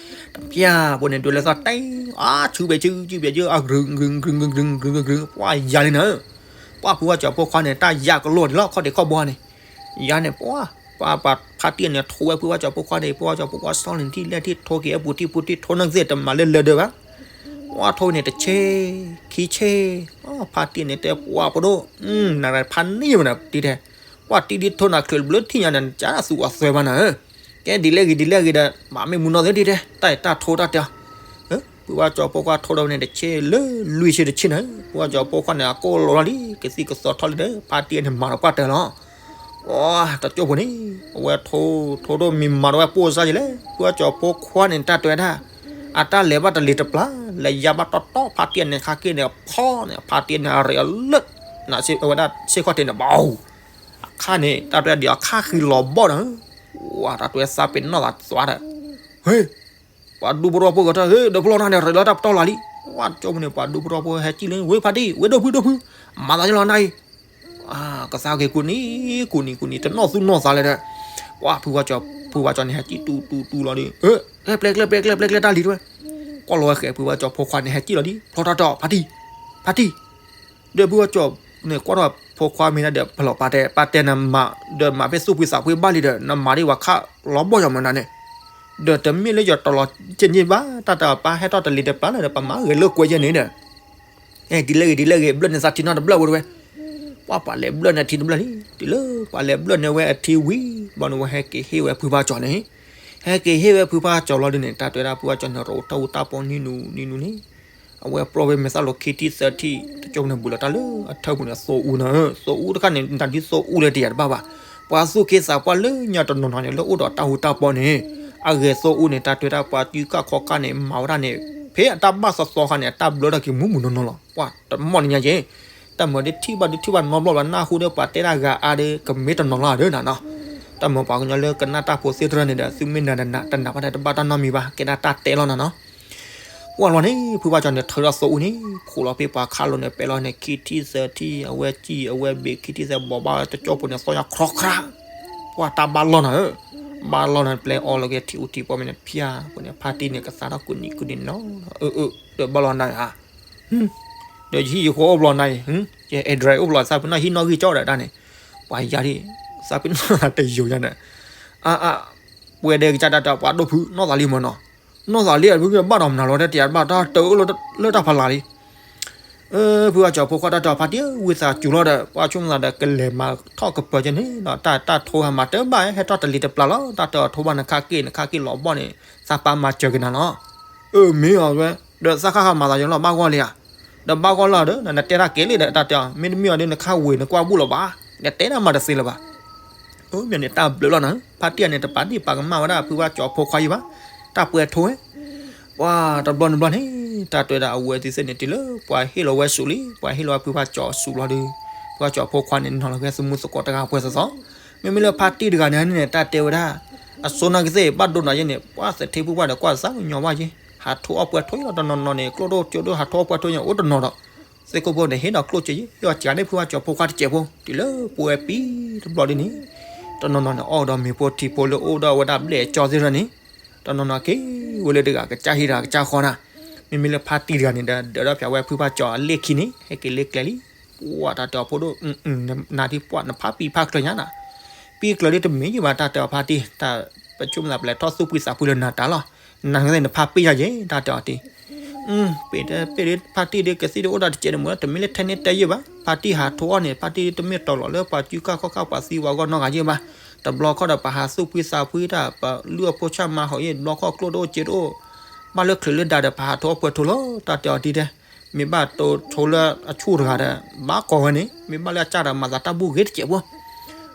တ ဖၠၣ်ဖိန့ၣ် ဒွဲၣ်လၢသီၣ်တဲ, အါ ဆူဘဲဆူ ဆူဘဲဆူ အဂုၤဂုၤဂုၤဂုၤဂုၤဂုၤဂုၤ ပှၢ်ယၤလံနၤ, ပှၢ်ဖုဘၣ်ကၠီၤဖိခွါန့ၣ် တၢ်ယၤကလိာ်ဒံးလီၤ ခီၣ်ဒံးခီၣ်ဘီန့ၣ်, ယၤန့ၣ် ပှၢ် ပှၤ ပှၤဖါတံၢ်န့ၣ် ထိဝဲဖုဘၣ်ကၠီၤဖိခွါန့ၣ် ဖုဘၣ်ကၠီၤဖိခွါဆီလီၤနထံၣ်လဲၣ်ထံၣ် ထိက့ၤအပူၤထံၣ်ပူၤထံၣ် ထိနီၢ်ကသ့ၣ်တမၤလၢလၢဒၢးဘၣ်, ပှၢ်ထိန့ၣ် တဆ့ ခံဆ့, ဖါတံၢ်န့ၣ်တဲပှၢ်ဖိဒိၣ်, နဖါန့ၢ်မနၤတံၢ်ထဲ, ပှၢ်တံၢ်ဒ်ထိနၤချုးဘျၢထံၣ်ညါန့ၣ် ကၢ်သူအသွဲဘၣ်နၤဧၢ, ကဲဒ်လဲၣ်ဂ့ၤဒ်လဲၣ်ဂ့ၤဒီး မၤမ့ၢ်မူနီၢ်သ့တံၢ်ထဲ တၢ်အံၤတၢ်ထိတၢ်တဲအီၤ ဖုဘၣ်ကၠီၤဖိခွါထိဒီးန့ၣ် တဆ့လၢလွံၢ်ဆ့တဆ့နၤ, ဖုဘၣ်ကၠီၤဖိခွါန့ၣ် အကိၢ်လီၤလီၤလံ ကသံၣ်ကသီထီၣ်လံဒီး ဖါတံၢ်န့ၣ်မၤဒီးပှၢ်တၢၢ်လီၤ, ပှၢ်တကၠိၢ်ဖိန့ၣ် အဝဲထိ ထိဒိၣ်မံၤမၤဒီးဝဲပိၢ်စၢ်ယံၤလဲၣ်, ဖုဘၣ်ကၠီၤဖိခွါန့ၣ် တၢ်တဲဝဲဒၣ် အတၢ်လဲၤဘၣ်တလံၤတပျၢ် လဲၤယါဘၣ်တီတီ ဖါတံၢ်န့ၣ်ခါက့ၢ်န့ၣ် ဖီန့ၣ် ဖါတံၢ်န့ၣ် အရ့အလၢၢ် နဝဲဒၣ်ဆ့ၣ်ခီၣ်ထံးန့ၣ် ဘၣ် အခါန့ၣ် တၢ်တဲဒ်အခါဃံလီၤဘီၣ်ဒီး ဝဲတၢ်တဲသးပ့ၤနီၣ်သးသွါဒီး ဟ့ ပှၤဒူဖိထီဖိကထၢၣ် ဟ့ ဒီးဖျီၣ်တၢ်န့ၣ် ရ့လီၤတၢ်ပတီၢ်လၢ်လံ, ဝဲကၠိဖိန့ၣ် ပှၤဒူဖိထီဖိဟဲကံၣ်လံ ဝ့ဖါတံၢ် ဝ့ဒိၣ်ဖုဒိၣ်ဖု မၤသးယလီၤနၤအံၤ, ကသးက့ၤကူၣ်နံၤ ကူၣ်နံၤကူၣ်နံၤ တနီၣ်သူၣ်နီၣ်သးလဲၣ်ဒီး, ပှၢ်ဖုဘၣ်ကၠီၤ ဖုဘၣ်ကၠီၤန့ၣ် ဟဲကံၣ်တူတူတူလီၤဒီး ဟ့ ပျဲကျဲပျဲကျဲပျဲကျဲတၢ်လံတဝဲ, ကွၢ်လီၤဝဲဃဲၤဖုဘၣ်ကၠီၤဖိခွါန့ၣ် ဟဲကံၣ်လီၤဒံး ဖျီၣ်တၢ်တီၢ် ဖါတံၢ် ဖါတံၢ် ဒီးဖုဘၣ်ကၠီၤန့ၣ် ကွၢ်ထီၣ်ဖိခွါမ့ၢ်ဒၣ်ဒီး ပလီၢ်ပာ်တဲ ပာ်တဲနမၤ ဒီးမၤဖဲသူၣ်ဖှံသးဖှံဘၣ်လံဒီး နမၤဒ်ဝဲခးလီၤဘီၣ်ယီၤမနုၤန့ၣ်, ဒီးတမ့ၢ်လၢယီၤတီၤလီၤက့ၤန့ၢ်ဘၣ် တၢ်တဲအီၤ ပၢ်ဟဲထီၣ်တလံၤတပျၢ်လၢဒီး ပမၤဂဲၤလၢကွဲးယဲၢ်န့ၣ်ဒီး ဒ်လဲၣ်ဂ့ၤဒ်လဲၣ်ဂ့ၤ ဘျၢၣ်န့ၢ်သးထံနီတဘျၢၣ်ဝဲတဝဲ, ပှၢ်ပှၤလဲၤဘျၢၣ်န့ၢ်ထံတဘျၢၣ်လံ, တုၤလၢပှၤလဲၤဘျၢၣ်န့ၢ်ဝဲအထံဝံၤဘျီန့ၣ် ဝဲဟဲက့ၤဟ့ၣ်ဝဲဖုဘၣ်ကၠီၤန့ၣ်, ဟဲက့ၤဟ့ၣ်ဝဲဖုဘၣ်ကၠီၤလီၤဒ်န့ၣ် တၢ်တဲဝဲဒၣ်ဖုဘၣ်ကၠီၤန့ၣ် ရိးတၢ်အူတၢ်ပီနံၤနူနံၤနူန့ၣ် အဝဲပျီဝဲမဲာ်သၣ်လိၤခံထံၣ်သၢထံၣ် တကၠိန့ၣ် ဘူးလီၤတၢ်လၢအထၢပူၤန့ၣ် သိအူနၤ, သိအူတခါန့ၣ် နတၢ်ဒ်သိအူလၢတယာ်တဘၣ်ဘၣ်, ပှၤသူၣ်က့သးပှၢ်လၢညါတနီၤနီၤန့ၣ် လၢအိၣ်ဒီးတၢ်ဟူတၢ်ပီန့ၣ်, အဂဲၤသိအူန့ၣ် တၢ်တဲဝဲဒၣ်ပှၤစုကၣ်ခီကၣ်န့ၣ် မၤဝဲဒၣ်န့ၣ် ဖဲအတၢ်ဘၣ်သီသီခါန့ၣ် အတၢ်ဘျၢတၢ်က့ၤမူးမူးနီၢ်နီၢ်လီၤ, ပှၤတမီၢ်န့ၣ်ညါက့ၤ တၢ်မၤဒ်ထံၣ်ဘၣ်ဒ်ထံၣ်ဘၣ်နီတဘျီဘၣ် နၢ်ဟူဒီးပှၤတဲတၢ်ဂၤအါဒီး ကမ့ၢ်တနီၤလီၤဒၣ်နၤနီၤ, တၢ်မၤပှၤကညီလၢကနၣ်တၢ်ဖိသ့ၣ်တဖၣ်န့ၣ်ဒီး သုမ့ၢ်နၤတနၢ် တနၢ်ဘၣ်ဒီးတဘၣ်တၢ်နီတမံၤဘၣ် ကဲဒၣ်တၢ်တဲလီၤနၤနီၤ, ပှၢ်လီၤန့ၣ် ဖုဘၣ်ကၠီၤန့ၣ် ထုးထီၣ်သိအူန့ၣ် ခိးလီၤဖဲပှၤခးလိာ်န့ၣ် ပဲာ်လီၤန့ၣ် ခံထံၣ်သၢထံၣ် အဝဲစံၣ်အဝဲဘ့ၣ် ခံထံၣ်သၢဘီးဘၣ်တကၠိဖိန့ၣ် သီၣ်ညါခြီခရၣ်, ပှၢ်တၢ်ဘၣ်လီၢ်နၤဧၢ, ဘၣ်လီၢ်န့ၣ် ပျဲအီၤလီၤက့ၤထံအူထံပီမ့ၢ်န့ၣ် ဖၠၣ်ဖိန့ၣ် ဖါတံၢ်န့ၣ် ကသါထီၣ်ကူးနံၤကူးနံၤနီၤ, အၢ အၢ ဒီးဘၣ်လီၢ်နၤဧါ ဒီးယဟံၣ်ယဃီအိၣ်ဘျီနၤအံၤ, ယအဲၣ်ဒြဲးအိၣ်ဘျီ သးပ့ၤနီၣ်ဟံၣ်နီၣ်ဂံၢ်ကၠီဒီးတၢ်န့ၣ်, ပှၤယၤဒ် သးပ့ၤနီၣ်တယိာ်ညါဒီး, အါ အါ ပှဲၤဒဲးကစၢ်တၢ်တဲ ပှၤဒိၣ်ဖု နီၢ်သးလံမ့ၢ်နီၤ, နီၢ်သးလံ အဖုဘၣ်ဒီးမနုၤလီၤ တၢ်တယာ်တဘၣ် တၢ်တအိၣ်လၢတၢ်ဖးလၢ်လံ ဖုဘၣ်ကၠီၤဖိခွါတၢ်တဲအီၤ ဖါတံၢ်ဧၢ ဝံသးစူၤလီၤဒီး ပှၤဆိကမိၣ်သးဒီး ကလဲၤမၤထီၣ်ကပၢၤကဲန့ၣ်ဒီး တၢ်တၢ်ထိဟးမၤတဘၣ် ဟဲထီၣ်တလံၤတပျၢ်လီၤ တၢ်တဲအီၤထိဘၣ် နခါက့ၢ် နခါက့ၢ်လီၤဘီၣ်န့ၣ် သးပၢ်မၤစၢၤက့ၤနၤလီၤ. အၢ မ့ၢ်အီၤဝဲ ဒီးသးခါခါမၤသးယလီၤ ဘၣ်ဂီၢ်လံဧါ, ဒီးဘၣ်ဂီၢ်လီၤဒီး နတဲတၢ်ကဲလံဒီး တၢ်တဲအီၤ မ့တမ့ၢ်အီၤဒီး နခါဝ့ၤနကွၢ်ဘူၣ်လီၤဘၣ်, နတဲတၢ်မၤတသ့လၢၤဘၣ်. အၢ မ့ၢ်န့ၣ်တၢ်ဘျုးလီၤနၤ, ဖါတံၢ်န့ၣ် တပာ်ဒ့ၣ်ပာ်ကမၣ်ဝဲဒၣ် ဖုဘၣ်ကၠီၤဖိခွါယံၤဘၣ်, တၢ်ပှဲၤထိဝဲ ပှၤတဘျီတဘျီန့ၣ် တၢ်တဲဝဲဒၣ်အဝဲသ့ၣ်န့ၣ် တုၤလၢပှၤဟ့ၣ်လီၤဝဲဆူးလံ ပှၤဟ့ၣ်လီၤဝဲဖုဘၣ်ကၠီၤဆူးလီၤဒီး ဖုဘၣ်ကၠီၤဖိခွါန့ၣ် နီၤလီၤဝဲသမူသကိးတဂၤပှဲၤသီသီ, မ့မ့ၢ်လၢဖါတံၢ်တဂၤန့ၣ်န့ၣ် တၢ်တဲဝဲဒၣ် အစိနၢ်ကသ့ၣ်ဘၣ်ဒိနၤယဲန့ၣ် ပှၤသထ့ဖုပှၢ်ဒီးကွၢ်သးကညီၤဘၣ်ယဲ, ဟးထိအီၣ်ပှဲၤထိယဲလီၤ တနီၤနီၤန့ၣ် ကျိၣ်ဒိၣ်ကၠိဒိၣ် ဟးထိအီၣ်ပှဲၤထိယဲအိၣ်တနီၤဒီး သ့ၣ်ခိၣ်ဖိန့ၣ် ဟ့ၣ်ဒီးကျိၣ်စ့ယဲ ဟ့ၣ်အီၤစှၤန့ၢ်ဖုဘၣ်ကၠီၤဖိခွါတစဲးဖိ တုၤလၢပှဲၤပံတဘျီဒ်န့ၣ် တနီၤနီၤန့ၣ် အီၣ်ဒီးမ့ၤဖိထံဖိလၢအိၣ်ဒီးဝဲဒၣ်ဘျဲၣ်ကၠီသ့ၣ်တဖၣ်န့ၣ် တနီၤနီၤက့ၤဝဲလၢတဂၤကစၢ်ဟံၣ်တဂၤကစၢ်ဃီနၤ, မ့မ့ၢ်လၢဖါတံၢ်တဂၤန့ၣ်ဒီး ဒၢးထီၣ်ဖျါဝဲဖုဘၣ်ကၠီၤအလ့ၢ်ခံန့ၣ် ဟဲက့ၤလၢကျဲလံ, ပှၤတၢ်တဲအီၤဖိဒိၣ် နၤဒ်ပှၤနဖါပံဖါကျၢၤညါနၤ, ပံကျၢၤဒ်တမ့ၢ်ယံၤဘၣ် တၢ်တဲအီၤဖါတံၢ် တၢ်ပဆိကမိၣ်သးပလဲၤထီၣ်သူၣ်ဖှံသးဖှံလၢနၤတၢ်လီၤ, နၤန့ၣ်နဖါပံညါယဲ တၢ်တဲအီၤတံၢ် ပ့ၤဒ်ဖါတံၢ်ဒ်ကသံၣ်ဒ်အိၣ်ဒၣ်တစဲးန့ၣ်မ့ၢ် တမ့ၢ်လၢထဲန့ၣ်တဲယံၤဘၣ်, ဖါတံၢ်ဟးထိအီၣ်န့ၣ် ဖါတံၢ်တမ့ၢ်တီၤလီၤလၢပှၤစုကၢ်ခီၣ်ခၣ်ပှၤသံဝဲအဂီၢ်နီတဂၤယံၤဘၣ်, တဘျီခီၣ်ဒီးပဟးသူၣ်ဖှံသးဖှံတၢ် ပလုၢ်အဖိဆၣ်မၤဟီၣ်အံၤ တဘျီခီၣ်ကျိၣ်ဒိၣ်စ့ဒိၣ် ဘၣ်လၢချုးလၢဒါဒီးပဟးထိအီၣ်ပှဲၤထိလီၤ, တၢ်တဲအီၤတံၢ်တဲ မ့ၢ်ဘၣ်တိထိလၢအဆူၣ်တဂၤဒီး ဘၣ်ကိးဝဲန့ၣ် မ့ၢ်ဘၣ်လၢအစၢ်ဒီးမၤသးတၢ်ဘူၣ်ဂ့ၤတစဲး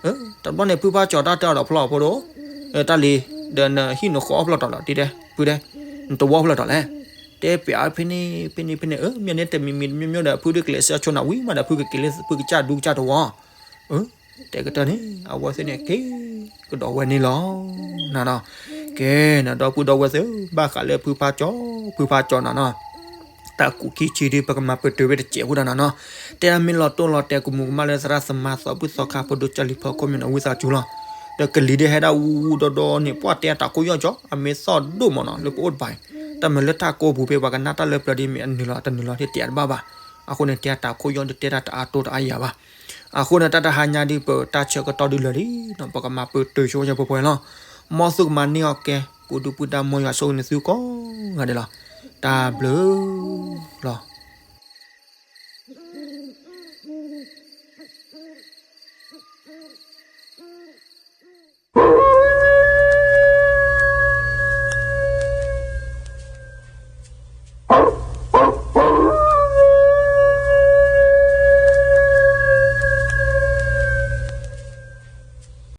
ဖိ, တဘျီန့ၣ် ဖုဘၣ်ကၠီၤတၢ်တဲအီၤဒီးဖျီအီၤဖိဒိၣ်, တၢ်လံ ဒီးနဟံၣ်နဃီအီၣ်ဖျီၣ်တီၤလီၤတံၢ်တဲ ဖုတဲ နတဝီဖျီၣ်တီၤလဲၣ်, တဲပျးဖဲန့ၣ် ဖဲန့ၣ် ဖဲန့ၣ် အၢ မ့ၢ်န့ၣ်တမံၤမံၤတမံၤမံၤဒီး ဖုဒုးကလဲၤဆၢဆိနၤဝံၤမးဒီး ဖုကက့ၤလၢဖုကစၢ်ဒူကစၢ်တဝီ တဲကတၢၢ်န့ၣ် အဝဲသ့ၣ်န့ၣ်က့ၤကဒီးဝဲန့ၣ်လီၤ. နနီၤ, ကဲ နဒီပုၢ်ဒီဝဲၢ်သ့ၣ်ဧၢ ဘၣ်ဃးလၢဖုဖါကၠီၤ ဖုဖါကၠီၤနနီၤ, တၢ်ကူးခံဆံဒ် ပကမၤပတုာ်ဝဲတစဲးဖိဒီးနနီၤ, တဲဒၣ်မ့ၢ်လီၤတိၢ်လီၤတဲာ်ကမူးကမၣ်လၢသရၣ်သမါသီဘူၣ်သီခါဖိဒိၣ်ကၢ်လံၤဖီခိၣ်မ့ၢ်န့ၣ် ဝံသးစူၤလီၤ. တကလံၤဒ်ဟဲဒၣ်ဝူဝူဒီဒီန့ၣ် ပှၢ်တဲအတၢ်ခိၣ်ယီၢ်ကၠီ အမ့ၢ်သီၣ်ဒိၣ်မးနီၤ လၢပအိၣ်တပၤအံၤ, တၢ်မၤလၢတၢ်ကိးပူၤဖဲပှၤကနၣ်တၢ်လၢပျၢၤဒ်မ့ၢ်အနုာ်လီၤ တနုာ်လီၤ ဟ့ၣ်တဲတဘၣ်ဘၣ်. အဃိန့ၣ် တဲအတၢ်ခိၣ်ယီၢ်ဒ်တဲတၢ်တအါတိၢ်တအါယၤဘၣ်. အဃိန့ၣ် တၢ်တဟါညါဒ်ပတၢ်ဆၢကတီၢ်ဒ်လၢာ်လံနီၤ ပကမၤပတုာ်ဆိကမိၣ်ပှဲၤပှဲၤလီၤ. မ်သုကမၤန့ၢ်အီၤကဲ ပူၤဒုပူၤတၢ်မီယွၤဆိၣ်ဂ့ၤန့ၢ်သုကိးဂၤဒဲးလီၤ. တၢ်ဘျုးလီၤ.